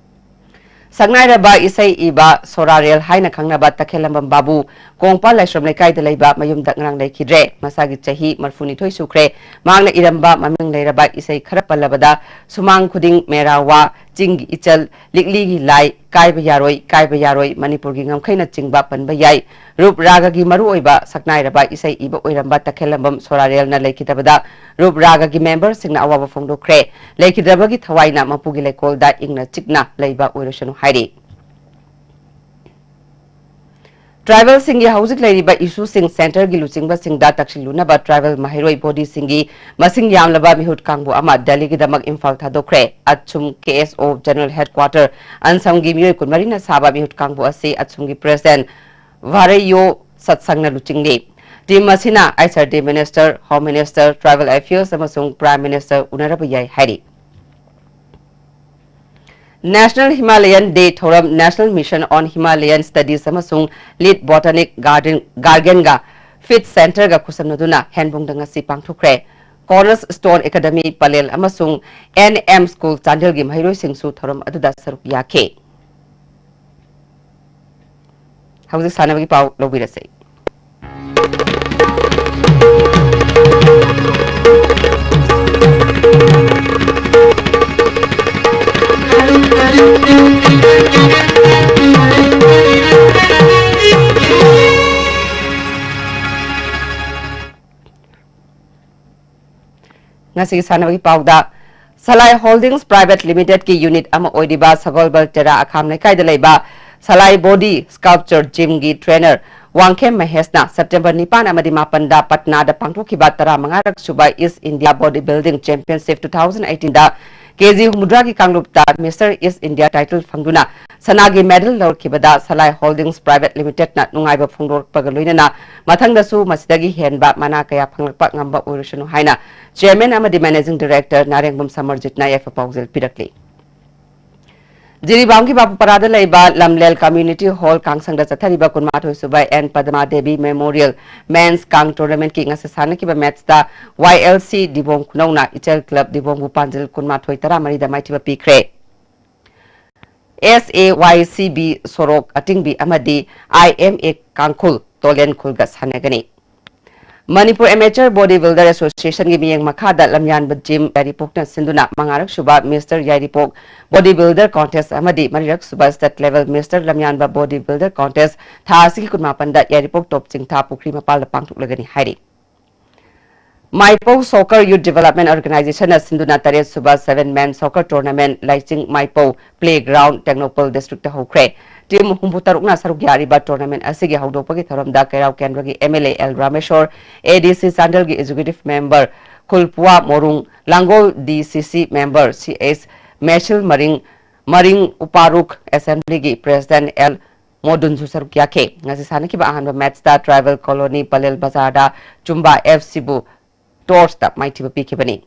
ꯁꯛꯅꯥꯏꯔꯕ ꯏꯁꯩ ꯏꯕ ꯁꯣꯔꯥꯔꯦꯜ ꯍꯥꯏꯅ ꯈꯪꯅꯕ ꯇꯈꯦꯜꯂꯝꯕꯝ ꯕꯥꯕꯨ ꯀꯣꯡꯄꯥꯜ ꯂꯥꯏꯁ꯭ꯔꯝ ꯂꯩꯀꯥꯏꯗ ꯂꯩꯕ ꯃꯌꯨꯝꯗ ꯉꯔꯥꯡ ꯂꯩꯈꯤꯗ꯭ꯔꯦ꯫ ꯃꯁꯥꯒꯤ ꯆꯍꯤ ꯃꯔꯤꯐꯨꯅꯤꯊꯣꯏ ꯁꯨꯈ꯭ꯔꯦ꯫ ꯃꯍꯥꯛꯅ ꯏꯔꯝꯕ ꯃꯃꯤꯡ ꯂꯩꯔꯕ ꯏꯁꯩ ꯈꯔ ꯄꯜꯂꯕꯗ, "ꯁꯨꯃꯥꯡ ꯈꯨꯗꯤꯡ ꯃꯦꯔꯥ ꯋꯥ", "ꯆꯤꯡꯒꯤ ꯏꯆꯜ", "ꯂꯤꯛꯂꯤꯒꯤ ꯂꯥꯏ", "ꯀꯥꯏꯕ ꯌꯥꯔꯣꯏ, ꯀꯥꯏꯕ ꯌꯥꯔꯣꯏ", "ꯃꯅꯤꯄꯨꯔꯒꯤ ꯉꯝꯈꯩꯅꯆꯤꯡꯕ" ꯄꯟꯕ ꯌꯥꯏ꯫ ꯔꯨꯞ ꯔꯥꯒꯒꯤ ꯃꯔꯨꯑꯣꯏꯕ ꯁꯛꯅꯥꯏꯔꯕ ꯏꯁꯩ ꯏꯕ ꯑꯣꯏꯔꯝꯕ ꯇꯈꯦꯜꯂꯝꯕꯝ ꯁꯣꯔꯥꯔꯦꯜꯅ ꯂꯩꯈꯤꯗꯕꯗ ꯔꯨꯞ ꯔꯥꯒꯒꯤ memberꯁꯤꯡꯅ ꯑꯋꯥꯕ ꯐꯣꯡꯗꯣꯛꯈ꯭ꯔꯦ꯫ ꯂꯩꯈꯤꯗ꯭ꯔꯕꯒꯤ ꯊꯋꯥꯏꯅ ꯃꯄꯨꯒꯤ ꯂꯩꯀꯣꯜꯗ ꯏꯪꯅ ꯆꯤꯛꯅ ꯂꯩꯕ ꯑꯣꯏꯔꯁꯅꯨ ꯍꯥꯏꯔꯤ꯫ Tribalꯁꯤꯡꯒꯤ ꯍꯧꯖꯤꯛ ꯂꯩꯔꯤꯕ issueꯁꯤꯡ centreꯒꯤ ꯂꯨꯆꯤꯡꯕꯁꯤꯡꯗ ꯇꯛꯁꯤꯜꯂꯨꯅꯕ tribal ꯃꯍꯩꯔꯣꯏ bodyꯁꯤꯡꯒꯤ ꯃꯁꯤꯡ ꯌꯥꯝꯂꯕ ꯃꯤꯍꯨꯠ ꯀꯥꯡꯕꯨ ꯑꯃ ꯗꯦꯜꯂꯤꯒꯤꯗꯃꯛ Imphal ꯊꯥꯗꯣꯛꯈ꯭ꯔꯦ꯫ ꯑꯠꯁꯨꯝ K S O General Headquarter ꯑꯟꯁꯝꯒꯤ ꯃꯤꯑꯣꯏ ꯀꯨꯟꯃꯔꯤꯅ ꯁꯥꯕ ꯃꯤꯍꯨꯠ ꯀꯥꯡꯕꯨ ꯑꯁꯤ ꯑꯠꯁꯨꯝꯒꯤ President ꯚꯥꯔꯩꯌꯣ ꯁꯠꯁꯪꯅ ꯂꯨꯆꯤꯡꯂꯤ꯫ Team ꯑꯁꯤꯅ ꯑꯥꯏꯁꯥꯔꯗꯤ Minister, Home Minister, Tribal Affairs ꯑꯃꯁꯨꯡ Prime Minister ꯎꯅꯔꯕ ꯌꯥꯏ ꯍꯥꯏꯔꯤ꯫ National Himalayan Day ꯊꯧꯔꯝ National Mission on Himalayan Studies ꯑꯃꯁꯨꯡ Lead Botanic Garden, Gardenꯒ Fit Centreꯒ ꯈꯨꯠꯁꯝꯅꯗꯨꯅ ꯍꯦꯟꯕꯨꯡꯗ ꯉꯁꯤ ꯄꯥꯡꯊꯣꯛꯈ꯭ꯔꯦ꯫ Cornerstone Academy ꯄꯂꯦꯜ ꯑꯃꯁꯨꯡ N M School ꯆꯥꯟꯗꯦꯜꯒꯤ ꯃꯍꯩꯔꯣꯏꯁꯤꯡꯁꯨ ꯊꯧꯔꯝ ꯑꯗꯨꯗ ꯁꯔꯨꯛ ꯌꯥꯈꯤ꯫ ꯍꯧꯖꯤꯛ ꯁꯥꯟꯅꯕꯒꯤ ꯄꯥꯎ ꯂꯧꯕꯤꯔꯁꯦ꯫ ꯉꯁꯤꯒꯤ ꯁꯥꯟꯅꯕꯒꯤ ꯄꯥꯎꯗ, ꯁꯂꯥꯏ Holdings Private Limitedꯀꯤ unit ꯑꯃ ꯑꯣꯏꯔꯤꯕ ꯁꯒꯣꯜꯕꯜ ꯇꯦꯔꯥ ꯑꯈꯥꯝ ꯂꯩꯀꯥꯏꯗ ꯂꯩꯕ ꯁꯂꯥꯏ Body Sculpture Gymꯒꯤ trainer Wangkhem ꯃꯍꯦꯁꯅ September ꯅꯤꯄꯥꯟ ꯑꯃꯗꯤ ꯃꯥꯄꯟꯗ ꯄꯠꯅꯥꯗ ꯄꯥꯡꯊꯣꯛꯈꯤꯕ ꯇꯔꯥꯃꯉꯥꯔꯛ ꯁꯨꯕ East India Body Building Championship two thousand eighteenꯗ K G ꯍꯨꯝꯐꯨꯇꯔꯥꯒꯤ ꯀꯥꯡꯂꯨꯞꯇ Mister East India title ꯐꯪꯗꯨꯅ ꯁꯅꯥꯒꯤ medal ꯂꯧꯔꯛꯈꯤꯕꯗ ꯁꯂꯥꯏ Holdings Private Limited ꯅ ꯅꯨꯡꯉꯥꯏꯕ ꯐꯣꯡꯗꯣꯔꯛꯄꯒ ꯂꯣꯏꯅꯅ ꯃꯊꯪꯗꯁꯨ ꯃꯁꯤꯗꯒꯤ ꯍꯦꯟꯕ ꯃꯅꯥ ꯀꯌꯥ ꯐꯪꯂꯛꯄ ꯉꯝꯕ ꯑꯣꯏꯔꯁꯅꯨ ꯍꯥꯏꯅ Chairman ꯑꯃꯗꯤ Managing Director ꯅꯥꯔꯦꯡꯕꯝ ꯁꯃꯔꯖꯤꯠꯅ ꯌꯥꯏꯐ ꯄꯥꯎꯖꯦꯜ ꯄꯤꯔꯛꯂꯤ꯫ ꯖꯤꯔꯤꯕꯥꯝꯒꯤ ꯕꯥꯕꯨꯄꯔꯥꯗ ꯂꯩꯕ ꯂꯝꯂꯦꯜ Community Hall ꯀꯥꯡꯁꯪꯗ ꯆꯠꯊꯔꯤꯕ ꯀꯨꯟꯃꯥꯊꯣꯏ ꯁꯨꯕ ꯑꯦꯟ ꯄꯗꯃꯥ ꯗꯦꯕꯤ Memorial Men's ꯀꯥꯡ Tournament ꯀꯤ ꯉꯁꯤ ꯁꯥꯟꯅꯈꯤꯕ match ꯇ Y L C ꯗꯤꯕꯣꯡ ꯈꯨꯅꯧꯅ ꯏꯆꯦꯜ Club ꯗꯤꯕꯣꯡꯕꯨ ꯄꯥꯟꯖꯤꯜ ꯀꯨꯟꯃꯥꯊꯣꯏ ꯇꯔꯥꯃꯔꯤꯗ ꯃꯥꯏꯊꯤꯕ ꯄꯤꯈ꯭ꯔꯦ꯫ S A Y C B ꯁꯣꯔꯣꯛ ꯑꯇꯤꯡꯕꯤ ꯑꯃꯗꯤ I M A ꯀꯥꯡꯈꯨꯜ ꯇꯣꯂꯦꯟ ꯈꯨꯜꯒ ꯁꯥꯟꯅꯒꯅꯤ꯫ Manipur Amateur Body Builder Association ꯒꯤ ꯃꯤꯠꯌꯦꯡ ꯃꯈꯥꯗ ꯂꯝꯌꯥꯟꯕ ꯖꯤꯝ ꯌꯥꯏꯔꯤꯄꯣꯛꯅ ꯁꯤꯟꯗꯨꯅ ꯃꯉꯥꯔꯛ ꯁꯨꯕ Mister ꯌꯥꯏꯔꯤꯄꯣꯛ Body Builder Contest ꯑꯃꯗꯤ ꯃꯔꯤꯔꯛ ꯁꯨꯕ State Level Mister ꯂꯝꯌꯥꯟꯕ Body Builder Contest ꯊꯥ ꯑꯁꯤꯒꯤ ꯀꯨꯟꯃꯥꯄꯟꯗ ꯌꯥꯏꯔꯤꯄꯣꯛ ꯇꯣꯞ ꯆꯤꯡꯊꯥ ꯄꯨꯈ꯭ꯔꯤ ꯃꯄꯥꯜꯗ ꯄꯥꯡꯊꯣꯛꯂꯒꯅꯤ ꯍꯥꯏꯔꯤ꯫ ꯃꯥꯏꯄꯧ Soccer Youth Development Organization ꯅ ꯁꯤꯟꯗꯨꯅ ꯇꯔꯦꯠ ꯁꯨꯕ Seven Man Soccer Tournament ꯂꯥꯏꯆꯤꯡ ꯃꯥꯏꯄꯧ Playground Tengnoupal District ꯇ ꯍꯧꯈ꯭ꯔꯦ꯫ Team ꯍꯨꯝꯐꯨ ꯇꯔꯨꯛꯅ ꯁꯔꯨꯛ ꯌꯥꯔꯤꯕ tournament ꯑꯁꯤꯒꯤ ꯍꯧꯗꯣꯛꯄꯒꯤ ꯊꯧꯔꯝꯗ ꯀꯩꯔꯥꯎ ꯀꯦꯟꯗ꯭ꯔꯒꯤ M L A L Rameshwor, A D C ꯆꯥꯟꯗꯦꯜꯒꯤ Executive Member ꯈꯨꯜꯄꯨꯋꯥ ꯃꯣꯔꯨꯡ, ꯂꯥꯡꯒꯣꯜ D C C Member C H ꯃꯦꯁꯤꯜ ꯃꯔꯤꯡ, ꯃꯔꯤꯡ ꯎꯄꯥꯔꯨꯛ Assembly ꯒꯤ President L ꯃꯣꯗꯨꯟꯁꯨ ꯁꯔꯨꯛ ꯌꯥꯈꯤ꯫ ꯉꯁꯤ ꯁꯥꯟꯅꯈꯤꯕ ꯑꯍꯥꯟꯕ match ꯇ Tribal Colony ꯄꯂꯦꯜ ꯕꯖꯥꯔꯗ ꯆꯨꯝꯕ F C ꯕꯨ toss ꯇ ꯃꯥꯏꯊꯤꯕ ꯄꯤꯈꯤꯕꯅꯤ꯫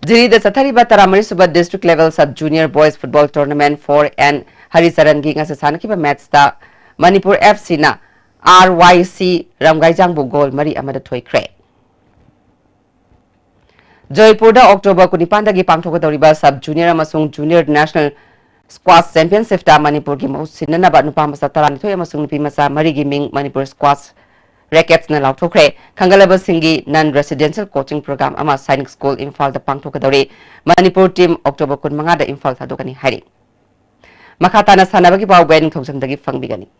ꯖꯤꯔꯤꯗ ꯆꯠꯊꯔꯤꯕ ꯇꯔꯥꯃꯔꯤ ꯁꯨꯕ District Level Sub Junior Boys Football Tournament for N ꯍꯔꯤꯆꯔꯟꯒꯤ ꯉꯁꯤ ꯁꯥꯟꯅꯈꯤꯕ match ꯇ ꯃꯅꯤꯄꯨꯔ F C ꯅ R Y C ꯔꯝꯒꯥꯏꯖꯥꯡꯕꯨ goal ꯃꯔꯤ ꯑꯃꯗ ꯊꯣꯏꯈ꯭ꯔꯦ꯫ ꯖꯣꯏꯄꯨꯔꯗ October ꯀꯨꯟꯅꯤꯄꯥꯟꯗꯒꯤ ꯄꯥꯡꯊꯣꯛꯀꯗꯧꯔꯤꯕ Sub Junior ꯑꯃꯁꯨꯡ Junior National Squash Championship ꯇ ꯃꯅꯤꯄꯨꯔꯒꯤ ꯃꯍꯨꯠ ꯁꯤꯟꯅꯅꯕ ꯅꯨꯄꯥ ꯃꯆꯥ ꯇꯔꯥꯅꯤꯊꯣꯏ ꯑꯃꯁꯨꯡ ꯅꯨꯄꯤ ꯃꯆꯥ ꯃꯔꯤꯒꯤ ꯃꯤꯡ ꯃꯅꯤꯄꯨꯔ Squash Rackets ꯅ ꯂꯥꯎꯊꯣꯛꯈ꯭ꯔꯦ꯫ ꯈꯪꯒꯠꯂꯕꯁꯤꯡꯒꯤ non residential coaching program ꯑꯃ ꯁꯥꯏꯅꯤꯛ ꯁ꯭ꯀꯨꯜ ꯏꯝꯐꯥꯜꯗ ꯄꯥꯡꯊꯣꯛꯀꯗꯧꯔꯤ꯫ ꯃꯅꯤꯄꯨꯔ team October ꯀꯨꯟꯃꯉꯥꯗ ꯏꯝꯐꯥꯜ ꯊꯥꯗꯣꯛꯀꯅꯤ ꯍꯥꯏꯔꯤ꯫ ꯃꯈꯥ ꯇꯥꯅ ꯁꯥꯟꯅꯕꯒꯤ ꯄꯥꯎ ꯒꯥꯏꯅꯤꯡꯊꯧꯖꯝꯗꯒꯤ ꯐꯪꯕꯤꯒꯅꯤ꯫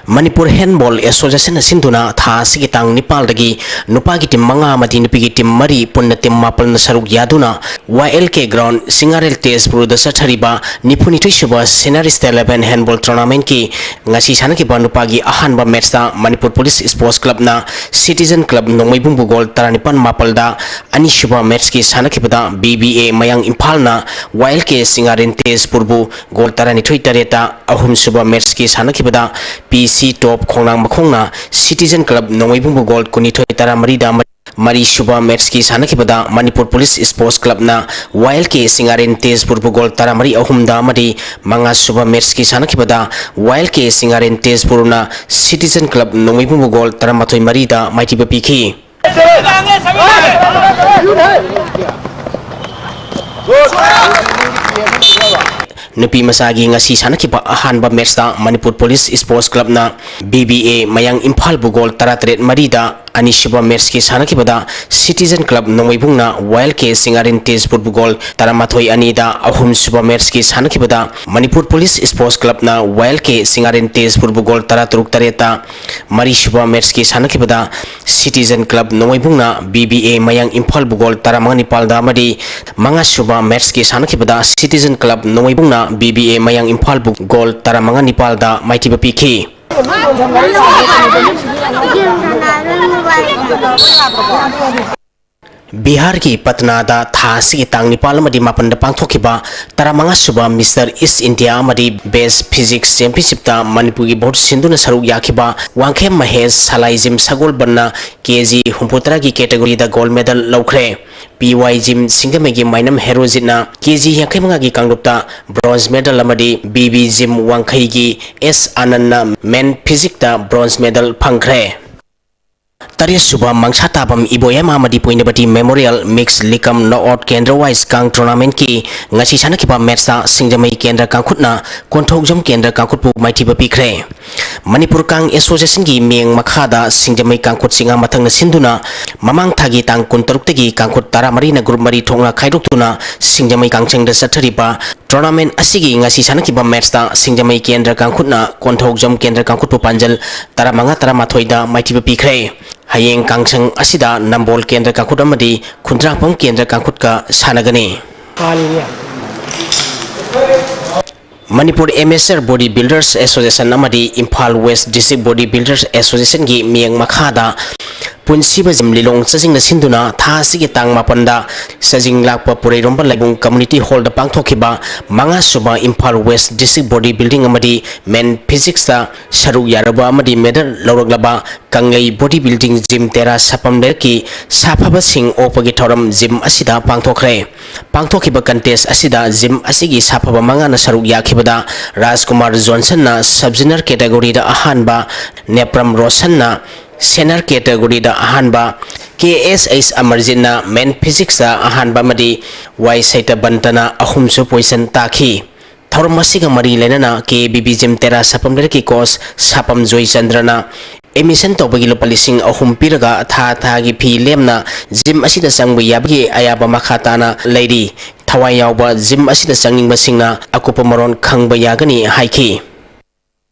ꯃꯅꯤꯄꯨꯔ ꯍꯦꯟꯕꯣꯜ ꯑꯦꯁꯣꯁꯤꯌꯦꯁꯟꯅ ꯁꯤꯟꯗꯨꯅ ꯊꯥ ꯑꯁꯤꯒꯤ ꯇꯥꯡ ꯅꯤꯄꯥꯜꯗꯒꯤ ꯅꯨꯄꯥꯒꯤ ꯇꯤꯝ ꯃꯉꯥ ꯑꯃꯗꯤ ꯅꯨꯄꯤꯒꯤ ꯇꯤꯝ ꯃꯔꯤ, ꯄꯨꯟꯅ ꯇꯤꯝ ꯃꯥꯄꯜꯅ ꯁꯔꯨꯛ ꯌꯥꯗꯨꯅ ꯋꯥꯏ ꯑꯦꯜ ꯀꯦ ꯒ꯭ꯔꯥꯎꯟ, ꯁꯤꯡꯉꯥꯔꯦꯜ ꯇꯦꯖꯄꯨꯔꯗ ꯆꯠꯊꯔꯤꯕ ꯅꯤꯐꯨꯅꯤꯊꯣꯏ ꯁꯨꯕ ꯁꯦꯅꯥꯔꯤ ꯁ꯭ꯇꯦꯠ ꯏꯂꯦꯚꯦꯟ ꯍꯦꯟꯕꯣꯜ ꯇꯣꯔꯅꯥꯃꯦꯟꯠꯀꯤ ꯉꯁꯤ ꯁꯥꯟꯅꯈꯤꯕ ꯅꯨꯄꯥꯒꯤ ꯑꯍꯥꯟꯕ ꯃꯦꯠꯆꯇ ꯃꯅꯤꯄꯨꯔ ꯄꯨꯂꯤꯁ ꯁ꯭ꯄꯣꯔꯠꯁ ꯀ꯭ꯂꯕꯅ ꯁꯤꯇꯤꯖꯟ ꯀ꯭ꯂꯕ ꯅꯣꯡꯃꯩꯕꯨꯡꯕꯨ ꯒꯣꯜ ꯇꯔꯥꯅꯤꯄꯥꯜ ꯃꯥꯄꯜꯗ, ꯑꯅꯤꯁꯨꯕ ꯃꯦꯠꯆꯀꯤ ꯁꯥꯟꯅꯈꯤꯕꯗ ꯕꯤ ꯕꯤ ꯑꯦ ꯃꯌꯥꯡ ꯏꯝꯐꯥꯜꯅ ꯋꯥꯏ ꯑꯦꯜ ꯀꯦ ꯁꯤꯡꯉꯥꯔꯦꯜ ꯇꯦꯖꯄꯨꯔꯕꯨ ꯒꯣꯜ ꯇꯔꯥꯅꯤꯊꯣꯏ ꯇꯔꯦꯠꯇ, ꯑꯍꯨꯝꯁꯨꯕ ꯃꯦꯠꯆꯀꯤ ꯁꯥꯟꯅꯈꯤꯕꯗ ꯄꯤ ꯁꯤ ꯇꯣꯞ ꯈꯣꯡꯅꯥꯡ ꯃꯈꯣꯡꯅ ꯁꯤꯇꯤꯖꯟ ꯀ꯭ꯂꯕ ꯅꯣꯡꯃꯩꯕꯨꯡꯕꯨ ꯒꯣꯜ ꯀꯨꯟꯅꯤꯊꯣꯏ ꯇꯔꯥꯃꯔꯤꯗ, ꯃꯔꯤꯁꯨꯕ ꯃꯦꯠꯆꯀꯤ ꯁꯥꯟꯅꯈꯤꯕꯗ ꯃꯅꯤꯄꯨꯔ ꯄꯨꯂꯤꯁ ꯁ꯭ꯄꯣꯔꯠꯁ ꯀ꯭ꯂꯕꯅ ꯋꯥꯏ ꯑꯦꯜ ꯀꯦ ꯁꯤꯡꯉꯥꯔꯦꯜ ꯇꯦꯖꯄꯨꯔꯕꯨ ꯒꯣꯜ ꯇꯔꯥꯃꯔꯤ ꯑꯍꯨꯝꯗ ꯑꯃꯗꯤ ꯃꯉꯥꯁꯨꯕ ꯃꯦꯠꯆꯀꯤ ꯁꯥꯟꯅꯈꯤꯕꯗ ꯋꯥꯏ ꯑꯦꯜ ꯀꯦ ꯁꯤꯡꯉꯥꯔꯦꯜ ꯇꯦꯖꯄꯨꯔꯅ ꯁꯤꯇꯤꯖꯟ ꯀ꯭ꯂꯕ ꯅꯣꯡꯃꯩꯕꯨꯡꯕꯨ ꯒꯣꯜ ꯇꯔꯥꯃꯥꯊꯣꯏ ꯃꯔꯤꯗ ꯃꯥꯏꯊꯤꯕ ꯄꯤꯈꯤ꯫ ꯅꯨꯄꯤ ꯃꯆꯥꯒꯤ ꯉꯁꯤ ꯁꯥꯟꯅꯈꯤꯕ ꯑꯍꯥꯟꯕ ꯃꯦꯠꯆꯇ ꯃꯅꯤꯄꯨꯔ ꯄꯨꯂꯤꯁ ꯁ꯭ꯄꯣꯔꯠꯁ ꯀ꯭ꯂꯕꯅ ꯕꯤ ꯕꯤ ꯑꯦ ꯃꯌꯥꯡ ꯏꯝꯐꯥꯜꯕꯨ ꯒꯣꯜ ꯇꯔꯥꯇꯔꯦꯠ ꯃꯔꯤꯗ, ꯑꯅꯤꯁꯨꯕ ꯃꯦꯠꯆꯀꯤ ꯁꯥꯟꯅꯈꯤꯕꯗ ꯁꯤꯇꯤꯖꯟ ꯀ꯭ꯂꯕ ꯅꯣꯡꯃꯩꯕꯨꯡꯅ ꯋꯥꯏ ꯑꯦꯜ ꯀꯦ ꯁꯤꯡꯉꯥꯔꯦꯜ ꯇꯦꯖꯄꯨꯔꯕꯨ ꯒꯣꯜ ꯇꯔꯥꯃꯥꯊꯣꯏ ꯑꯅꯤꯗ, ꯑꯍꯨꯝꯁꯨꯕ ꯃꯦꯠꯆꯀꯤ ꯁꯥꯟꯅꯈꯤꯕꯗ ꯃꯅꯤꯄꯨꯔ ꯄꯨꯂꯤꯁ ꯁ꯭ꯄꯣꯔꯠꯁ ꯀ꯭ꯂꯕꯅ ꯋꯥꯏ ꯑꯦꯜ ꯀꯦ ꯁꯤꯡꯉꯥꯔꯦꯜ ꯇꯦꯖꯄꯨꯔꯕꯨ ꯒꯣꯜ ꯇꯔꯥꯇꯔꯨꯛ ꯇꯔꯦꯠꯇ, ꯃꯔꯤꯁꯨꯕ ꯃꯦꯠꯆꯀꯤ ꯁꯥꯟꯅꯈꯤꯕꯗ ꯁꯤꯇꯤꯖꯟ ꯀ꯭ꯂꯕ ꯅꯣꯡꯃꯩꯕꯨꯡꯅ ꯕꯤ ꯕꯤ ꯑꯦ ꯃꯌꯥꯡ ꯏꯝꯐꯥꯜꯕꯨ ꯒꯣꯜ ꯇꯔꯥꯃꯉꯥ ꯅꯤꯄꯥꯜꯗ ꯑꯃꯗꯤ ꯃꯉꯥꯁꯨꯕ ꯃꯦꯠꯆꯀꯤ ꯁꯥꯟꯅꯈꯤꯕꯗ ꯁꯤꯇꯤꯖꯟ ꯀ꯭ꯂꯕ ꯅꯣꯡꯃꯩꯕꯨꯡꯅ ꯕꯤ ꯕꯤ ꯑꯦ ꯃꯌꯥꯡ ꯏꯝꯐꯥꯜꯕꯨ ꯒꯣꯜ ꯇꯔꯥꯃꯉꯥ ꯅꯤꯄꯥꯜꯗ ꯃꯥꯏꯊꯤꯕ ꯄꯤꯈꯤ꯫ ꯕꯤꯍꯥꯔꯒꯤ ꯄꯠꯅꯥꯗ ꯊꯥ ꯑꯁꯤꯒꯤ ꯇꯥꯡ ꯅꯤꯄꯥꯜ ꯑꯃꯗꯤ ꯃꯥꯄꯟꯗ ꯄꯥꯡꯊꯣꯛꯈꯤꯕ ꯇꯔꯥꯃꯉꯥ ꯁꯨꯕ ꯃꯤꯁꯇꯔ ꯏꯁ ꯏꯟꯗꯤꯌꯥ ꯑꯃꯗꯤ ꯕꯦꯁ ꯐꯤꯖꯤꯛꯁ ꯆꯦꯝꯄꯤꯌꯟꯁꯤꯞꯇ ꯃꯅꯤꯄꯨꯔꯒꯤ ꯃꯍꯨꯠ ꯁꯤꯟꯗꯨꯅ ꯁꯔꯨꯛ ꯌꯥꯈꯤꯕ ꯋꯥꯡꯈꯦꯝ ꯃꯍꯦꯁ ꯁꯂꯥꯏꯖꯤꯝ ꯁꯒꯣꯜꯕꯟꯅ ꯀꯦ ꯖꯤ ꯍꯨꯝꯐꯨꯇꯔꯥꯒꯤ ꯀꯦꯇꯦꯒꯣꯔꯤꯗ ꯒꯣꯜꯗ ꯃꯦꯗꯜ ꯂꯧꯈ꯭ꯔꯦ꯫ ꯄꯤ ꯋꯥꯏ ꯖꯤꯝ ꯁꯤꯡꯖꯃꯩꯒꯤ ꯃꯥꯏꯅꯝ ꯍꯦꯔꯣꯖꯤꯠꯅ ꯀꯦ ꯖꯤ ꯌꯥꯡꯈꯩ ꯃꯉꯥꯒꯤ ꯀꯥꯡꯂꯨꯞꯇ ꯕ꯭ꯔꯣꯟꯖ ꯃꯦꯗꯜ ꯑꯃꯗꯤ ꯕꯤ ꯕꯤ ꯖꯤꯝ ꯋꯥꯡꯈꯩꯒꯤ ꯑꯦꯁ ꯑꯥꯅꯟꯅ ꯃꯦꯟ ꯐꯤꯖꯤꯛꯇ ꯕ꯭ꯔꯣꯟꯖ ꯃꯦꯗꯜ ꯐꯪꯈ꯭ꯔꯦ꯫ ꯇꯔꯦꯠꯁꯨꯕ ꯃꯪꯁꯥꯇꯥꯕꯝ ꯏꯕꯣꯌꯥꯏꯃ ꯑꯃꯗꯤ ꯄꯣꯏꯅꯕꯇꯤ ꯃꯦꯃꯣꯔꯤꯌꯦꯜ ꯃꯤꯛꯁ ꯂꯤꯀꯝ ꯅꯣꯛꯑꯥꯎꯠ ꯀꯦꯟꯗ꯭ꯔ ꯋꯥꯏꯁ ꯀꯥꯡ ꯇꯣꯔꯅꯥꯃꯦꯟꯠꯀꯤ ꯉꯁꯤ ꯁꯥꯟꯅꯈꯤꯕ ꯃꯦꯠꯆꯇ ꯁꯤꯡꯖꯃꯩ ꯀꯦꯟꯗ꯭ꯔ ꯀꯥꯡꯈꯨꯠꯅ ꯀꯣꯟꯊꯧꯖꯝ ꯀꯦꯟꯗ꯭ꯔ ꯀꯥꯡꯈꯨꯠꯄꯨ ꯃꯥꯏꯊꯤꯕ ꯄꯤꯈ꯭ꯔꯦ꯫ ꯃꯅꯤꯄꯨꯔ ꯀꯥꯡ ꯑꯦꯁꯣꯁꯤꯌꯦꯁꯟꯒꯤ ꯃꯤꯠꯌꯦꯡ ꯃꯈꯥꯗ ꯁꯤꯡꯖꯃꯩ ꯀꯥꯡꯈꯨꯠ ꯆꯤꯉꯥ ꯃꯊꯪꯅ ꯁꯤꯟꯗꯨꯅ ꯃꯃꯥꯡ ꯊꯥꯒꯤ ꯇꯥꯡ ꯀꯨꯟꯇꯔꯨꯛꯇꯒꯤ ꯀꯥꯡꯈꯨꯠ ꯇꯔꯥꯃꯔꯤꯅ ꯒ꯭ꯔꯨꯞ ꯃꯔꯤ ꯊꯣꯛꯅ ꯈꯥꯏꯗꯣꯛꯇꯨꯅ ꯁꯤꯡꯖꯃꯩ ꯀꯥꯡꯁꯪꯗ ꯆꯠꯊꯔꯤꯕ ꯇꯣꯔꯅꯥꯃꯦꯟ ꯑꯁꯤꯒꯤ ꯉꯁꯤ ꯁꯥꯟꯅꯈꯤꯕ ꯃꯦꯠꯁꯇ ꯁꯤꯡꯖꯃꯩ ꯀꯦꯟꯗ꯭ꯔ ꯀꯥꯡꯈꯨꯠꯅ ꯀꯣꯟꯊꯧꯖꯝ ꯀꯦꯟꯗ꯭ꯔ ꯀꯥꯡꯈꯨꯠꯄꯨ ꯄꯥꯟꯖꯜ ꯇꯔꯥꯃꯉꯥ ꯇꯔꯥꯃꯥꯊꯣꯏꯗ ꯃꯥꯏꯊꯤꯕ ꯄꯤꯈ꯭ꯔꯦ꯫ ꯍꯌꯦꯡ ꯀꯥꯡꯁꯪ ꯑꯁꯤꯗ ꯅꯝꯕꯣꯜ ꯀꯦꯟꯗ꯭ꯔ ꯀꯥꯡꯈꯨꯠ ꯑꯃꯗꯤ ꯈꯨꯟꯗ꯭ꯔꯥꯛꯄꯝ ꯀꯦꯟꯗ꯭ꯔ ꯀꯥꯡꯈꯨꯠꯀ ꯁꯥꯟꯅꯒꯅꯤ꯫ ꯃꯅꯤꯄꯨꯔ ꯑꯦꯃꯦꯆꯔ ꯕꯣꯗꯤ ꯕꯤꯜꯗꯔꯁ ꯑꯦꯁꯣꯁꯤꯌꯦꯁꯟ ꯑꯃꯗꯤ ꯏꯝꯐꯥꯜ ꯋꯦꯁ ꯗꯤꯁꯇ꯭ꯔꯤꯛ ꯕꯣꯗꯤ ꯕꯤꯜꯗꯔꯁ ꯑꯦꯁꯣꯁꯤꯌꯦꯁꯟꯒꯤ ꯃꯤꯠꯌꯦꯡ ꯃꯈꯥꯗ ꯄꯨꯟꯁꯤꯕ ꯖꯤꯝ ꯂꯤꯂꯣꯡ ꯆꯥꯖꯤꯡꯅ ꯁꯤꯟꯗꯨꯅ ꯊꯥ ꯑꯁꯤꯒꯤ ꯇꯥꯡ ꯃꯥꯄꯟꯗ ꯆꯥꯖꯤꯡ ꯂꯥꯛꯄ ꯄꯨꯔꯩꯔꯣꯝꯕ ꯂꯥꯏꯕꯨꯡ ꯀꯝꯃ꯭ꯌꯨꯅꯤꯇꯤ ꯍꯣꯜꯗ ꯄꯥꯡꯊꯣꯛꯈꯤꯕ ꯃꯉꯥꯁꯨꯕ Imphal west district body building ꯑꯃꯗꯤ ꯃꯦꯟ ꯐꯤꯖꯤꯛꯁꯇ ꯁꯔꯨꯛ ꯌꯥꯔꯨꯕ ꯑꯃꯗꯤ ꯃꯦꯗꯜ ꯂꯧꯔꯛꯂꯕ ꯀꯪꯂꯩ ꯕꯣꯗꯤ ꯕꯤꯜꯗꯤꯡ ꯖꯤꯝ ꯇꯦꯔꯥ ꯁꯥꯄꯝ ꯂꯩꯔꯛꯀꯤ ꯁꯥꯐꯕꯁꯤꯡ ꯑꯣꯛꯄꯒꯤ ꯊꯧꯔꯝ ꯖꯤꯝ ꯑꯁꯤꯗ ꯄꯥꯡꯊꯣꯛꯈ꯭ꯔꯦ꯫ ꯄꯥꯡꯊꯣꯛꯈꯤꯕ ꯀꯟꯇꯦꯁ ꯑꯁꯤꯗ ꯖꯤꯝ ꯑꯁꯤꯒꯤ ꯁꯥꯐꯕ ꯃꯉꯥꯅ ꯁꯔꯨꯛ ꯌꯥꯈꯤꯕꯗ ꯔꯥꯖꯀꯨꯃꯥꯔ ꯖꯣꯟꯁꯟꯅ ꯁꯕ ꯖꯨꯅꯤꯌꯔ ꯀꯦꯇꯦꯒꯣꯔꯤꯗ ꯑꯍꯥꯟꯕ, ꯅꯦꯄ꯭ꯔꯝ ꯔꯣꯁꯟꯅ ꯁꯦꯅꯤꯌꯔ ꯀꯦꯇꯦꯒꯣꯔꯤꯗ ꯑꯍꯥꯟꯕ, ꯀꯦ ꯑꯦꯁ ꯑꯩꯆ ꯑꯃꯔꯖꯤꯠꯅ ꯃꯦꯟ ꯐꯤꯖꯤꯛꯁꯇ ꯑꯍꯥꯟꯕ ꯑꯃꯗꯤ ꯋꯥꯏ ꯁꯩꯇꯕꯟꯇꯅ ꯑꯍꯨꯝꯁꯨ ꯄꯣꯖꯤꯁꯟ ꯇꯥꯈꯤ꯫ ꯊꯧꯔꯝ ꯑꯁꯤꯒ ꯃꯔꯤ ꯂꯩꯅꯅ ꯀꯦ ꯕꯤ ꯕꯤ ꯖꯤꯝ ꯇꯦꯔꯥ ꯁꯥꯄꯝ ꯂꯩꯔꯛꯀꯤ ꯀꯣꯆ ꯁꯥꯄꯝ ꯖꯣꯏꯆꯟꯗ꯭ꯔꯅ ꯑꯦꯗꯃꯤꯁꯟ ꯇꯧꯕꯒꯤ ꯂꯨꯄꯥ ꯂꯤꯁꯤꯡ ꯑꯍꯨꯝ ꯄꯤꯔꯒ ꯊꯥ ꯊꯥꯒꯤ ꯐꯤ ꯂꯦꯝꯅ ꯖꯤꯝ ꯑꯁꯤꯗ ꯆꯪꯕ ꯌꯥꯕꯒꯤ ꯑꯌꯥꯕ ꯃꯈꯥ ꯇꯥꯅ ꯂꯩꯔꯤ꯫ ꯊꯋꯥꯏ ꯌꯥꯎꯕ ꯖꯤꯝ ꯑꯁꯤꯗ ꯆꯪꯅꯤꯡꯕꯁꯤꯡꯅ ꯑꯀꯨꯞꯄ ꯃꯔꯣꯜ ꯈꯪꯕ ꯌꯥꯒꯅꯤ ꯍꯥꯏꯈꯤ꯫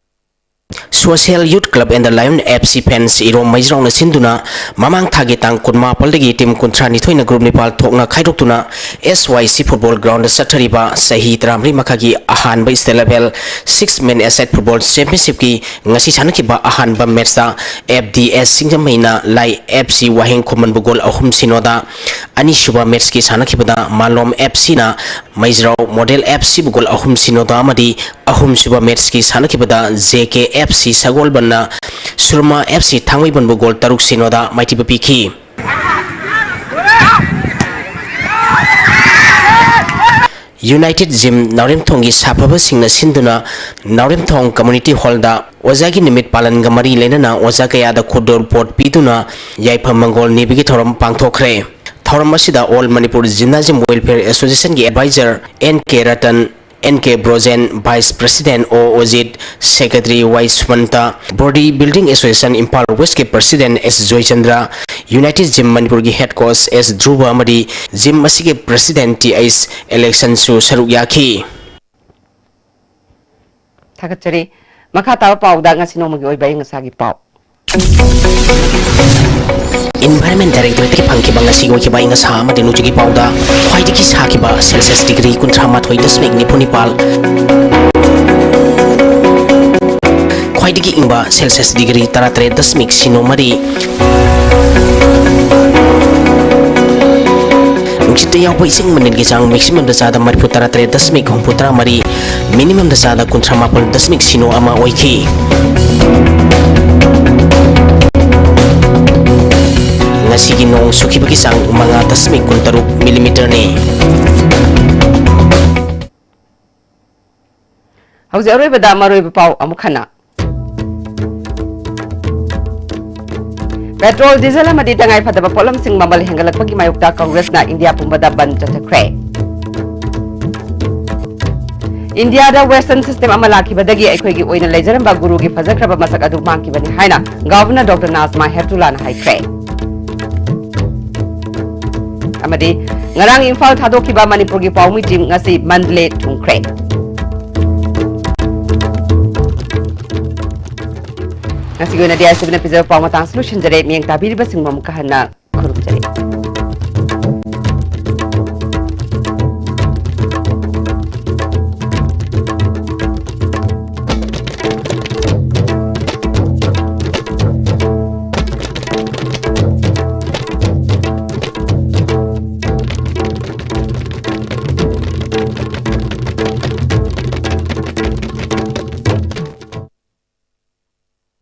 Social Youth Club and the Lion F C Fans ꯏꯔꯣꯝ ꯃꯩꯖ꯭ꯔꯥꯎꯅ ꯁꯤꯟꯗꯨꯅ ꯃꯃꯥꯡ ꯊꯥꯒꯤ ꯇꯥꯡ ꯀꯨꯟꯃꯥꯄꯜꯗꯒꯤ ꯇꯤꯝ ꯀꯨꯟꯊ꯭ꯔꯥꯅꯤꯊꯣꯏꯅ ꯒ꯭ꯔꯨꯞ ꯅꯤꯄꯥꯜ ꯊꯣꯛꯅ ꯈꯥꯏꯗꯣꯛꯇꯨꯅ ꯑꯦꯁ ꯋꯥꯏ ꯁꯤ ꯐꯨꯠꯕꯣꯜ ꯒ꯭ꯔꯥꯎꯟꯗ ꯆꯠꯊꯔꯤꯕ ꯆꯍꯤ ꯇꯔꯥꯃꯔꯤ ꯃꯈꯥꯒꯤ ꯑꯍꯥꯟꯕ ꯁ꯭ꯇꯦꯠ ꯂꯦꯚꯦꯜ ꯁꯤꯛꯁ ꯃꯦꯟ ꯑꯦꯁꯥꯏꯠ ꯐꯨꯠꯕꯣꯜ ꯆꯦꯝꯄꯤꯌꯟꯁꯤꯞꯀꯤ ꯉꯁꯤ ꯁꯥꯟꯅꯈꯤꯕ ꯑꯍꯥꯟꯕ ꯃꯦꯠꯁꯇ ꯑꯦꯐ ꯗꯤ ꯑꯦꯁ ꯁꯤꯡꯖꯃꯩꯅ ꯂꯥꯏ ꯑꯦꯐ ꯁꯤ ꯋꯥꯍꯦꯡ ꯈꯨꯃꯟꯕꯨ ꯒꯣꯜ ꯑꯍꯨꯝ ꯁꯤꯅꯣꯗ, ꯑꯅꯤꯁꯨꯕ ꯃꯦꯠꯁꯀꯤ ꯁꯥꯟꯅꯈꯤꯕꯗ ꯃꯥꯂꯣꯝ ꯑꯦꯐ ꯁꯤꯅ ꯃꯩꯖ꯭ꯔꯥꯎ ꯃꯣꯗꯦꯜ ꯑꯦꯐ ꯁꯤꯕꯨ ꯒꯣꯜ ꯑꯍꯨꯝ ꯁꯤꯅꯣꯗ ꯑꯃꯗꯤ ꯑꯍꯨꯝꯁꯨꯕ ꯃꯦꯠꯁꯀꯤ ꯁꯥꯟꯅꯈꯤꯕꯗ ꯖꯦ ꯀꯦ ꯑꯦꯐ ꯁꯤ ꯁꯒꯣꯜꯕꯟꯅ ꯁꯨꯔꯃꯥ ꯑꯦꯐ ꯁꯤ ꯊꯥꯡꯃꯩꯕꯟꯕꯨ ꯒꯣꯜ ꯇꯔꯨꯛ ꯁꯤꯅꯣꯗ ꯃꯥꯏꯊꯤꯕ ꯄꯤꯈꯤ꯫ ꯌꯨꯅꯥꯏꯇꯦꯗ ꯖꯤꯝ ꯅꯥꯎꯔꯦꯝꯊꯣꯡꯒꯤ ꯁꯥꯐꯕꯁꯤꯡꯅ ꯁꯤꯟꯗꯨꯅ ꯅꯥꯎꯔꯦꯝꯊꯣꯡ ꯀꯝꯃ꯭ꯌꯨꯅꯤꯇꯤ ꯍꯣꯜꯗ ꯑꯣꯖꯥꯒꯤ ꯅꯨꯃꯤꯠ ꯄꯥꯂꯟꯒ ꯃꯔꯤ ꯂꯩꯅꯅ ꯑꯣꯖꯥ ꯀꯌꯥꯗ ꯈꯨꯗꯣꯜꯄꯣꯠ ꯄꯤꯗꯨꯅ ꯌꯥꯏꯐ ꯃꯪꯒꯣꯜ ꯅꯤꯕꯒꯤ ꯊꯧꯔꯝ ꯄꯥꯡꯊꯣꯛꯈ꯭ꯔꯦ꯫ ꯊꯧꯔꯝ ꯑꯁꯤꯗ ꯑꯣꯜ ꯃꯅꯤꯄꯨꯔ ꯖꯤꯝꯅꯥꯖꯤꯌꯝ ꯋꯦꯜꯐꯤꯌꯔ ꯑꯦꯁꯣꯁꯤꯌꯦꯁꯟꯒꯤ adviser N K Ratan, N K Brojen, Vice President O Ojit, Secretary Y Sumanta, Body Building Association Imphal West ꯀꯤ President S Joychandra, United Gym ꯃꯅꯤꯄꯨꯔꯒꯤ Head Coach S Dhruva ꯑꯃꯗꯤ gym ꯑꯁꯤꯒꯤ President T H Election ꯁꯨ ꯁꯔꯨꯛ ꯌꯥꯈꯤ꯫ ꯊꯥꯒꯠꯆꯔꯤ꯫ ꯃꯈꯥ ꯇꯥꯕ ꯄꯥꯎꯗ ꯉꯁꯤ ꯅꯣꯡꯃꯒꯤ ꯑꯣꯏꯕ ꯑꯏꯪ ꯑꯁꯥꯒꯤ ꯄꯥꯎ꯫ Environment Directorate ꯇꯒꯤ ꯐꯪꯈꯤꯕ ꯉꯁꯤꯒꯤ ꯑꯣꯏꯈꯤꯕ ꯑꯏꯪ ꯑꯁꯥ ꯑꯃꯗꯤ ꯅꯣꯡꯖꯨꯒꯤ ꯄꯥꯎꯗ ꯈ꯭ꯋꯥꯏꯗꯒꯤ ꯁꯥꯈꯤꯕ Celsius degree ꯀꯨꯟꯊ꯭ꯔꯥ ꯃꯥꯊꯣꯏ ꯗꯁꯃꯤꯛ ꯅꯤꯐꯨ ꯅꯤꯄꯥꯜ, ꯈ꯭ꯋꯥꯏꯗꯒꯤ ꯏꯪꯕ Celsius degree ꯇꯔꯥ ꯇꯔꯦꯠ ꯗꯁꯃꯤꯛ ꯁꯤꯅꯣ ꯃꯔꯤ, ꯅꯨꯡꯁꯤꯠꯇ ꯌꯥꯎꯕ ꯏꯁꯤꯡ ꯃꯅꯤꯜꯒꯤ ꯆꯥꯡ maximum ꯗ ꯆꯥꯗ ꯃꯔꯤꯐꯨ ꯇꯔꯥ ꯇꯔꯦꯠ ꯗꯁꯃꯤꯛ ꯍꯨꯝꯐꯨ ꯇꯔꯥ ꯃꯔꯤ, minimum ꯗ ꯆꯥꯗ ꯀꯨꯟꯊ꯭ꯔꯥ ꯃꯥꯄꯜ ꯗꯁꯃꯤꯛ ꯁꯤꯅꯣ ꯑꯃ ꯑꯣꯏꯈꯤ꯫ ꯉꯁꯤꯒꯤ ꯅꯣꯡ ꯆꯨꯈꯤꯕꯒꯤ ꯆꯥꯡ ꯃꯉꯥ ꯗꯁꯃꯤꯛ ꯀꯨꯟꯇꯔꯨꯛ millimeter ꯅꯤ꯫ ꯍꯧꯖꯤꯛ ꯑꯔꯣꯏꯕꯗ ꯃꯔꯨꯑꯣꯏꯕ ꯄꯥꯎ ꯑꯃꯨꯛ ꯍꯟꯅ꯫ Petrol, diesel ꯑꯃꯗꯤ ꯇꯉꯥꯏ ꯐꯗꯕ ꯄꯣꯠꯂꯝꯁꯤꯡ ꯃꯃꯜ ꯍꯦꯟꯒꯠꯂꯛꯄꯒꯤ ꯃꯥꯌꯣꯛꯇ Congress ꯅ ꯏꯟꯗꯤꯌꯥ ꯄꯨꯝꯕꯗ ꯕꯟꯗ ꯆꯠꯊꯈ꯭ꯔꯦ꯫ ꯏꯟꯗꯤꯌꯥꯗ Western system ꯑꯃ ꯂꯥꯛꯈꯤꯕꯗꯒꯤ ꯑꯩꯈꯣꯏꯒꯤ ꯑꯣꯏꯅ ꯂꯩꯖꯔꯝꯕ ꯒꯨꯔꯨꯒꯤ ꯐꯖꯈ꯭ꯔꯕ ꯃꯁꯛ ꯑꯗꯨ ꯃꯥꯡꯈꯤꯕꯅꯤ ꯍꯥꯏꯅ Governor Doctor Najma Heptulla ꯅ ꯍꯥꯏꯈ꯭ꯔꯦ꯫ ꯑꯃꯗꯤ ꯉꯔꯥꯡ ꯏꯝꯐꯥꯜ ꯊꯥꯗꯣꯛꯈꯤꯕ ꯃꯅꯤꯄꯨꯔꯒꯤ ꯄꯥꯎꯃꯤ team ꯉꯁꯤ ꯃꯟꯗꯂꯦ ꯊꯨꯡꯈ꯭ꯔꯦ꯫ ꯉꯁꯤꯒꯤ ꯑꯣꯏꯅꯗꯤ ꯑꯥꯏ ꯁꯤ ꯕꯤ ꯅ ꯄꯤꯖꯕ ꯄꯥꯎ ꯃꯇꯥꯡꯁꯤ ꯂꯣꯏꯁꯤꯟꯖꯔꯦ꯫ ꯃꯤꯠꯌꯦꯡ ꯇꯥꯕꯤꯔꯤꯕꯁꯤꯡꯕꯨ ꯑꯃꯨꯛꯀ ꯍꯟꯅ ꯈꯨꯔꯨꯝꯖꯔꯤ꯫